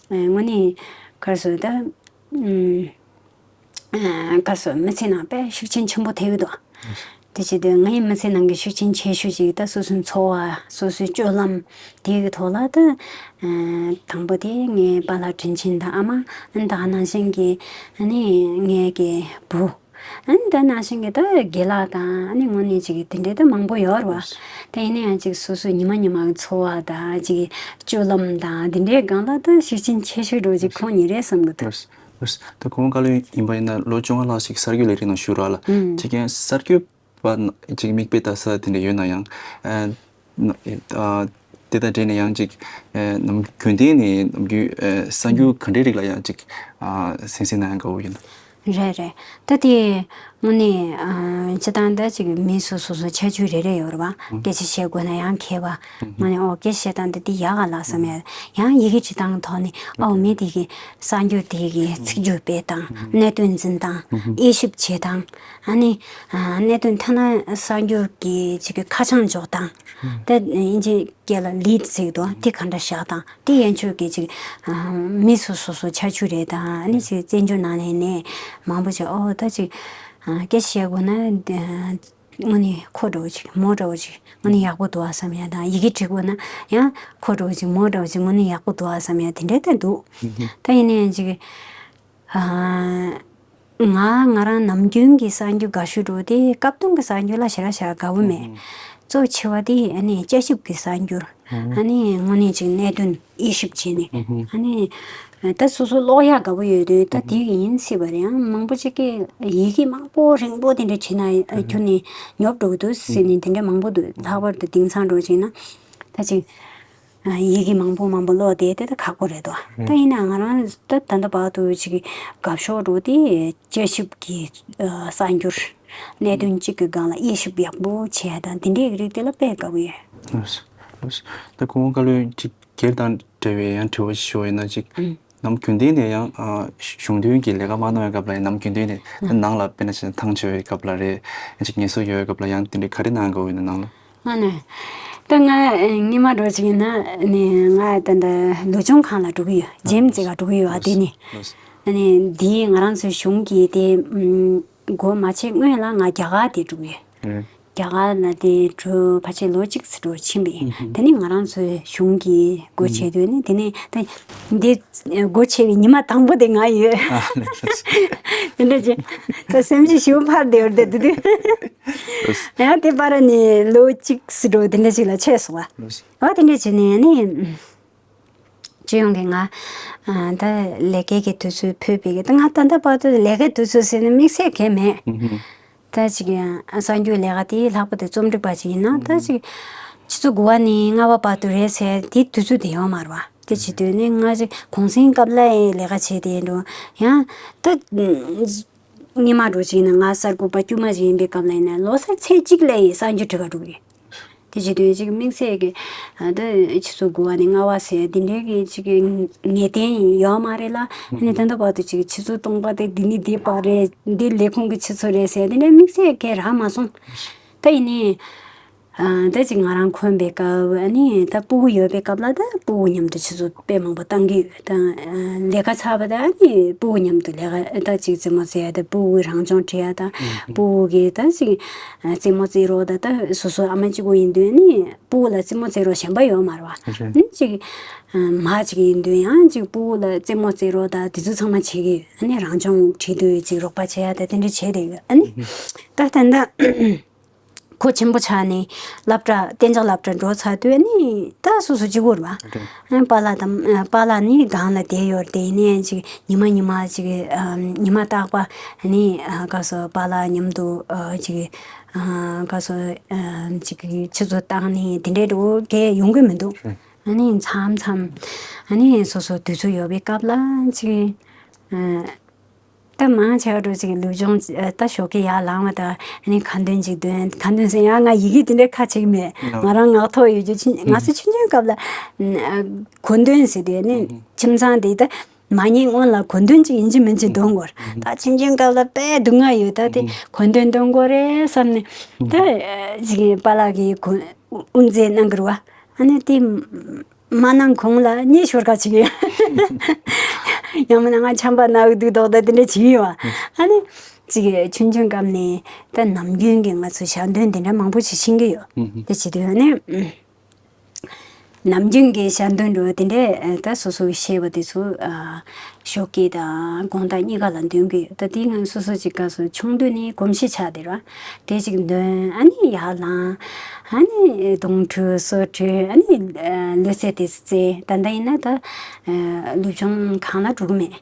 དངོས་གནས་གར་སོང་ད། ཨ་ག་སོ་མི་ཚེ་ནང་དཔེ་ཤུགས་རྐྱེན་ཆེན་པོ་ཐེབས་ཀྱི་འདུག་དེ་བྱེད་དུས་ངའི་མི་ཚེ་ནང་གི་ཤུགས་རྐྱེན་ཆེ་ཤོས་ཅིག་ད་སོ་སོའི་འཚོ་བ་སོ་སོའི་སྤྱོད་ལམ་དེ་གི་ཐོག་ལ་ད་ཨ་དང་པོ་དེ་ངའི་པཱ་ལགས་དྲིན་ཆེན་དང་ཨ་མ་ཨ་ནི་ད་ག་ནང་བཞིན་གྱི་ཨ་ནི་ངའི་གི་བུ་ཨ་ནི་ད་ནང་བཞིན་གྱི་ད་དགེ་ལགས་དང་ཨ་ནི་དངོས་གནས་ཅིག་གི་དེ་འདྲའི་ད་མང་པོ་ཡོད་རེད་བ། དེ་ཡིན་ན་ཡང་ཅིག་སོ་སོའི་ཉི་མ་ཉི་མ་གི་འཚོ་བ་དང་ཅིག་གི་སྤྱོད་ལམ་དང་དེ་འདྲའི་སྒང་ལ་ད་ཤུགས་རྐྱེན་ཆེ་ཤོས་འགྲོ་ཅིག་ཁོང་ཉིད་རེད་བསམ་གི་འདུག་ལགས་སོ། ད་ཁོང་བཀའ་བློན་ཡིན་པ་ཡིན་ན་ལོ་བཅོ་ལྔ་ལྷག་ཞིག་གསར་འགོད་ལས་རིགས་ནང་ཞུགས་རོགས་ལ་ཅིག་ཡང་གསར་འགོད་པ་ཅིག་མིག་དཔེ་ལྟ་ས་དེ་འདྲ་ཡོད་ན་ཡང་ཨ་དེ་དང་འབྲེལ་ནས་ཡང་ཅིག་ནམ་རྒྱུན་ལྡན་ནས་ནམ་རྒྱུན་གསར་འགྱུར་ག་འདྲའི་རིགས་ལ་ཡང་ཅིག་གསན་གཟིགས་གནང་ཡང་དགའ་བོ་ཡིན། རེད་རེད། ད་དེ་དངོས་གནས་ཨ་སྤྱིར་བཏང་ད་ཅིག་མི་སོ་སོ་སོ་ཁྱད་ཆོས་རེ་རེ་ཡོད་རེད་བ། སྐད་ཆ་བཤད་དགོས་ན་ཡང་མཁས་པ། དངོས་གནས་ཨོ་སྐད་བཤད་སྟངས་འདི་འདི་ཡག་ག་ལ་བསམ་ཡ། ཡང་ཡི་གེ་བྲིས་སྟངས་ཐོག་ནས་ཨོ་མི་དེ་གི་གསར་འགྱུར་དེ་གི་ཚིག་སྦྱོར་སྤེལ་སྟངས་གནད་དོན་འཛིན་སྟངས་དབྱེ་ཞིབ་བྱེད་སྟངས་ཨ་ནི་གནད་དོན་ཐ་ན་གསར་འགྱུར་གྱི་ཅིག་གི་ཁ་བྱང་འཇོག་སྟངས་ད་དབྱིན་ཇི་སྐད་ལ་ལིཌ་ཟེར་གི་འདུག་དེ་ག་འདྲ་བཞག་སྟངས། དེ་ཡན་ཆོད་ཀྱི་ཅིག་ཨ་མི་སོ་སོ་སོ་ཁྱད་ཆོས་རེད་ད། ཨ་ནི་ཅིག་བཙན་བྱོལ་ནང་ལ་ནས་མང་པོ་ཅིག་ཨོ་ད་ཅིག་ཨ་སྐད་ཆ་བཤད་དགོས་ན་ཨ་དངོས་གནས་ཁོ་འདྲ་བོ་ཅིག་མོ་འདྲ་བོ་ཅིག་དངོས་གནས་ཡག་པོ་འདུག་ཨ་བསམ་ཡ་དང་། ཡི་གེ་བྲིས་དགོས་ན་ཡང་ཁོ་འདྲ་བོ་ཅིག་མོ་འདྲ་བོ་ཅིག་དངོས་གནས་ཡག་པོ་འདུག་ཨ་བསམ་ཡ་དེ་འདྲ་ད་འདུག་ད་ཡིན་ན་ཡང་ཅིག་ཨ། ང་ང་རང་ནམ་རྒྱུན་གྱི་གསར་འགྱུར་དགའ་ཤོས་འདྲ་བོ་དེ་སྐབས་དུམ་གྱི་གསར་འགྱུར་ལ་ཞེ་དྲག་ཞེ་དྲག་དགའ་བོ་མེད། གཙོ་ཆེ་བ་དེ་ཨ་ནི་དཔྱད་ཞིབ་ཀྱི་གསར་འགྱུར། ཨ་ནི་དངོས་གནས་ཅིག་གནད་དོན་དབྱེ་ཞིབ་བྱས་ནས་ཨ་ནི་ད་སོ་སོ་ཀློག་ཡག་དགའ་བོ་ཡོད་དུས་ད་དེ་གི་ཡིན་སྲིད་པ་རེད། ཡང་མང་པོ་ཅིག་གིས་ཡི་གེ་མང་པོ་རིང་པོ་དེ་འདྲ་བྲིས་ན་ཁྱོན་ནས་ཉོབ་འགྲོ་གི་འདུག་ཟེར་ནས་དེ་འདྲ་མང་པོ་འདུག་ལྷག་པར་དུ་དེང་སང་འདྲ་བོ་བྱས་ན་ད་ཅིག་ཡི་གེ་མང་པོ་མང་པོ་ཀློག་བསྡད་དེ་ད་ཁག་པོ་རེད་དོ། ད་ཡིན་ན་ང་རང་ད་ད་ལྟ་བར་དུ་ཅིག་དགའ་ཤོས་འདྲ་བོ་དེ་དཔྱད་ཞིབ་ཀྱི་གསར་འགྱུར་གནད་དོན་གཅིག་གི་སྒང་ལ་དབྱེ་ཞིབ་ཡག་པོ་བྱས་དང་དེ་འདྲའི་རིགས་དེ་ལ་དཔེ་དགའ་བོ་ཡོད། ལགས་སོ། ལགས་སོ། ད་ཁོང་བཀའ་བློན་ཅིག་སྒེར་དང་འབྲེལ་བའི་ཡང་དྲི་བ་ཞིག་ཞུ་བ་ཡིན་ན་ཅིག་ནམ་རྒྱུན་ལྡན་ནས་ཡང་གཞུང་དོན་གྱི་ལས་ཀ་མ་གནང་བའི་སྐབས་ལ་ཡང་ནམ་རྒྱུན་ལྡན་ནས་ད་ནང་ལ་དཔེར་ན་ཆ་ཐང་ཆད་པའི་སྐབས་ལ་རེད། ཅིག་ངལ་གསོ་ཡོད་པའི་སྐབས་ལ་ཡང་དེ་འདྲའི་ག་རེ་གནང་དགོས་ཡོད་ན་ནང་ལ། ཨ་ནི། ད་ང་སྔོན་མ་འདྲ་བོ་ཅིག་ཡིན་ན་ནི་ང་ད་ལྟ་ལུས་སྦྱོང་ཁང་ལ་འགྲོ་གི་ཡོད། ཇིམ་ཅིག་ལ་འགྲོ་གི་ཡོད། ཨ་དེ་ནི། ཨ་ནི་འདིའི་ང་རང་ཚོའི་གཞུང་གི་དེ་སྒོ་མ་ཕྱེ་སྔོན་ལ་ང་རྒྱ་གར་དེ་འགྲོ་གི་ཡོད། རྒྱ་གར་ལ་དེ་འགྲོ་ཕལ་ཆེར་ལོ་གཅིག་ཙམ་འགྲོ་ཕྱིན་པས། དེ་ནི་ང་རང་ཚོའི་གཞུང་གི་སྒོ་ཕྱེ་དུས་ནི་དེ་ནི་ད་འདི་སྒོ་ཕྱེ་བའི་ཉི་མ་དང་པོ་དེ་ང་ཡོད། དེ་འདྲ་ཅིག་ད་སེམས་ཅིག་ཞིབ་པོ་འཕར་བསྡད་ཡོད་རེད་དེ་དུས། ཡང་དེ་བར་ནས་ལོ་གཅིག་ཙམ་འགྲོ་དེ་འདྲ་ཞིག་ལ་ཆས་སོང་བ། ལགས་སོ། འོ་དེ་འདྲ་བྱས་ནས་ནི། སྤྱི་ཡོངས་ཀྱི་ང་ཨ་ད་ལས་ཀའི་གི་དུས་ཚོད་ཕུད་པའི་གི་ད་ང་ད་ལྟ་བར་དུ་ལས་ཀའི་དུས་ཚོད་ཟེར་ནས་དམིགས་བསལ་གང་མེད། ད་ཅིག་ཡང་གསར་འགྱུར་ལས་ཀ་དེ་ལྷག་པར་དུ་རྩོམ་སྒྲིག་པ་ཅིག་ཡིན་ན་ད་ཅིག་ཆུ་ཚོད་དགུ་པ་ནས་ལྔ་པ་བར་དུ་རེད་ཟེར་དེ་དུས་ཚོད་དེ་ཡོད་མ་རེད་བ། དེ་བྱེད་དུས་ནི་ང་ཅིག་གུང་སེང་སྐབས་ལ་ལས་ཀ་བྱས་དེ་འགྲོ་ཡང་ད། སྔོན་མ་འདྲ་བོ་ཅིག་ཡིན་ན་ང་གསར་འགོད་པ་དཀྱུས་མ་ཞིག་ཡིན་པའི་སྐབས་ལ་ཡིན་ན་ལོ་སར་ཚེས་གཅིག་ལ་ཡི་གསར་འགྱུར་འབྲི་ག་འགྲོ་གི་ཡོད། དེ་བྱེད་དུས་ཅིག་དམིགས་བསལ་གྱི་ད་ཆུ་ཚོད་དགུ་པ་ནས་ལྔ་པ་ཟེར་འདི་འདྲའི་གི་ཅིག་གི་ངེས་གཏན་ཡོད་མ་རེད་ལ། ཨ་ནི་ད་ལྟ་བར་དུ་ཅིག་ཆུ་ཚོད་སྟོང་པ་དེ་འདི་ནི་འདི་པ་རེད། འདི་ལས་ཁུངས་ཀྱི་ཆུ་ཚོད་རེད་ཟེར་འདི་འདྲའི་དམིགས་བསལ་གྱི་རག་མ་སོང་། ད་ཡིན་ནའི། ཨ་ད་ཅིག་ང་རང་གོན་པའི་སྐབས་ཨ་ནི་ད་སྤུ་གུ་ཡོད་པའི་སྐབས་ལ་ད་སྤུ་གུ་མཉམ་དུ་ཆུ་ཚོད་དཔེ་མང་པོ་བཏང་གི་ཡོད། ད་ལས་ཀ་ཚར་བ་ད་ཨ་ནི་སྤུ་གུ་མཉམ་དུ་ལས་ཀ་ད་ཅིག་རྩེད་མོ་རྩེ་ཡ་ད་སྤུ་གུ་རང་སྦྱོང་བྱེད་ཡ་ད་སྤུ་གུ་གི་ད་ཅིག་རྩེད་མོ་རྩེ་རོགས་ད་ད་སོ་སོ་ཨ་མ་གཅིག་པོ་ཡིན་དུས་ཨ་ནི་སྤུ་གུ་ལ་རྩེད་མོ་རྩེ་རོགས་གཞན་པ་ཡོད་མ་རེད་བ། ཨ་ནི་ཅིག་མ་གཅིག་ཡིན་དུས་ཡང་ཅིག་སྤུ་གུ་ལ་རྩེད་མོ་རྩེ་རོགས་ད་དེ་ཚོ་ཚང་མ་བྱེད་ཀྱི་ཡོད། ཨ་ནི་རང་སྦྱོང་བྱེད་དུས་ཅིག་རོགས་པ་བྱེད་ཡ་ད་དེ་འདྲ་བྱེད་བསྡད་ཡོད། ཨ་ནི་ད་ད་ད། མགོ་ཆེན་པོ་ཆགས་ནས་སློབ་གྲྭ་གཏན་འཇགས་སློབ་གྲྭ་འགྲོ་ཚར་དུས་ནི་ད་སོ་སོ་གཅིག་པོ་རེད་བ། ཨ་པཱ་ལགས་དང་ཨ་པཱ་ལགས་ནི་སྒང་ལ་བསྡད་ཡོད་དེ་ནས་ཅིག་ཉི་མ་ཉི་མ་ཅིག་ཨ་ཉི་མ་རྟག་པ་ནི་ཨ་ག་སོ་པཱ་ལགས་མཉམ་དུ་ཨ་ཅིག་ ཨ་ག་སོ་ཨ་ཅིག་ཆུ་ཚོད་བཏང་ནས་དེ་འདྲའི་འགྲོ་གི་ཡོང་གི་མི་འདུག་ཨ་ནི་མཚམས་མཚམས་ཨ་ནི་སོ་སོ་དུས་ཚོད་ཡོད་པའི་སྐབས་ལ་ཅིག་ཨ། ད་མང་ཆེ་བ་འགྲོ་ཅིག་སློབ་སྦྱོང་ཨ་ད་ཞོགས་ཀས་ཡར་ལངས་པ་དང་ཨ་ནི་ཁ་འདོན་ཅིག་འདོན། ཁ་འདོན་ཟེར་ཡང་ང་ཡི་གེ་དེ་འདྲའི་ཁ་ཕྱེ་གི་མེད། ང་རང་ངག་ཐོག་ཡོད་རྒྱུ་ཆུང་ང་ཚོ་ཆུང་ཆུང་སྐབས་ལ་ཨ་གོ་འདོན་ཟེར་དུས་ཨ་ནི་ཁྱིམ་ཚང་དེ་ད་མ་ཉལ་སྔོན་ལ་གོ་འདོན་ཅིག་ཡིན་གཅིག་མིན་གཅིག་འདོན་དགོས། ད་ཆུང་ཆུང་སྐབས་ལ་དཔེ་སྡུག་བསྔལ་ཡོད། ད་དེ་གོ་འདོན་འདོན་དགོས་རེད་བསམ་ནས་ད་ཨ་ཅིག་པཱ་ལགས་ཀྱིས་གོ་དབུ་མཛད་གནང་གི་རེད་བ། ཨ་ནི་དེ་མ་གནང་གོང་ལ་གཉིད་ཤོར་ཁ་ཅིག་ཡོད། ཡང་མིན་ན་ང་ཆམ་པ་ན་གི་འདུག་མདོག་ད་དེ་འདྲ་བྱེད་ཀྱི་ཡོད། ཨ་ནི་ཅིག་ཆུང་ཆུང་སྐབས་ནས་ད་ནམ་རྒྱུན་གྱི་ང་ཚོ་ཞལ་འདོན་དེ་འདྲ་མང་པོ་ཞིག་ཤེས་ཀྱི་ཡོད། དེ་བྱེད་དུས་ཨ་ནི་ནམ་རྒྱུན་གྱི་ཞལ་འདོན་འགྲོ་དེ་འདྲ་ད་སོ་སོ་ཤེས་པ་དེ་ཚོ་ཞོགས་ཀས་དང་དགོང་དག་གཉིས་ཀ་ལ་འདོན་གྱི་ཡོད། ད་དེ་ང་སོ་སོ་ཅིག་ག་སོ་ཆུང་དུས་ནས་གོམས་གཤིས་ཆགས་བསྡད་ར། དེ་ཅིག་འདོན། ཨ་ནི་ཡར་ལངས། ཨ་ནི་དུང་ཁྲོལ་སོ་ཁྲོལ། ཨ་ནི་ཨ་ལུས་རྩལ་དེ་རྩེ། ད་ལྟ་ཡིན་ན་ད་ཨ་སློབ་སྦྱོང་གང་ལ་འགྲོ་གི་མེད།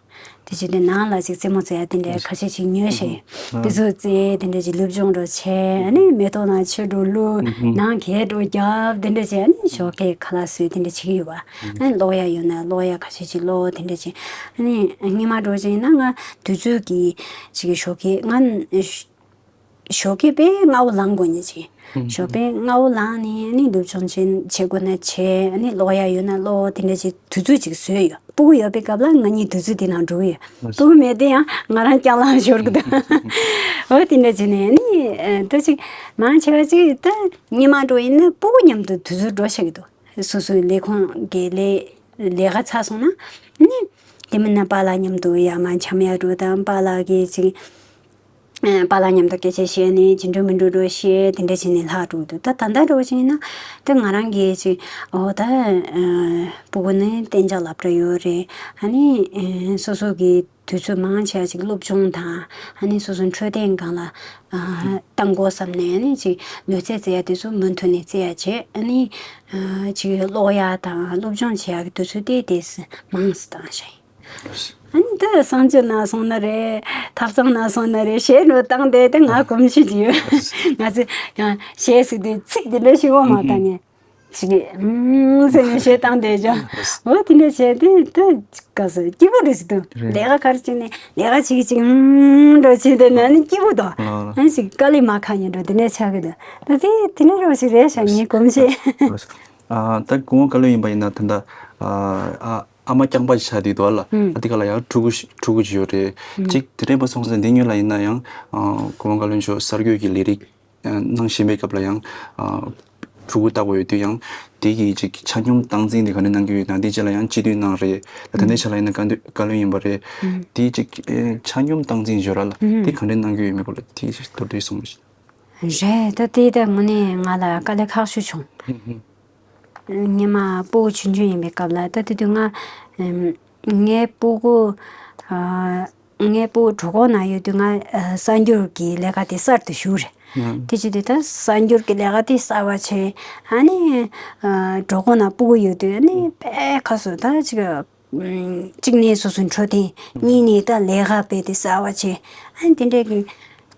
དེ་བྱས་ཏེ་ནང་ལ་ཅིག་རྩེད་མོ་རྩེ་ཡ་དེ་འདྲའི་ཁ་ཤས་ཅིག་ཉོས་བྱས། དེ་ཚོ་རྩེ། དེ་འདྲ་ཅིག་སློབ་སྦྱོང་འགྲོ་བྱས། ཨ་ནི་མེ་ཏོག་ནང་ཆུ་འགྲོ་བླུགས། ནང་གས་འགྲོ་རྒྱབ། དེ་འདྲ་བྱས། ཨ་ནི་ཞོགས་ཀས་ཁ་ལག་བཟོས་དེ་འདྲ་བྱེད་ཀྱི་ཡོད་པ། ཨ་ནི་ཀློག་ཡ་ཡོད་ན་ཀློག་ཡ་ཁ་ཤས་ཅིག་ཀློག། དེ་འདྲ་བྱས། ཨ་ནི་སྔོན་མ་འགྲོ་བྱས་ན་ང་དུས་ཚོད་ཀྱི་ཅིག་ཞོགས་ཀས་ང་ཞོགས་ཀས་དཔེ་སྔ་བོ་ལངས་དགོས་ནི་ཅིག་ཞོགས་པའི་སྔ་བོ་ལངས་ནས་ཨ་ནི་སློབ་སྦྱོང་བྱེད་བྱེད་དགོས་ན་བྱེད། ཨ་ནི་ཀློག་ཡ་ཡོད་ན་ཀློག། དེ་འདྲ་ཅིག་དུས་ཚོད་ཅིག་བཟོས་ཡོད། སྤུ་གུ་ཡོད་པའི་སྐབས་ལ་ང་གཉིས་དུས་ཚོད་དེ་ནང་འགྲོ་གི་ཡོད། སྤུ་གུ་མེད་དུས་ཡང་ང་རང་རྐྱང་ལངས་ཤོར་གི་འདུག་འོ་དེ་འདྲ་བྱས་ནས་ཨ་ནི་ཨ་ད་ཅིག་མང་ཆེ་བ་ཅིག་ད་སྔོན་མ་འགྲོ་ཡིན་ན་སྤུ་གུ་མཉམ་དུ་དུས་ཚོད་འགྲོ་ཤེས་ཀྱི་འདུག་སོ་སོའི་ལས་ཁུངས་ཀྱི་ལས་ལས་ཀ་ཚར་སོང་ན་ཨ་ནི་དེ་མིན་ན་པཱ་ལགས་མཉམ་དུ་ཡར་མར་འཆམ་ཡ་འགྲོ་དང་། པཱ་ལགས་ཀྱིས་ཅིག་ཨ་པཱ་ལགས་མཉམ་དུ་སྐད་ཆ་བཤད་ནས་ཅི་འགྲོ་མི་འགྲོ་འགྲོ་བཤད། དེ་འདྲ་བྱས་ནས་ལྷག་འགྲོ་འདུག་ད་ད་ལྟ་འགྲོ་བྱས་ན་ད་ང་རང་གིས་ཅིག་འོ་ད་ཨ་སྤུ་གུ་ནི་གཏན་འཇགས་སློབ་གྲྭ་ཡོད་རེད། ཨ་ནི་ཨ་སོ་སོ་གི་དུས་ཚོད་མང་ཆེ་བ་ཅིག་སློབ་སྦྱོང་དང་། ཨ་ནི་སོ་སོ་འཕྲོད་བསྟེན་སྒང་ལ་ཨ་བཏང་དགོས་བསམ་ནས། ཨ་ནི་ཅིག་ལུས་རྩལ་རྩེ་ཡ་དེ་ཚོ་མུ་མཐུད་ནས་རྩེ་ཡ་བྱས། ཨ་ནི་ཨ་ཅིག་ཀློག་ཡ་དང་སློབ་སྦྱོང་བྱེད་ཡ་གི་དུས་ཚོད་དེ་དེ་མང་ཙམ་བཏང་བྱས། ཨ་ནི་ད་གསང་སྤྱོད་ནང་སོང་ན་རེད། ཐབ་ཚང་ནང་སོང་ན་རེད། གཞས་འགྲོ་བཏང་དེ་ད་ང་གོམས་གཤིས་ཅིག་ཡོད། ང་ཚོས་ཡང་གཞས་ཟེར་དུས་ཚིག་དེ་འདྲ་ཞིག་འོང་མ་བཏང་ངས་ཅིག་ཨུམ་ཟེར་ནས་གཞས་བཏང་དེ་ཅང་འོ་དེ་འདྲ་བྱས་དུས་ད་ག་ཟེར་སྐྱིད་པོ་རེད་ཟེར་དུས། ལས་ཀ་ག་རེ་བྱས་ནས་ལས་ཀ་བྱེད་ཀྱི་ཅིག་ཨུམ་འགྲོ་བྱས་དེ་ན་ནི་སྐྱིད་པོ་འདུག་ཨ་ནི་ཅིག་དཀའ་ལས་མ་ཁག་ཉིན་འགྲོ་དེ་འདྲ་ཆགས་ཀྱི་འདུག་ད་དེ་དེ་འདྲ་རོགས་ཞིག་རེད་ཤག་ངའི་གོམས་གཤིས། ཨ་ད་གོང་དཀའ་ལས་ཡིན་པ་ཡིན་ན་ད་ལྟ་ཨ་ཨ་མ་རྐྱང་པ་ཞིག་ཆགས་བསྡད་འདུག་ཨ་ལ། ཨ་དེ་ག་ལ་ཡང་ཕྲུ་གུ་ཞིག་ཕྲུ་གུ་ཅིག་ཡོད་རེད། ཅིག་དེ་འདྲས་པ་སོང་ཙང་འདི་སྔོན་ལ་ཡིན་ན་ཡང་ཨ་གོང་དཀའ་ལས་མཆོག་གསར་འགོད་ཀྱི་ལས་རིགས་ཨ་གནང་བཞིན་པའི་སྐབས་ལ་ཡང་ཨ་ཕྲུ་གུ་ལྟ་བུ་ཡོད་དུས་ཡང་དེ་གི་ཅིག་ཆ་སྙོམས་སྟངས་འཛིན་དེ་ག་འདྲས་གནང་གི་ཡོད་དང་། དེ་རྗེས་ལ་ཡང་སྤྱི་འཐུས་གནང་རེད། ད་ད་ལྟའི་ཆ་ལ་ཡིན་ན་བཀའ་འདུས་བཀའ་བློན་ཡིན་པ་རེད། དེ་ཅིག་ཨེ་ཆ་སྙོམས་སྟངས་འཛིན་ཡོད་ར་ལ། དེ་ག་འདྲས་གནང་གི་ཡོད་མེད་སྐོར་ལ་དེ་ཅིག་མདོར་བསྡུས་གསུངས་པ་ཞིག་རེད། ད་དེ་ད་དངོས་གནས་ང་ལ་དཀའ་ལས་ཁག་ཤོས་བྱུང་། སྔོན་མ་སྤུ་གུ་ཆུང་ཆུང་ཡིན་པའི་སྐབས་ལ། ད་དེ་དུས་ང་ཨམ་ངའི་སྤུ་གུ་ཨ་ངའི་སྤུ་གུ་གྲོད་ཁོག་ན་ཡོད་དུས་ང་ཨ་གསར་འགྱུར་གྱི་ལས་ཀ་དེ་གསར་དུ་ཞུགས་རེད། དེ་བྱེད་དུས་ད་གསར་འགྱུར་གྱི་ལས་ཀ་དེ་གསར་བ་བྱས། ཨ་ནི་ཨ་གྲོད་ཁོག་ན་སྤུ་གུ་ཡོད་དུས་ཨ་ནི་དཔེ་ཁ་སོ་ད་ཅིག་ཨམ་གཅིག་ནས་སོ་སོའི་འཕྲོད་བསྟེན། གཉིས་ནས་ད་ལས་ཀ་དཔེ་དེ་གསར་བ་བྱས། ཨ་ནི་དེ་འདྲས་ཀྱི་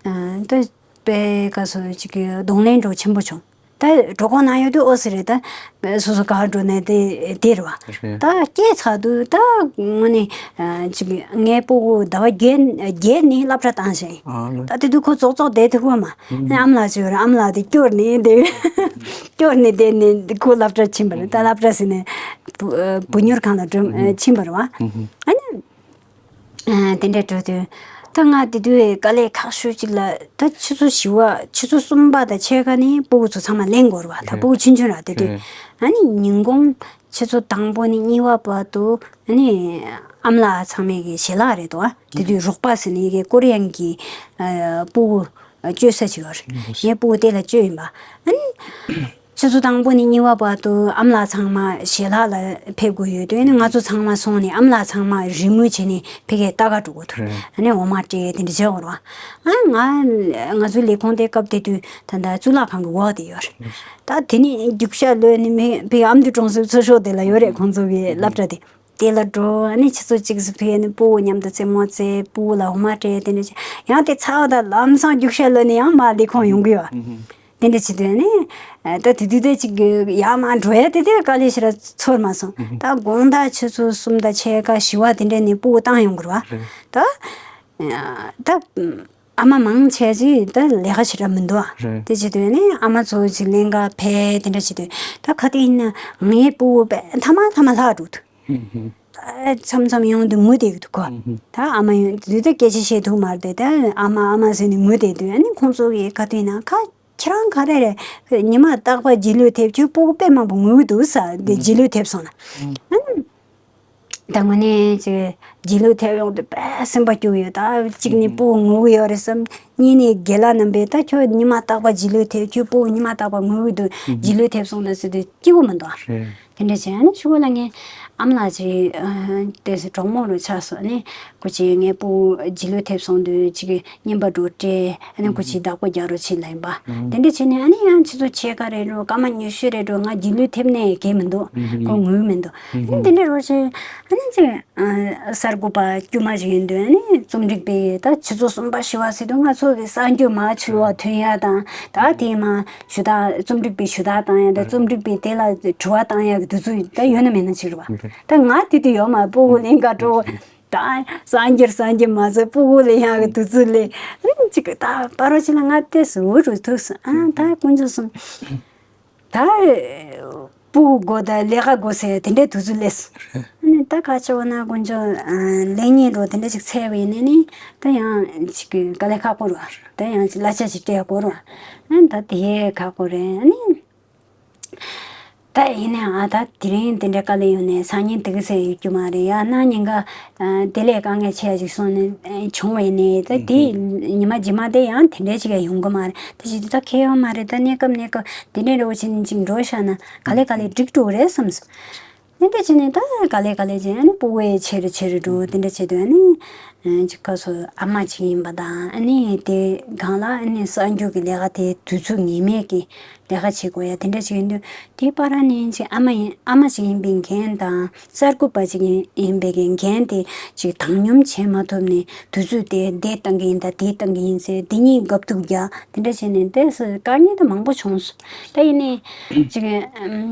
ཨ་ད་དཔེ་ཁ་སོ་ཅིག་གི་གདོང་ལེན་འགྲོ་ཆེན་པོ་བྱུང་། ད་གྲོད་ཁོག་ན་ཡོད་དུས་ཨོ་ཙི་རེད། ད་སོ་སོ་ག་འགྲོ་ནས་དེ་དེ་རེད་བ། རེད། ད་སྐྱེས་ཚར་དུས་ད་དངོས་གནས་ཨ་ཅིག་ངའི་སྤུ་གུ་ཟླ་བ་བརྒྱད་བརྒྱད་ནས་སློབ་གྲྭ་བཏང་ཞིང་། ཨ་ལོ། ད་དེ་དུས་ཁོ་ཙོག་ཙོག་བསྡད་ཐུབ་པ་མ། ཨ་ཨ་མ་ལགས་ཅིག་ཡོད་རེད། ཨ་མ་ལགས་དེ་སྐྱོར་ནས་དེ་སྐྱོར་ནས་བསྡད་ནས་ཁོ་སློབ་གྲྭ་ཕྱིན་པ་རེད། ད་སློབ་གྲྭ་ཟེར་ནས་བུ་ཨ་བུ་ཉུར་ཁང་ལ་འགྲོ་ཨ་ཕྱིན་པ་རེད་བ། ཨ་ནི། ཨ་དེ་འདྲ་འགྲོ་དུས་ད་ང་དེ་དུས་དཀའ་ལས་ཁག་ཤོས་གཅིག་ལ་ད་ཆུ་ཚོད་བཞི་པ་ཆུ་ཚོད་གསུམ་པ་དང་ཕྱེད་ཀ་ནས་སྤུ་གུ་ཚོ་ཚང་མ་ལེན་དགོས་རེད་བ། ད་སྤུ་གུ་ཆུང་ཆུང་ར་དེ་དུས། ཨ་ནི་ཉིན་གུང་ཆུ་ཚོད་དང་པོ་ནས་གཉིས་པ་བར་དུ་ཨ་ནི་ཨ་མ་ལགས་ཚང་མས་ཀྱི་ཞལ་ལག་རེད་དོ། དེ་དུས་རོགས་པ་ཟེར་ནས་ཀྱི་ཀོ་རི་ཡན་གྱི་ཨ་སྤུ་གུ་སྤྱོད་ས་ཅིག་ཡོད་རེད། ངའི་སྤུ་གུ་དེ་ལ་སྤྱོད་ཡིན་པ། ཨ་ནི། ཆུ་ཚོད་དང་པོ་ནས་གཉིས་པ་བར་དུ་ཨ་མ་ལགས་ཚང་མ་ཞལ་ལག་ལ་ཕེབས་དགོས་ཡོད་དུས། ཨ་ནི་ང་ཚོ་ཚང་མ་སོང་ནས་ཨ་མ་ལགས་ཚང་མ་རེས་མོས་བྱས་ནས་ཕ་གིར་ལྟ་ག་འགྲོ་དགོས་འདུག་ཨ་ནི་འོ་མ་སྤྲད་དེ་འདྲ་བྱེད་དགོས་རེད་བ། ཨ་ང་ང་ཚོའི་ལས་ཁུངས་དེ་སྐབས་དེ་དུས་ད་ལྟ་གཙུག་ལག་ཁང་གི་འོག་དེ་ཡོད་རེད། ད་དེ་ནས་རྒྱུག་ཤར་ལོན་ནས་མི་ཕ་གིར་ཨ་མདོ་གྲོང་གསེབ་ཚོ་ཤོག་དེ་ལ་ཡོད་རེད། ཁོང་ཚོ་གི་སློབ་གྲྭ་དེ། དེ་ལ་འགྲོ། ཨ་ནི་ཆུ་ཚོད་གཅིག་ཙམ་ཕེབས་ནས་སྤུ་གུ་མཉམ་དུ་རྩེད་མོ་རྩེ། སྤུ་གུ་ལ་འོ་མ་སྤྲད། དེ་འདྲ་བྱས། ཡང་དེ་ཚར་བ་དང་ལམ་སང་རྒྱུགས་ཤར་ལོག་ནས་ཡང་མར་ལས་ཁུངས་ཡོང་གི་ཡོད། དེ་འདྲ་བྱེད་དུས་ནི། ད་དེ་དུས་དེ་གཅིག་ཡར་མར་འགྲོ་ཡ་དེ་དེ་དཀའ་ལས་ཞེ་དྲག་ཚོར་མ་སོང་། ད་དགོང་དག་ཆུ་ཚོད་གསུམ་དང་ཕྱེད་ཀ་བཞི་པ་དེ་འདྲ་ནས་སྤུ་གུ་བཏང་ཡོང་གི་རེད་བ། ད་ད། ཨ་མ་མང་ཆེ་ཅིག་ད་ལས་ཀ་བྱེད་ར་མི་འདུག་ཨ། རེད། དེ་བྱེད་དུས་ནི་ཨ་མ་ཚོ་ཅིག་ལེན་ག་ཕེབས་དེ་འདྲ་བྱེད་དུས། ད་ག་དུས་ཡིན་ན་ངའི་སྤུ་གུ་དཔེ་མཐའ་མ་མཐའ་མ་ལྷག་འགྲོ་འདུག་ཨུ་ཧུ། ད་མཚམས་མཚམས་ཡོང་དུས་ངུ་བསྡད་ཀྱི་འདུག་གོ། ཨུ་ཧུ། ད་ཨ་མ་ཡོང་དུས་ད་སྐད་ཆ་བཤད་ཐུབ་མ་རེད་དེ། ད་ཨ་མ་ཨ་མ་ཟེར་ནས་ངུ་བསྡད་དུས། ཨ་ནི་ཁོང་ཚོ་གིས་ག་དུས་ཡིན་ན་ཁ་ཁྱེད་རང་ག་རེ་རེད། ཉི་མ་རྟག་པར་རྗེས་ལུས་ཐེབས། ཁྱོད་སྤུ་གུ་དཔེ་མང་པོ་ངུ་གི་འདུག་ཟེར་དེ་རྗེས་ལུས་ཐེབས་སོང་ན། ཨ་ནི། ད་དངོས་གནས་ཅིག་རྗེས་ལུས་ཐེབས་ཡོང་དུས་དཔེ་སེམས་པ་སྐྱོ་གི་ཡོད། ད་གཅིག་ནས་སྤུ་གུ་ངུ་གི་ཡོད་རེད་བསམ། གཉིས་ནས་རྒན་ལགས་རྣམ་པས་ད་ཁྱོད་ཉི་མ་རྟག་པར་རྗེས་ལུས་ཐེབས། ཁྱོད་སྤུ་གུ་ཉི་མ་རྟག་པར་ངུ་གི་འདུག་རྗེས་ལུས་ཐེབས་སོང་ད་ཟེར་དུས་སྐྱིད་པོ་མི་འདུག་ཨ། རེད། དེ་འདྲ་བྱས། ཨ་ནི་ཕྱུག་པོ་ལ་ངས་ཨ་མ་ལགས་ཅིག་ཨ་དེ་སུ་གྲོགས་མོ་རུ་ཆགས་སོང་། ཨ་ནི་སྐུ་མཁྱེན་ངའི་སྤུ་གུ་རྗེས་ལུས་ཐེབས་སོང་དུས་ཅིག་གི་རྔན་པ་འགྲོ་སྤྲད། ཨ་ནི་སྐུ་མཁྱེན་བདག་པོ་རྒྱག་རོགས་བྱེད་ལབ་ཡིན་པ། དེ་འདྲ་བྱས་ནས་ཨ་ནི་ཡང་ཆུ་ཚོད་ཕྱེད་ཀ་རེ་འགྲོ། སྐར་མ་ཉི་ཤུ་རེ་འགྲོ། ང་རྗེས་ལུས་ཐེབས་ནས་གས་མི་འདུག་ཁོ་ངུས་མི་འདུག་ཨ་ནི་དེ་འདྲ་རོགས་བྱས། ཨ་ནི་ཅིག་གསར་འགོད་པ་དཀྱུས་མ་ཞིག་ཡིན་དུས། ཨ་ནི་རྩོམ་སྒྲིག་པས་ད་ཆུ་ཚོད་གསུམ་པ་བཞི་པ་ཟེར་དུས་ང་ཚོ་གི་གསར་འགྱུར་མར་ཕྱི་ལོགས་ཐོན་ཡ་དང་། ད་དེ་མར་ཞུ་དག་རྩོམ་སྒྲིག་པས་ཞུ་དག་བཏང་ཡ་དང་། རྩོམ་སྒྲིག་པས་དེ་ལ་དྲི་བ་བཏང་ཡ་གི་དུས་ཚོད་ད་ཡོད་ན་མེད་ན་ཅིག་རེད་བ། ད་ང་དེ་དུས་ཡོད་མ། སྤུ་གུ་ལེན་ག་འགྲོ། ད་གསར་འགྱུར་གསར་འགྱུར་མ་ཟད་སྤུ་གུ་ལེན་ཡ་གི་དུས་ཚོད་ལས། ཨ་ནི་ཅིག་ད་ཕར་རོགས་བྱས་ན་ང་ཏོག་ཙམ་འུ་རུ་ཐུག་སོང་། ཨ་ད་དཀོན་མཆོག་གསུམ། ད་སྤུ་གུ་དགོས་དང་ལས་ཀ་དགོས་ཟེར་དེ་འདྲའི་དུས་ཚོད་སླེབས་སོང་། ཨ་ནི་ད་ག་ཅི་འོ་ན་དཀོན་མཆོག་ལེགས་ཉེས་འགྲོ་དེ་འདྲ་ཅིག་འཚལ་བ་ཡིན་ནའི་ནི། ད་ཡང་ཅིག་གི་དཀའ་ལས་ཁག་པོ་རེད་བ། ད་ཡང་ཅིག་གླ་ཆ་ཅིག་སྤྲད་དགོས་རེད་བ། ཨ་ནི་ད་དེ་ཁག་པོ་རེད། ཨ་ནི་ད་ཡིན་ནའི་ཨ་ད་དེ་རིང་དེ་འདྲའི་དཀའ་ལས་ཡོང་ནས་སང་ཉིན་དེ་ག་ཟེར་ཡོད་རྒྱུ་མ་རེད། ཡང་གནངས་ཉིན་ཀ་ཨ་དེ་ལས་དཀའ་ངལ་ཆེ་ཡ་ཅིག་སོང་ནས་ཨ་བྱུང་བ་ཡིན་ནའི། ད་དེ་ཉི་མ་རྗེས་མ་དེ་ཡང་དེ་འདྲའི་ཅིག་ཡང་ཡོང་གི་མ་རེད། དེ་བྱེད་དུས་ད་ཁེ་ཡོང་མ་རེད། ད་གནས་སྐབས་གནས་སྐབས་དེ་འདྲའི་རོགས་བྱེད་ནས་ཅིག་འགྲོ་བཞག་ན་ག་ལེ་ག་ལེ་འགྲིག་འགྲོ་གི་རེད་བསམ་སོང་། ཨ་ནི་དེ་བྱས་ནས་ད་ག་ལེ་ག་ལེ་བྱས། ཨ་ནི་སྤུ་གུ་ཆེ་རུ་ཆེ་རུ་འགྲོ། དེ་འདྲ་བྱེད་དུས་ཨ་ནི་ཅིག་ཁ་སོ་ཨ་མ་ཅིག་ཡིན་པ་དང་། ཨ་ནི་དེ་སྒང་ལ་ཨ་ནི་གསར་འགྱུར་གྱི་ལས་ཀ་དེ་དུས་ཚོད་ངེས་མེད་ཀྱི་ལས་ཀ་བྱེད་དགོས་ཡ་དེ་འདྲ་ཅིག་ཡིན་དུས། དེའི་བར་ནས་ཅིག་ཨ་མ་ཡིན། ཨ་མ་ཅིག་ཡིན་པའི་འགན་དང་། གསར་འགོད་པ་ཅིག་ཡིན་པའི་འགན་དེ་ཅིག་བཏང་སྙོམས་བྱེད་མ་ཐུབ་ནས། དུས་ཚོད་དེ་འདི་བཏང་གི་ཡིན་ད་དེ་བཏང་གི་ཡིན་ཟེར། འདི་གཉིས་འགབ་ཐུག་རྒྱག་དེ་འདྲ་བྱས་ནས་ཏོག་ཙམ་དཀའ་ངལ་དེ་མང་པོ་བྱུང་སོང་། ད་ཡིན་ནའི་ཅིག་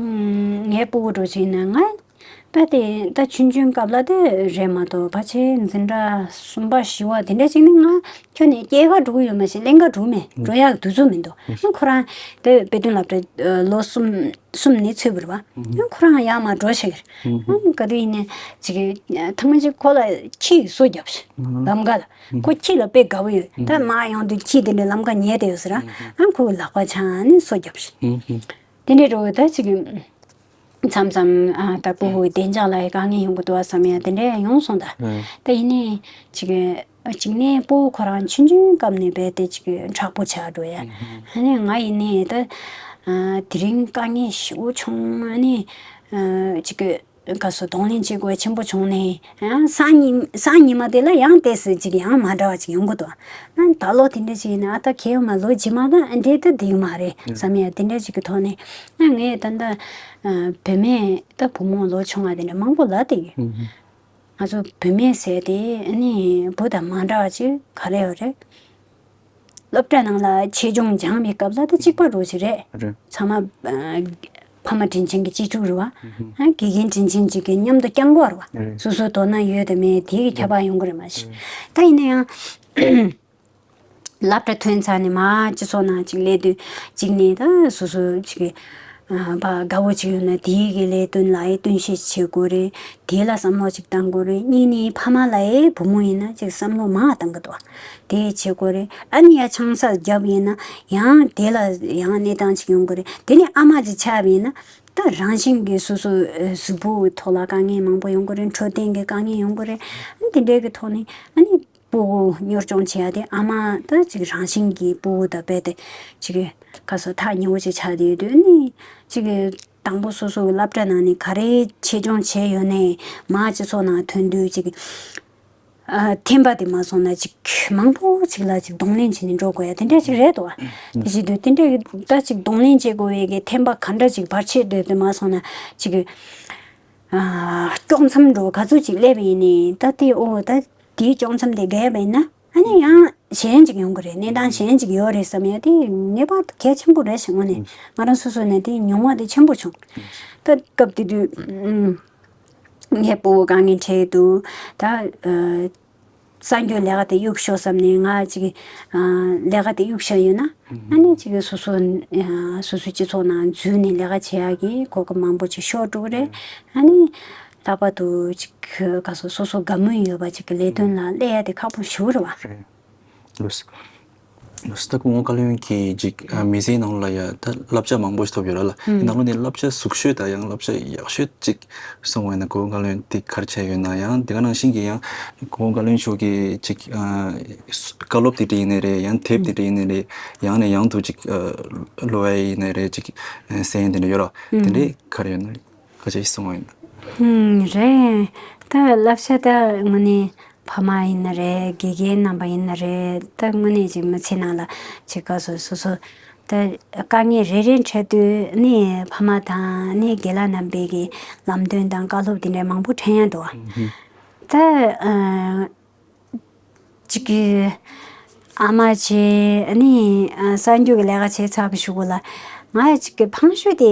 ངའི་སྤུ་གུ་འདྲ་ཅིག་ཡིན་ན། ང་ད་དེ་ད་ཆུང་ཆུང་སྐབས་ལ་དེ་རེད་མ་གཏོགས། ཕལ་ཆེར་འཛིན་གྲྭ་གསུམ་པ་བཞི་པ་དེ་འདྲ་ཅིག་ནས་ང་ཁྱོན་ནས་སྐྱེལ་ག་འགྲོ་གི་ཡོད་མ་ཤེས། ལེན་ག་འགྲོ་མེད། འགྲོ་ཡག་དུས་ཚོད་མི་འདུག་ཨ་ཁོ་རང་དེ་དཔེ་སྟོན་སློབ་གྲྭ་ལོ་གསུམ་གསུམ་ནས་ཚུད་པ་རེད་བ། ཨ་ཁོ་རང་ཡར་མར་འགྲོ་ཤེས་ཀྱི་རེད། ཨ་ག་དུས་ཡིན་ནའི་ཅིག་ཐེངས་མ་ཅིག་ཁོ་ལ་ཁྱི་གིས་སོ་བརྒྱབ་ཤག་ལམ་ཁ་ལ། ཁོ་ཁྱི་ལ་དཔེ་དགའ་བོ་ཡོད། ད་མར་ཡོང་དུས་ཁྱི་དེ་འདྲ་ལམ་ཁ་ཉལ་བསྡད་ཡོད་ས་རེད། ཨ་ཁོ་གི་ལག་པ་འཆང་ནས་སོ་བརྒྱབ་ཤག་དེ་འདྲའི་འགྲོ་ད་ཅིག་མཚམས་མཚམས་ཨ་ད་སྤུ་གུ་བདེ་འཇགས་ལ་ཡང་དཀའ་ངལ་ཡོང་གི་འདུག་བསམ་ཡ་དེ་འདྲ་ཡོང་སོང་ད། ཨ། ད་ཡིན་ནའི་ཅིག་གཅིག་ནས་སྤུ་གུ་ཁོ་རང་ཆུང་ཆུང་སྐབས་ནས་རྦད་དེ་ཅིག་མཁྲེགས་པོ་ཆགས་འགྲོ་ཡ། ཨ་ནི་ང་ཡིན་ནའི་ད་ཨ་དེ་རིང་དཀའ་ངལ་ཞེ་པོ་བྱུང་། ཨ་ནི་ཨ་ཅིག་ག་སོ་གདོང་ལེན་བྱེད་དགོས་ཆེན་པོ་བྱུང་ནས། ཡང་སང་ཉིན་སང་ཉི་མ་དེ་ལ་ཡང་ཏོག་ཙམ་ཅིག་ཡང་མ་འདྲ་བ་ཅིག་ཡོང་གི་འདུག་ཨ་ད་ལོ་དེ་འདྲ་ཅིག་ཡིན་ན་ཨ་ད་གལ་ཡོད་མ། ལོ་རྗེས་མ་ད་ཨ་འདྲའི་ད་བསྡད་ཡོད་མ་རེད་བསམ་ཡ་དེ་འདྲ་ཅིག་གི་ཐོག་ནས། ཨ་ངས་ད་ལྟ་ཨ་བུད་མེད་ད་བུ་མོ་ལོ་ཆུང་བ་དེ་འདྲ་མང་པོ་ལབ་བསྡད་ཡོད། ང་ཚོ་བུད་མེད་ཟེར་དེ་ཨ་ནི་བུ་དང་མ་འདྲ་བ་ཅིག་ག་རེ་ཡོད་རེད། སློབ་གྲྭ་ནང་ལ་ཆེད་སྦྱོང་སྦྱངས་པའི་སྐབས་ལ་ད་གཅིག་པ་འདྲ་ཅིག་རེད། རེད། ཚང་མ་ཨ་ཕ་མ་དྲིན་ཆེན་གྱི་གཅེས་ཕྲུག་རེད་བ། ཨ་དགེ་རྒན་དྲིན་ཆེན་ཅིག་གིས་མཉམ་དུ་བསྐྱངས་པ་རེད་བ། རེད། སོ་སོའི་དོ་སྣང་ཡོད་དང་མེད་དེ་གི་ཁྱད་པར་ཡོང་གི་རེད་མ་གཞི། ད་ཡིན་ན་ཡང་སློབ་གྲྭ་ཐོན་ཚར་ནས་མར་སྤྱི་ཚོགས་ནང་ཅིག་སླེབས་དུས་གཅིག་ནས་ད་སོ་སོ་ཅིག་གི་ཨ་ཕར་དགའ་བོ་ཅིག་ཡོད་ན་དེའི་གི་ལས་དོན་ལ་ཨེ་བསྟུན་ཤེས་བྱེད་དགོས་རེད། དེ་ལ་བསམ་བློ་ཅིག་བཏང་དགོས་རེད། གཉིས་ནས་ཕ་མ་ལ་ཨེ་བུ་མོ་ཡིན་ན་ཅིག་བསམ་བློ་མང་བ་བཏང་གི་འདུག་དེ་བྱེད་དགོས་རེད། ཨ་ནི་ཡ་ཆང་ས་བརྒྱབ་ཡིན་ན་ཡང་དེ་ལ་ཡང་གནས་སྟངས་ཅིག་ཡོང་གི་རེད། དེ་ནས་ཨ་མ་ཅིག་ཆགས་པ་ཡིན་ན་ད་རང་བཞིན་གྱིས་སོ་སོ་ཨ་གཟུགས་པོའི་ཐོག་ལ་དཀའ་ངལ་མང་པོ་ཡོང་གི་རེད། འཕྲོད་བསྟེན་གྱི་དཀའ་ངལ་ཡོང་གི་རེད། ཨ་ནི་དེ་འདྲའི་གི་ཐོག་ནས་ཨ་ནི་སྤུ་གུ་གཉོར་སྐྱོང་བྱེད་ཡ་དེ་ཨ་མ་ད་ཅིག་རང་བཞིན་གྱིས་སྤུ་གུ་ད་རྦད་དེ་ཅིག་ག་སོ་ཐག་ཉེ་བོ་ཅིག་ཆགས་བསྡད་ཡོད་དུས་ནི་ཅིག་དང་པོ་སོ་སོ་གི་སློབ་གྲྭ་ནང་ནས་ག་རེ་ཆེད་སྦྱོང་བྱས་ཡོད་ནའི་མར་སྤྱི་ཚོགས་ནང་ཐོན་དུས་ཅིག་ཨ་ཐེམ་པ་དེ་མ་སོང་ན་ཅིག་མང་པོ་ཅིག་ལ་ཅིག་གདོང་ལེན་བྱས་ནས་འགྲོ་དགོས་ཡ་དེ་འདྲ་ཅིག་རེད་དོ། དེ་བྱེད་དུས་དེ་འདྲ་ད་ཅིག་གདོང་ལེན་བྱེད་དགོས་པའི་གི་ཐེམ་པ་ག་འདྲ་ཅིག་བར་ཆད་སྡོད་དེ་མ་སོང་ན་ཅིག་ཨ་དཀྱོག་མཚམས་འགྲོ་ག་ཚོད་ཅིག་སླེབས་པ་ཡིན་ནའི་ད་དེ་ཨོ་ད་དེའི་དཀྱོག་མཚམས་དེ་བརྒལ་བ་ཡིན་ན་ཨ་ནི་ཡང་གཞན་ཅིག་ཡོང་གི་རེད། གནས་སྟངས་གཞན་ཅིག་ཡོད་རེད་བསམ་ཡ་དེ་ངེས་པར་དུ་གལ་ཆེན་པོ་རེད་ཞེས་དངོས་གནས་ང་རང་སོ་སོ་ནས་དེ་མྱོང་བ་དེ་ཆེན་པོ་བྱུང་། ད་སྐབས་དེ་དུས་ངའི་སྤོ་བོ་དཀའ་ངལ་འཕྲད་འདུག་ད་ཨ། གསར་འགྱུར་ལས་ཀ་དེ་གཡུག་ཤོག་བསམ་ནས་ང་ཅིག་ཨ་ལས་ཀ་དེ་གཡུག་བཞག་ཡོད་ན་ཨ་ནི་ཅིག་སོ་སོ་ཨ་སོ་སོའི་སྤྱི་ཚོགས་ནང་འཛུལ་ནས་ལས་ཀ་བྱེད་ཡག་གི་གོ་སྐབས་མང་པོ་ཅིག་ཤོར་འགྲོ་གི་རེད། ཨ་ནི་ལྷག་པར་དུ་ཅིག་ག་སོ་སོ་སོ་དགའ་མོས་ཡོད་པ་ཅིག་གི་ལས་དོན་ལ་སླེབས་ཡ་དེ་ཁག་པོ་ཞེ་པོ་རེད་བ། རེད། ལགས་སོ། ལགས་སོ། ད་སྐུ་ངོ་བཀའ་བློན་གྱིས་ཅིག་ཨ་མི་ཚེའི་ནང་ལ་ཡ་ད་བསླབ་བྱ་མང་པོ་ཞིག་ཐོབ་ཡོད་ར་ལ། ཨུམ། ནང་ལོགས་ནས་བསླབ་བྱ་ཟུག་ཤོས་དང་ཡང་བསླབ་བྱ་ཡག་ཤོས་ཅིག་གསུང་བ་ཡིན་ན་སྐུ་ངོ་བཀའ་བློན་དེ་ག་རེ་བྱས་ཡོད་ན། ཡང་དེ་ག་ནང་བཞིན་གྱི་ཡང་སྐུ་ངོ་བཀའ་བློན་མཆོག་གིས་ཅིག་ཨ་བཀའ་སློབ་དེ་འདྲ་ཡིན་ནའི་རེད། ཡང་དེབ་དེ་འདྲ་ཡིན་ནའི་རེད། ཡང་ནས་ཡང་དུ་ཅིག་ཨ་ཀློག་ཡ་ཡིན་ནའི་རེད། ཅིག་ཨ་གསན་ཡ་དེ་འདྲ་ཡོད་ར། དེ་ཨུམ། འདྲས་ག་རེ་ཡོད་ན་ཁ་ཤས་ཤིག་གསུང་བ་ཡིན་ན། ཨུམ། རེད། ད་བསླབ་བྱ་ད་དངོས་གནས་ཕ་མ་ཡིན་ན་རེད། དགེ་རྒན་རྣམ་པ་ཡིན་ན་རེད། ད་དངོས་གནས་ཅིག་མི་ཚེ་ནང་ལ་ཅིག་ག་སོ་སོ་སོ་ད་དཀའ་ངལ་རེ་རེ་འཕྲད་དུས་ནི་ཕ་མ་དང་ནི་དགེ་ལགས་རྣམ་པས་ཀྱི་ལམ་སྟོན་དང་བཀའ་སློབ་དེ་འདྲ་མང་པོ་དྲན་ཡ་འདུག་བ། ད་ཨ། ཅིག་གི་ཨ་མ་བྱས་ཨ་ནི་ཨ་གསར་འགྱུར་གྱི་ལས་ཀ་བྱས་ཚར་བའི་གཞུག་གུ་ལ་ང་ཅིག་གི་ཕངས་ཤོས་དེ་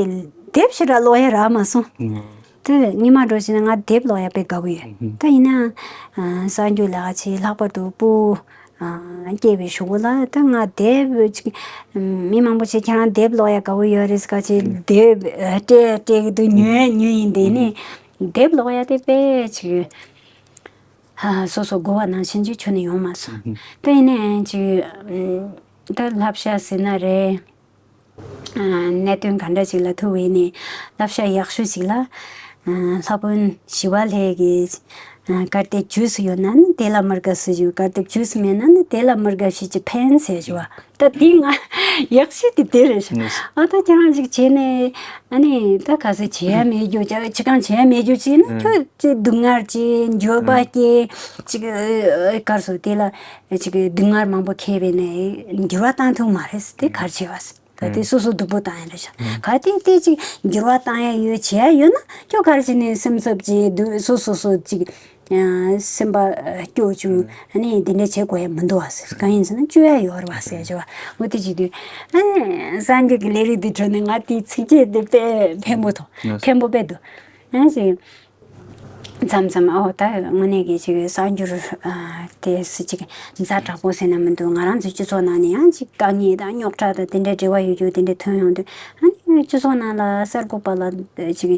དེབ་ཞེ་དྲག་ཀློག་ཡ་རག་མ་སོང་། ཨང་། དེ་ཉི་མ་འགྲོ་བྱས་ན་ང་དེབ་ཀློག་ཡ་དཔེ་དགའ་པོ་ཡོད། ཨང་། ད་ཡིན་ན་ཨ་གསར་འགྱུར་ལས་ཀ་བྱས་ལྷག་པར་དུ་སྤུ་ཨ་སྐྱེས་པའི་གཞུག་གུ་ལ་ད་ང་དེབ་ཅིག་མི་མང་པོ་ཞིག་ཁྱེད་རང་དེབ་ཀློག་ཡ་དགའ་པོ་ཡོད་རེད་ཟེར་ག་ཅིག་ཨང་། དེབ་ཨ་སྤྲད་སྤྲད་གི་འདུག་ཉོས་ཉོས་ཡིན། དེ་ནི་ཨང་། དེབ་ཀློག་ཡ་དེ་དཔེ་ཅིག་ཧ། སོ་སོ་དགོས་པ་ནང་བཞིན་ཅིག་ཁྱོན་ནས་ཡོང་མ་སོང་། ཨུ་ཧུ། ད་ཡིན་ནའི་ཅིག་ཨ་ད་བསླབ་བྱ་ཟེར་ན་རེད། ཨ་གནད་དོན་ག་འདྲ་ཅིག་ལ་ཐུག་པ་ཡིན་ནའི་བསླབ་བྱ་ཡག་ཤོས་ཅིག་ལ་ཨ་ལྷ་དཔོན་ཞི་བ་ལྷས་ཀྱིས་ཨ་གར་དེབ་རྗེས་སུ་ཡོད་ན་ནི་དེ་ལ་མི་དགའ་ཟེར་རྒྱུ། གར་དེབ་རྗེས་སུ་མེད་ན་ནི་དེ་ལ་མི་དགའ་ཞེས་ཀྱི་ཕན་ཟེར་རྒྱུ་བ། ད་དེ་ང་ཡག་ཤོས་དེ་དེ་རེད་ཤག་ཨ་ད་ཁྱེད་རང་ཅིག་བྱས་ནས་ཨ་ནི་ད་ག་ཚོད་བྱེད་ཡ་མེད་རྒྱུ། ཅི་གང་བྱེད་ཡ་མེད་རྒྱུ་བྱས་ན་ཁྱོད་ཅིག་སྡུག་བསྔལ་ཅིག་འགྱོད་པ་སྐྱེ་ཅིག་གར་སོ་དེ་ལ་ཅིག་སྡུག་བསྔལ་མང་པོ་ཁྱེར་བས་ནས་འགྱུར་བ་བཏང་ཐུབ་མ་རེད་ཟེར། དེ་གར་བྱེད་བ་ཟེར། ད་དེ་སོ་སོ་སྡུག་པོ་བཏང་ཡ་རེད་ཤག་ག་དེ་དེ་ཅིག་འགྱུར་བ་བཏང་ཡ་ཡོད་བྱེད་ཡ་ཡོད་ན་ཁྱོད་གར་བྱས་ནས་སེམས་འཚབ་ཅིག་སྡུག་སོ་སོ་སོ་ཅིག་ཨ་སེམས་པ་སྐྱོ་བཅུག་ཨ་ནི་འདི་འདྲ་བྱེད་དགོས་ཡ་མི་འདུག་བ་ཟེར། གང་ཡིན་ཟེར་ན་བཅོས་ཡ་ཡོད་རེད་བ་ཟེར་བྱས་བ། འོ་དེ་བྱེད་དུས་ཨ་ནི་གསར་འགྱུར་གྱི་ལས་རིགས་འདི་གྲོལ་ནས་ང་དེའི་ཚིགས་བཅད་འདི་དཔེ་ཕན་པོ་ཐོགས། ཕན་པོ་དཔེ་འདུག་ཨ་ནི་མཚམས་མཚམས་ཨོ་ད་དངོས་གནས་ཀྱི་ཅིག་གསར་འགྱུར་ཨ་དེ་སུ་ཅིག་ཛ་དྲག་པོ་ཟེར་ན་མི་འདུག་ང་རང་ཚོའི་སྤྱི་ཚོགས་ནང་ནས་ཡང་ཅིག་དཀའ་ངལ་དང་རྙོག་དྲ་དང་དེ་འདྲའི་འབྲེལ་བ་ཡོད་རྒྱུ་དེ་འདྲ་ཐོན་ཡོང་དུས་ཨ་ནི་སྤྱི་ཚོགས་ནང་ལ་གསར་འགོད་པ་ལ་ཅིག་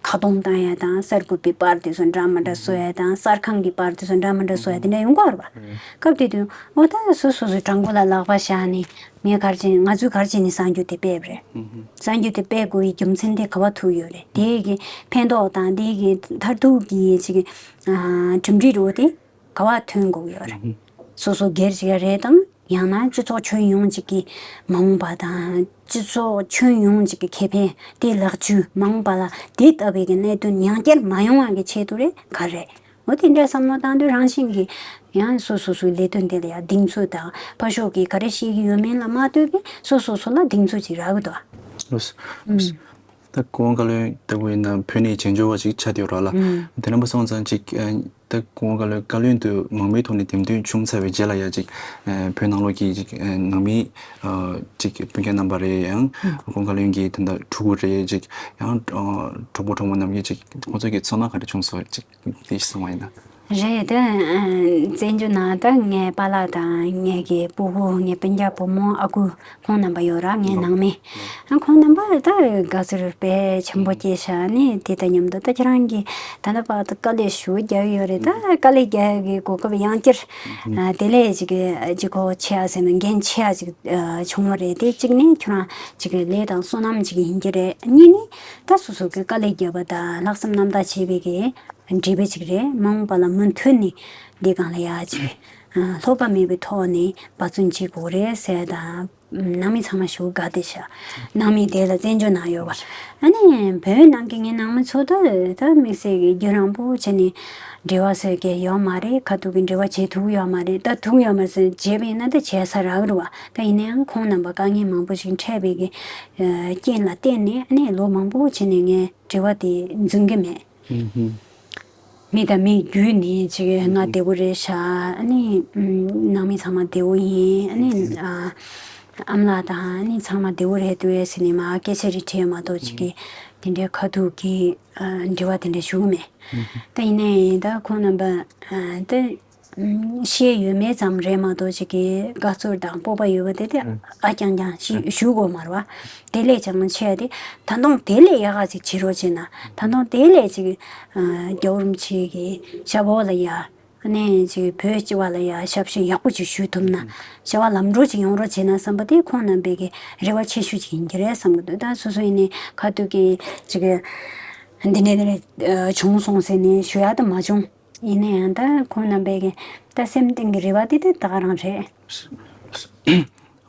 ཁ་རྡུང་བཏང་ཡ་དང་གསར་འགོད་པའི་པར་དེ་ཚོ་འདྲ་མི་འདྲ་བཟོ་ཡ་དང་གསར་ཁང་གི་པར་དེ་ཚོ་འདྲ་མི་འདྲ་བཟོ་ཡ་དེ་འདྲ་ཡོང་གི་ཡོད་རེད་པ། སྐབས་དེ་དུས་ཨོ་ད་སོ་སོ་སོའི་བྲང་ཁོག་ལ་ལག་པ་བཞག་ནས་ངས་ག་རེ་བྱས་ནས་ང་ཚོས་ག་རེ་བྱས་ནས་གསར་འགྱུར་དེ་སྤེལ་བ་རེད། གསར་འགྱུར་དེ་སྤེལ་དགོས་པའི་རྒྱུ་མཚན་དེ་ག་པར་ཐུག་ཡོད་རེད། དེ་གི་ཕན་ཐོགས་དང་དེ་གི་མཐར་ཐུག་གི་ཅིག་གྲུབ་འབྲས་རོ་དེ་ག་པར་ཐོན་དགོས་ཡོད་རེད། སོ་སོ་སྒེར་གཅིག་རེད་དང་ཡང་ན་སྤྱི་ཚོགས་ཁྱོན་ཡོངས་གཅིག་གི་མ་འོངས་པ་དང་སྤྱི་ཚོགས་ཁྱོན་ཡོངས་གཅིག་གི་ཁེ་ཕན་དེ་ལེགས་བཅོས་མ་འོངས་པ་ལ་དེ་ལྟ་བའི་གི་གནད་དོན་ཡང་བསྐྱར་མ་ཡོང་བ་གི་ཆེད་དུ་རེད་ག་རེད། འོ་དེ་འདྲའི་བསམ་བློ་བཏང་དུས་རང་བཞིན་གྱིས་ཡང་སོ་སོ་སོའི་ལས་དོན་དེ་ལ་ཡང་གདེང་ཚོད་དང་ཕར་ཕྱོགས་ཀྱིས་ག་རེ་བཤད་ཀྱི་ཡོད་མེད་ལ་མ་ལྟོས་པའི་སོ་སོ་སོ་ལ་གདེང་ཚོད་ཅིག་རག་གི་འདུག་ཨ། ལགས་སོ། ད་སྐུ་ངོ་བཀའ་བློན་ལྟ་བུ་ཡིན་ན་བོད་ནས་བྱེས་འབྱོར་བ་ཅིག་ཆགས་བསྡད་ཡོད་རེད་ལ། ཨུམ། དེ་རྣམ་པ་སོང་ཙང་ཅིག་ཨ་ད་སྐུ་ངོ་བཀའ་བློན་བཀའ་བློན་དུ་མང་མོས་ཐོག་ནས་འདེམས་ཐོན་བྱུང་ཚར་བའི་རྗེས་ལ་ཡ་ཅིག་ཨ་བོད་ནང་ལོགས་ཀྱི་ཅིག་ཨ་ནང་མི་ཨ་ཅིག་སྤུན་ཀྱག་རྣམ་པ་རེད། ཡང་ཨུམ། སྐུ་ངོ་བཀའ་བློན་གྱི་ད་ལྟ་ཕྲུ་གུ་རེད། ཅིག་ཡང་ཨ་གྲོགས་པོ་གྲོགས་མོ་རྣམས་ཀྱིས་ཅིག་ཁོང་ཚོ་གི་ཚོར་སྣང་ག་འདྲ་བྱུང་སོང་ཅིག་དེ་གསུངས་པ་ཡིན་ན། རེད་དེ། ཨ་བཙན་བྱོལ་ནང་ད་ངའི་པཱ་ལགས་དང་ངའི་གི་སྤུ་གུ་ངའི་སྤུན་ཀྱག་བུ་མོ་ཨ་ཁུ་ཁོང་རྣམ་པ་ཡོད་ར། ངའི་ནང་མི། ཨ་ཁོང་རྣམ་པ་ད་དགའ་ཚོར་དཔེ་ཆེན་པོ་སྐྱེས་ཤག་ནི་དེ་དང་མཉམ་དུ་ད་ཁྱེད་རང་གིས་ད་ལྟ་བར་དུ་དཀའ་ལས་ཞེ་པོ་རྒྱག་གི་ཡོད་རེད། ད་དཀའ་ལས་རྒྱག་ཡག་གི་གོ་སྐབས་ཡང་བསྐྱར་ཨ་དེ་ལས་ཅིག་ལྗིད་ཁོག་ཆེ་ཡ་ཟེར་ན་འགན་ཆེ་ཡ་ཅིག་ཨ་བྱུང་བ་རེད། དེ་གཅིག་ནི་ཁྱེད་རང་ཅིག་ལས་དང་བསོད་ནམས་ཅིག་ཡིན་གྱི་རེད། གཉིས་ནི་ད་སོ་སོ་གི་དཀའ་ལས་རྒྱབ་པ་དང་ལྷག་བསམ་རྣམ་དག་བྱས་པའི་གི་འབྲས་བུ་ཅིག་རེད། མ་འོངས་པ་ལ་མུ་མཐུད་ནས་འདི་སྒང་ལ་ཡ་ཅིག་ ལྷོད་པ་མེད་པའི་ཐོག་ནས་འབད་བརྩོན་བྱེད་དགོས་རེད་ཟེར་དང་། ནང་མི་ཚང་མ་ཞེ་དྲག་དགའ་བསྡད་ཤག་ནང་མི་དེ་ལ་བཙན་བྱོལ་ནང་ཡོད་པ། ཨ་ནི་བོད་ནང་གི་ངའི་ནང་མི་ཚོ་ད་ད་དམིགས་བསལ་གྱི་རྒྱུན་རིང་པོ་བྱས་ནས་འབྲེལ་བ་བཟོ་མཁན་ཡོད་མ་རེད། ཁ་ཐུག་གི་འབྲེལ་བ་བྱེད་ཐུབ་ཡོད་མ་རེད། ད་ཐུབ་ཡོད་མ་རེད་ཟེར། བྱས་པ་ཡིན་ན་ད་བྱས་ས་རག་རེད་པ། ད་ཡིན་ན་ཡང་ཁོང་རྣམ་པ་དཀའ་ངལ་མང་པོ་ཞིག་འཕྲད་པའི་གི་རྐྱེན་ལ་བརྟེན་ནས། ཨ་ནི་ལོ་མང་པོ་བྱས་ནས་ངས་འབྲེལ་བ་དེ་འཛིན་གྱི་མེད། ཨུ་ཧུམ། མི་དང་མི་བརྒྱུད་ནས་ཅིག་ང་བདེ་པོ་རེད་ཤག་ཨ་ནི་ཨམ། ནང་མི་ཚང་མ་བདེ་པོ་ཡིན། ཨ་ནི་ཨ། ཨ་མ་ལགས་དང་ཨ་ནི་ཚང་མ་བདེ་པོ་རེད་འདུག་ཟེར་ནས་མར་སྐད་ཆ་རེ་དྲིས་མ་གཏོགས། ཅིག་གི་དེ་འདྲའི་ཁ་ཐུག་གི་ཨ། འབྲེལ་བ་དེ་འདྲ་ཞུ་གི་མེད། ད་ཡིན་ནའི་ད་ཁོང་རྣམ་པ་ཨ། ད་ཨམ། ཤེས་ཡོད་མེད་ཙམ་རེད་མ་གཏོགས། ཅིག་གི་དགའ་ཚོར་དང་སྤོབས་པ་ཡོད་པ་དེ་དེ་ཨ་རྐྱང་རྐྱང་ཞིག་ཞུ་དགོས་མ་རེད་པ། དེ་ལས་ཀྱང་ཆེ་བ་དེ། ད་དུང་དེ་ལས་ཡག་ག་ཅིག་བྱེད་རོགས་བྱས་ན། ད་དུང་དེ་ལས་ཅིག་ཨ། རྒྱལ་བ་རིན་པོ་ཆེ་གི་ཞབས་འོག་ལ་ཡ། ཨ་ནི་ཅིག་བོད་སྤྱི་བ་ལ་ཡ་ཞབས་ཞུ་ཡག་པོ་ཅིག་ཞུ་ཐུབ་ན། བྱ་བ་ལམ་འགྲོ་ཅིག་ཡོང་རོགས་བྱས་ན་བསམ་པ་དེ་ཁོང་རྣམ་པའི་གི་རེ་བ་ཆེ་ཤོས་ཅིག་ཡིན་གྱི་རེད་བསམ་གྱི་འདུག་ད་སོ་སོ་ཡིན་ནའི་ཁ་ཐུག་གི་ཅིག་འདི་འདྲ་འདི་འདྲ་བྱུང་སོང་ཟེར་ནས་ཞུ་ཡག་ད་མ་བྱུང་། ཡིན་ན་ཡང་ད་ཁོང་རྣམ་པའི་གི་ད་སེམས་གཏིང་གི་རེ་བ་དེ་དེ་ད་ག་རང་རེད།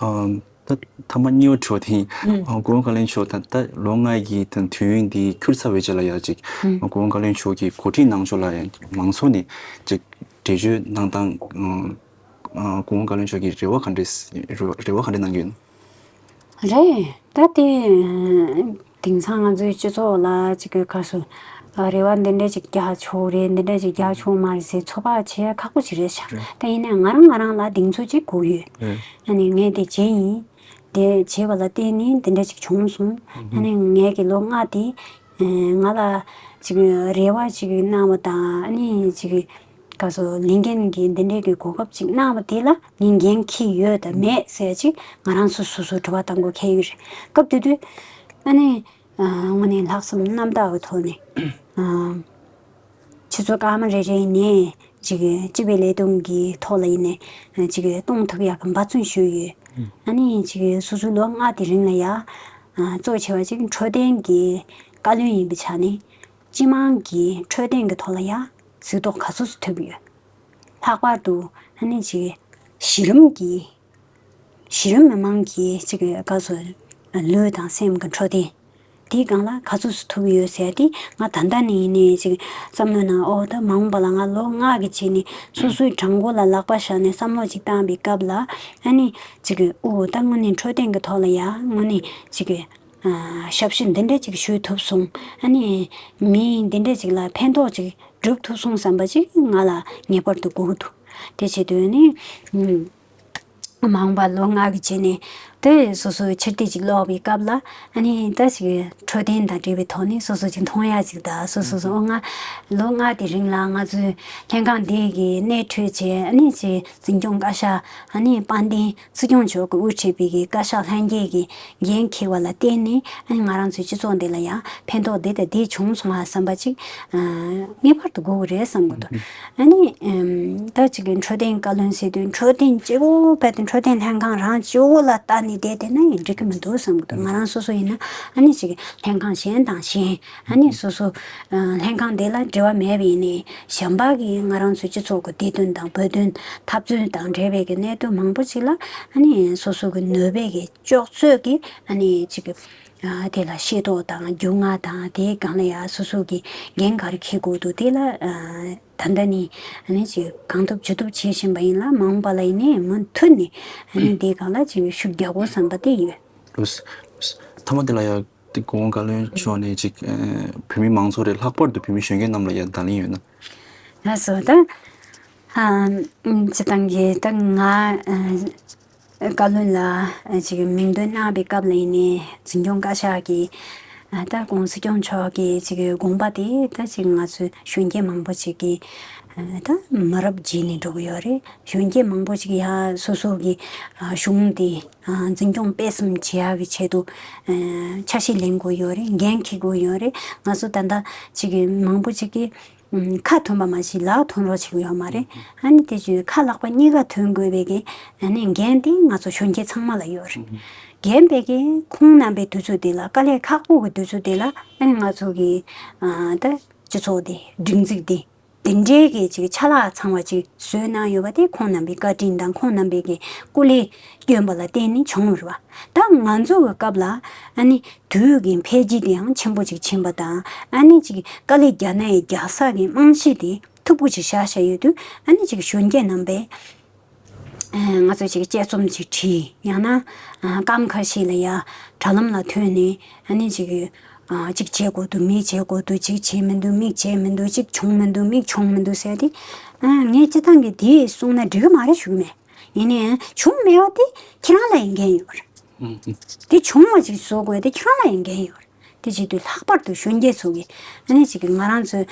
ཨམ། ད་ཐ་མ་གཉིས་པ་དྲི་བ་དེ་ཡིན། ཨ། གོང་བཀའ་བློན་མཆོག་ད་ལྟ་ལོ་ལྔ་གི་ད་དུས་ཡུན་འདི་འཁྱོལ་ཚར་བའི་རྗེས་ལ་ཡ་ཅིག་ཨ། གོང་བཀའ་བློན་མཆོག་གི་གོ་སྒྲིག་གནང་ཕྱོགས་ལ་ཡ་མང་ཚོགས་ནས་ཅིག་འགྲེལ་བརྗོད་གནང་སྟངས། ཨ། གོང་བཀའ་བློན་མཆོག་གིས་རེ་བ་ག་འདྲས། རེ་བ་ག་འདྲས་གནང་གི་ཡོད་ན། རེད། ད་དེ་དེང་སང་ང་ཚོའི་སྤྱི་ཚོགས་ལ་ཅིག་གི་ག་སོ། ཨ། རེ་བ་འདི་འདྲ་ཅིག་རྒྱག་ཆོག་རེད། འདི་འདྲ་ཅིག་རྒྱག་ཆོག་མ་རེད་ཟེར་ཚོད་དཔག་བྱེད་ཡ་ཁག་པོ་ཞིག་རེད་ཤག་རེད། ད་ཡིན་ནའང་ང་རང་ང་རང་ལ་གདེང་ཚོད་ཅིག་དགོས་ཡོད། རེད། ཨ་ནི་ངས་དེ་བྱས་ཡིན། དེ་བྱས་པ་ལ་བརྟེན་ནས་འདི་འདྲ་ཅིག་བྱུང་སོང་། ཨ་ནི་ངས་ཀྱི་ལོ་ལྔ་དེ་ང་ལ་ཅིག་རེ་བ་ཅིག་གནང་བ་དང་། ཨ་ནི་ཅིག་ག་སོ། ལས་འགན་གྱི་འདི་འདྲའི་གི་གོ་སྐབས་ཅིག་གནང་བ་དེ་ལ་ངས་འགན་འཁྱེར་ཡོད་དམ་མེད་ཟེར་ཅིག་ང་རང་སོ་སོ་སོ་དྲི་བ་བཏང་དགོས་འཁེལ་ཡོད་རེད། སྐབས་དེ་དུས་ཨ་ནི་ཨ། དངོས་གནས་ལྷག་བསམ་རྣམ་དག་གི་ཐོག་ནས། ཨ། ཆུ་ཚོད་སྐར་མ་རེ་རེ་ནས་ཅིག་སྤྱི་པའི་ལས་དོན་གྱི་ཐོག་ལ་ཡིན་ནའི་ཅིག་གཏོང་ཐུབ་ཡག་གི་འབད་བརྩོན་ཞུས་ཡོད། ཨ་ནི་ཅིག་སོ་སོའི་ལོ་ལྔ་དེ་རིང་ལ་ཡ། ཨ། གཙོ་ཆེ་བ་ཅིག་འཕྲོད་བསྟེན་གྱི་བཀའ་བློན་ཡིན་པའི་ཆ་ནས་སྤྱི་དམངས་ཀྱི་འཕྲོད་བསྟེན་གྱི་ཐོག་ལ་ཡ་གཟིགས་རྟོག་ག་ཚོད་ཙམ་ཐུབ་ཡོད། ལྷག་པར་དུ་ཨ་ནི་ཅིག་གཞི་རིམ་གྱི་གཞི་རིམ་མི་མང་གི་ཅིག་ག་སོ། ལུས་དང་སེམས་ཀྱི་འཕྲོད་བསྟེན་དེའི་སྒང་ལ་ག་ཚོད་ཙམ་ཐུབ་ཡོད་ཟེར་དེ། ང་ད་ལྟ་ནས་ཡིན་ནའི་ཅིག་བསམ་བློ་ནང་། ཨོ། ད་མ་འོངས་པ་ལ་ང་ལོ་ལྔ་གི་རྗེས་ནས་སོ་སོའི་བྲང་ཁོག་ལ་ལག་པ་བཞག་ནས་བསམ་བློ་ཅིག་བཏང་བའི་སྐབས་ལ། ཨ་ནི་ཅིག་ཨོ། ད་དངོས་གནས་འཕྲོད་བསྟེན་གྱི་ཐོག་ལ་ཡ་དངོས་གནས་ཅིག་ཨ། ཞབས་ཞུ་འདི་འདྲ་ཅིག་ཞུ་ཐུབ་སོང་། ཨ་ནི་མི་འདི་འདྲ་ཅིག་ལ་ཕན་ཐོགས་ཅིག་སྒྲུབ་ཐུབ་སོང་བསམ་པ་ཅིག་ང་ལ་ངེས་པར་དུ་དགོས་ཀྱི་འདུག་དེ་བྱེད་དུས་ནི། ཨ། མ་འོངས་པ་ལོ་ལྔ་གི་རྗེས་ནས་དེ་སོ་སོའི་ཕྱིར་བལྟས་ཅིག་ཀློག་པའི་སྐབས་ལ། ཨ་ནི་ད་ཅིག་འཕྲོད་བསྟེན་དང་འབྲེལ་བའི་ཐོག་ནས་སོ་སོ་ཅིག་མཐོང་ཡ་ཅིག་དང་། སོ་སོ་སོ། ཨ། ང་ལོ་ལྔ་དེ་རིང་ལ་ང་ཚོའི་ལྷན་ཁང་འདི་གི་སྣེ་ཁྲིད་བྱས། ཨ་ནི་ཅིག་འཛིན་སྐྱོང་བཀའ་ཤག་ཨ་ནི་དཔལ་ལྡན་སྲིད་སྐྱོང་མཆོག་གིས་དབུ་ཁྲིད་པའི་གི་བཀའ་ཤག་ལྷན་རྒྱས་ཀྱི་འགན་འཁྱེར་བ་ལ་བརྟེན་ནས། ཨ་ནི་ང་རང་ཚོའི་སྤྱི་ཚོགས་འདི་ལ་ཡང་ཕན་ཐོགས་འདི་དང་འདི་བྱུང་སོང་ང་བསམ་པ་ཅིག་ཨ། ངེས་པར་དུ་དགོས་ཀྱི་རེད་བསམ་གྱི་འདུག་ཨ་ནི་ཨམ། ད་ཅིག་གི་འཕྲོད་བསྟེན་བཀའ་བློན་ཟེར་དུས་འཕྲོད་བསྟེན་གཅིག་པོ། རྦད་དེ་འཕྲོད་བསྟེན་ལྷན་ཁང་རང་གཅིག་པོ་ལ་ལྟ་ནས་བསྡད་བསྡད་ན་ཡང་འགྲིག་གི་མི་འདུག་བསམ་གྱི་འདུག་ང་རང་སོ་སོ་ཡིན་ན། ཨ་ནི་ཅིག་ལྷན་ཁང་གཞན་དང་གཞན། ཨ་ནི་སོ་སོ་ཨ། ལྷན་ཁང་དེ་ལ་འབྲེལ་བ་མེད་པ་ཡིན་ནའི། གཞན་པ་གི་ང་རང་ཚོའི་སྤྱི་ཚོགས་ཀྱི་བདེ་དོན་དང་བོད་དོན་འཐབ་རྩོད་དང་འབྲེལ་བའི་གི་གནད་དོན་མང་པོ་ཅིག་ལ། ཨ་ནི་སོ་སོ་གི་ནུས་པའི་གི་ལྕོགས་ཚོད་ཀྱིས་ཨ་ནི་ཅིག་ཨ། དེ་ལ་ཤེས་རྟོགས་དང་རྒྱུས་མངའ་དང་། དེའི་སྒང་ལ་ཡ་སོ་སོ་གི་འགན་ག་རེ་འཁྱེར་དགོས་འདུག་དེ་ལ་ཨ། ད་ལྟ་ནས་ཨ་ནི་ཅིག་གང་ཐུབ་ཅི་ཐུབ་བྱེད་བཞིན་པ་ཡིན་ལ། མ་འོངས་པ་ལ་ཡིན་ནའི་མུ་མཐུད་ནས་ཨ་ནི་དེའི་སྒང་ལ་ཅིག་ཤུགས་རྒྱག་དགོས་བསམ་པ་དེ་ཡོད། ལགས་སོ། ལགས་སོ། མཐའ་མ་དེ་ལ་ཡ། དེ་གོང་བཀའ་བློན་མཆོག་ནས་ཅིག་ཨ། བོད་མི་མང་ཚོགས་རེད། ལྷག་པར་དུ་བོད་མི་གཞོན་སྐྱེས་རྣམས་ལ་ཡ་བརྡ་ལན་ཡོད་ན། ལགས་སོ། ད་ཨ། སྤྱིར་བཏང་གི་ད་ང་ཨ། བཀའ་བློན་ལ་ཅིག་མིང་འདོན་གནང་བའི་སྐབས་ལ་ཡིན་ནའི། འཛིན་སྐྱོང་བཀའ་ཤག་གི་ཨ། ད་༸གོང་ས་༸སྐྱོང་མཆོག་གི་ཅིག་དགོངས་པ་དེ་ད་ཅིག་ང་ཚོ་གཞོན་སྐྱེས་མང་པོ་ཅིག་གིས་ཨ། ད་མ་རབས་བརྗེད་ནས་འགྲོ་གི་ཡོད་རེད། གཞོན་སྐྱེས་མང་པོ་ཅིག་ཡ་སོ་སོ་གི་ཨ། གཞུང་དེ་ཨ། འཛིན་སྐྱོང་སྤེལ་གསུམ་བྱེད་ཡག་གི་ཆེད་དུ་ཨ། ཆ་ཤས་ལེན་དགོས་ཡོད་རེད། འགན་འཁྱེར་དགོས་ཡོད་རེད། ང་ཚོ་ད་ལྟ་ཅིག་མང་པོ་ཅིག་གིས། ཁ་ཐོན་པ་མ་གཞི་ལག་ཐོན་རོགས་བྱེད་ཀྱི་ཡོད་མ་རེད། ཨ་ནི་དེ་བཞིན་ཁ་ལག་པ་གཉིས་ཀ་ཐོན་དགོས་པའི་གི་ཨ་ནི་འགན་དེ་ང་ཚོ་གཞོན་སྐྱེས་ཚང་མ་ལ་ཡོད་རེད། རྒན་པའི་གི་ཁོང་རྣམ་པའི་དུས་ཚོད་དེ་ལ། དཀའ་ལས་ཁག་པོ་གི་དུས་ཚོད་དེ་ལ་ཨ་ནི་ང་ཚོ་གི་ཨ། ད་སྤྱི་ཚོགས་དེ་སྒྲིག་འཛུགས་དེ་ དེ་འདྲའི་གི་ཅིག་ཆ་ལག་ཚང་བ་ཅིག་བཟོས་གནང་ཡོད་པ་དེ་ཁོང་རྣམ་པའི་བཀའ་དྲིན་དང་ཁོང་རྣམ་པའི་གི་སྐུ་ལས་བསྐྱོན་པ་ལ་བརྟེན་ནས་བྱུང་བ་རེད་བ། ད་ང་ཚོ་གི་སྐབས་ལ་ཨ་ནི་དུས་ཀྱི་འཕེལ་རྒྱས་དེ་ཡང་ཆེན་པོ་ཅིག་ཕྱིན་པ་དང་ཨ་ནི་ཅིག་དཀའ་ལས་རྒྱག་ན་ཡང་རྒྱག་ས་གི་རྨང་གཞི་དེ་མཐུག་པོ་ཅིག་བཞག་བཞག་ཡོད་དུས་ཨ་ནི་ཅིག་གཞོན་སྐྱེས་རྣམ་པས། ཨ་ང་ཚོ་ཅིག་དཔྱད་རྩོམ་ཅིག་བྲིས་ཡང་ན་ཨ་སྐམ་ཁ་ཤས་ལ་ཡ་དྲ་ལམ་ལ་ཐོན་ནས་ཨ་ནི་ཅིག་ཨ་ཅིག་བྱེད་དགོས་འདུག་མིག་བྱེད་དགོས་འདུག་ཅིག་བྱེད་མི་འདུག་མིག་བྱེད་མི་འདུག་ཅིག་བྱུང་མི་འདུག་མིག་བྱུང་མི་འདུག་ཟེར་ཏེ་ཨ་ངས་སྤྱི་བཏང་གི་དེ་གསུངས་ན་འགྲིག་གི་མ་རེད་ཞུ་གི་མེད། ཡིན་ནའི་བྱུང་མེད་པ་དེ་ཁྱེད་རང་ལ་ཡང་འགན་ཡོད་རེད། དེ་བྱུང་བ་ཅིག་བཟོ་དགོས་དེ་ཁྱེད་རང་ལ་ཡང་འགན་ཡོད་རེད། དེ་བྱེད་དུས་ལྷག་པར་དུ་གཞོན་སྐྱེས་ཚོ་གིས་ཨ་ནི་ཅིག་གི་ང་རང་ཚོའི་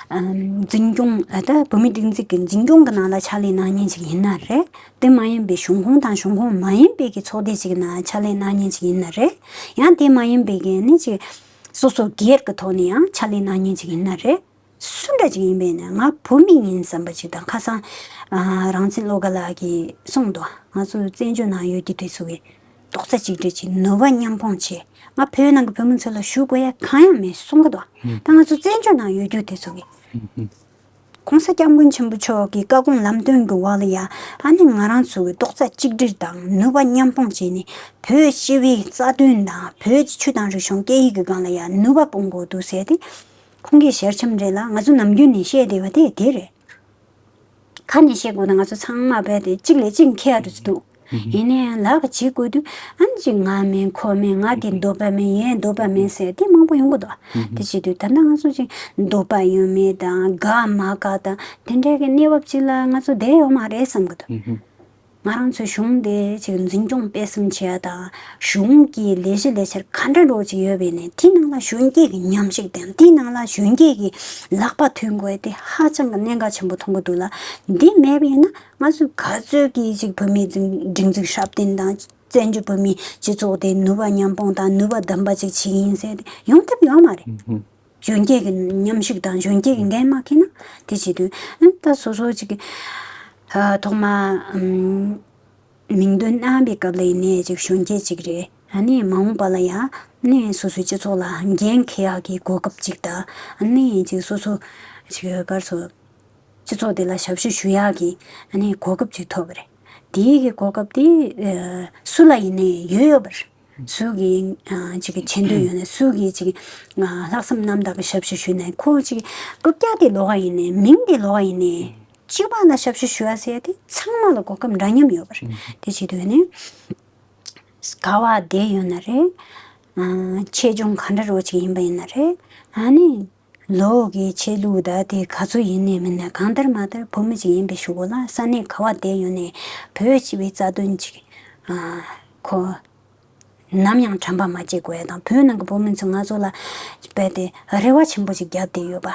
ཨམ་འཛིན་སྐྱོང་ཨ་ད་བོད་མི་སྒྲིག་འཛུགས་ཀྱི་འཛིན་སྐྱོང་གི་ནང་ལ་ཕྱག་ལས་གནང་མཁན་ཅིག་ཡིན་ན་རེད། དེ་མ་ཡིན་པའི་གཞུང་ཁོངས་དང་གཞུང་ཁོངས་མ་ཡིན་པའི་གི་ཚོགས་སྡེ་ཅིག་ནང་ཕྱག་ལས་གནང་མཁན་ཅིག་ཡིན་ན་རེད། ཡང་དེ་མ་ཡིན་པའི་གི་ཨ་ནི་ཅིག་སོ་སོ་སྒེར་གྱི་ཐོག་ནས་ཡང་ཕྱག་ལས་གནང་མཁན་ཅིག་ཡིན་ན་རེད། སུ་འདྲ་ཅིག་ཡིན་པས་ན་ང་བོད་མི་ཡིན་བསམ་པ་ཅིག་དང་ཁ་སང་ཨ་རང་བཙན་བློ་དགའ་ལགས་ཀྱིས་གསུངས་འདུག་ང་ཚོ་བཙན་བྱོལ་ནང་ཡོད་ཀྱི་དུས་ཚོད་ཀྱི་རྡོག་རྩ་གཅིག་སྒྲིལ་གྱིས་ནུས་པ་མཉམ་སྤུངས་བྱས། ང་བོད་ནང་གི་བོད་མི་ཚོ་ལ་ཞུ་དགོས་ཡ་གང་ཡང་མེད་གསུང་གི་འདུག་ད་ང་ཚོ་བཙན་བྱོལ་ནང་ཡོད་རྒྱུ་དེ་ཚོ་གི་༸གོང་ས་༸སྐྱབས་མགོན་ཆེན་པོ་མཆོག་གི་བཀའ་དགོངས་ལམ་སྟོན་གྱི་འོག་ལ་ཡ་ཨ་ནི་ང་རང་ཚོ་གི་རྡོག་རྩ་གཅིག་སྒྲིལ་དང་ནུས་པ་མཉམ་སྤུངས་བྱས་ནས་བོད་སྤྱི་པའི་རྩ་དོན་དང་བོད་ཀྱི་ཆོས་དང་རིག་གཞུང་སྐད་ཡིག་གི་སྒང་ལ་ཡ་ནུས་པ་སྤུངས་དགོས་འདུག་ཟེར་ཏེ་ཁོང་གི་ཞལ་ཆེམས་རེད་ལ་ང་ཚོ་ནམ་རྒྱུན་ནས་བཤད་བསྡད་པ་དེ་དེ་རེད། ཁ་ནས་བཤད་དགོས་ན་ང་ཚོ་ཚང་མ་བས་ཏེ་གཅིག་ལས་གཅིག་མཁས་ཡ་འདྲ་ཅིག་འདུག་ཡིན་ནའི་ལག་གི་བྱེད་དགོས་དུས་ཨ་ནི་ཅིག་ང་མིན་ཁོ་མིན་ང་དེ་འདོད་པ་མིན་ཡའི་འདོད་པ་མིན་ཟེར་དེ་མང་པོ་ཡོང་གི་འདུག་དེ་བྱེད་དུས་ད་ལྟ་ང་ཚོ་ཅིག་འདོད་པ་ཡོད་མེད་དང་དགའ་མ་དགའ་དང་དེ་འདྲའི་གི་གནས་བབ་ཅིག་ལ་ང་ཚོ་བསྡད་ཡོད་མ་རེད་བསམ་གི་འདུག་ང་རང་ཚོའི་གཞུང་དེ་ཅིག་འཛིན་སྐྱོང་སྤེལ་གསུམ་བྱེད་ཡ་དང་གཞུང་གི་ལས་གཞི་ལས་འཆར་ག་འདྲ་འགྲོ་ཅིག་ཡོད་པས་ནས་དེའི་ནང་ལ་གཞོན་སྐྱེས་ཀྱི་མཉམ་ཞུགས་དང་དེའི་ནང་ལ་གཞོན་སྐྱེས་ཀྱི་ལག་པ་ཐོན་དགོས་དེ་ཧ་ཅང་གི་གནད་འགག་ཆེན་པོ་མཐོང་གི་འདུག་ལ། འདི་མེད་པ་ཡིན་ན་ང་ཚོས་ག་ཚོད་ཀྱིས་ཅིག་བོད་མིའི་སྒྲིག་འཛུགས་སྲ་བརྟན་དང་བཙན་བྱོལ་བོད་མིའི་སྤྱི་ཚོགས་དེ་ནུས་པ་མཉམ་སྤུངས་དང་ནུས་པ་ལྡན་པ་ཅིག་བྱེད་ཀྱི་ཡིན་ཟེར་ཏེ་ཡོང་ཐབས་ཡོད་མ་རེད། གཞོན་སྐྱེས་ཀྱི་མཉམ་ཞུགས་དང་གཞོན་སྐྱེས་ཀྱི་འགན་མ་འཁྱེར་ན་དེ་བྱེད་དུས་ཨ་ད་སོ་སོ་ཅིག་གི་ཐོག་མ་མིང་འདོན་གནང་བའི་སྐབས་ལ་ཡིན་ནའི་ཅིག་གཞོན་སྐྱེས་ཅིག་རེད། ཨ་ནི་མ་འོངས་པ་ལ་ཡང་ནི་སོ་སོའི་སྤྱི་ཚོགས་ལ་འགན་འཁྱེར་ཡག་གི་གོ་སྐབས་ཅིག་དང་ཨ་ནི་ཅིག་སོ་སོ་ཅིག་ག་རེ་ཟེར། སྤྱི་ཚོགས་དེ་ལ་ཞབས་ཞུ་ཞུ་ཡག་གི་ཨ་ནི་གོ་སྐབས་ཅིག་ཐོབ་པ་རེད། དེའི་གི་གོ་སྐབས་དེ་ཨ་སུ་ལ་ཡིན་ནའི་ཡོད་ཡོད་པ་རེད། སུ་གི་ཨ་ཅིག་གི་བྱེད་འདོད་ཡོད་ན་སུ་གི་ཅིག་ཨ་ལྷག་བསམ་རྣམ་དག་གི་ཞབས་ཞུ་ཞུས་ནའི་ཁོ་ཅིག་རྐུབ་བཀྱག་དེ་ལོགས་ཀ་ཡིན་ནའི་མིང་དེ་ལོགས་ཀ་ཡིན་ནའི་གཅིག་པ་ལ་ཞབས་ཞུ་ཞུ་ཡ་ཟེར་ཡ་དེ་ཚང་མ་ལ་གོ་སྐབས་འདྲ་མཉམ་ཡོད་པ་རེད། དེ་བྱེད་དུས་ནི་ག་བ་བསྡད་ཡོད་ན་རེད། ཨ་ཆེད་སྦྱོང་ག་འདྲ་རོ་ཅིག་ཡིན་པ་ཡིན་ན་རེད། ཨ་ནི་ལོ་གི་ཆོས་ལུགས་ད་དེ་ག་ཚོད་ཡིན་ནའི་མིན་ནའི་གང་ལྟར་མ་ལྟར་བོད་མི་ཅིག་ཡིན་པའི་གཞུག་གུ་ལ་ས་གནས་ག་བ་བསྡད་ཡོད་ནའི་བོད་སྤྱི་པའི་རྩ་དོན་ཅིག་ཨ་ཁོ་ནམ་ཡང་དྲན་པ་མ་བརྗེད་དགོས་ཡ་དང་བོད་ནང་གི་བོད་མི་ཚོ་ང་ཚོ་ལ་རྦད་དེ་རེ་བ་ཆེན་པོ་ཅིག་བརྒྱབ་བསྡད་ཡོད་པ།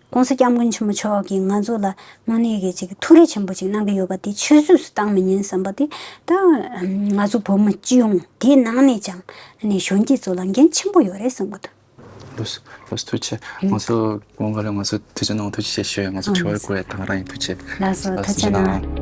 ༸གོང་ས་༸སྐྱབས་མགོན་ཆེན་པོ་མཆོག་གིས་ང་ཚོ་ལ་དངོས་གནས་ཀྱི་ཅིག་ཐུགས་རེ་ཆེན་པོ་ཅིག་གནང་གི་ཡོད་པ་དེ་ཆུད་ཟོས་སུ་བཏང་མི་ཉན་བསམ་པ་དེ་ད་ང་ཚོ་བོད་མི་སྤྱི་ཡོངས་དེའི་ནང་ནས་ཀྱང་ནས་གཞོན་སྐྱེས་ཚོ་ལ་འགན་ཆེན་པོ་ཡོད་རེད་བསམ་གི་འདུག་ལགས་སོ། ལགས་སོ། ཐུགས་རྗེ་ཆེ། ང་ཚོ་དགོངས་པ་ལ་ང་ཚོ་དུས་ཚོད་ནང་ཐུགས་རྗེ་ཆེ་ཞུ་ཡ། ང་ཚོ་ཨ་དྲི་བ་དགོས་ཡ་དང་རང་ཡིན། ཐུགས་རྗེ་ཆེ། ལགས་སོ། ཐུགས་རྗེ་གནང་།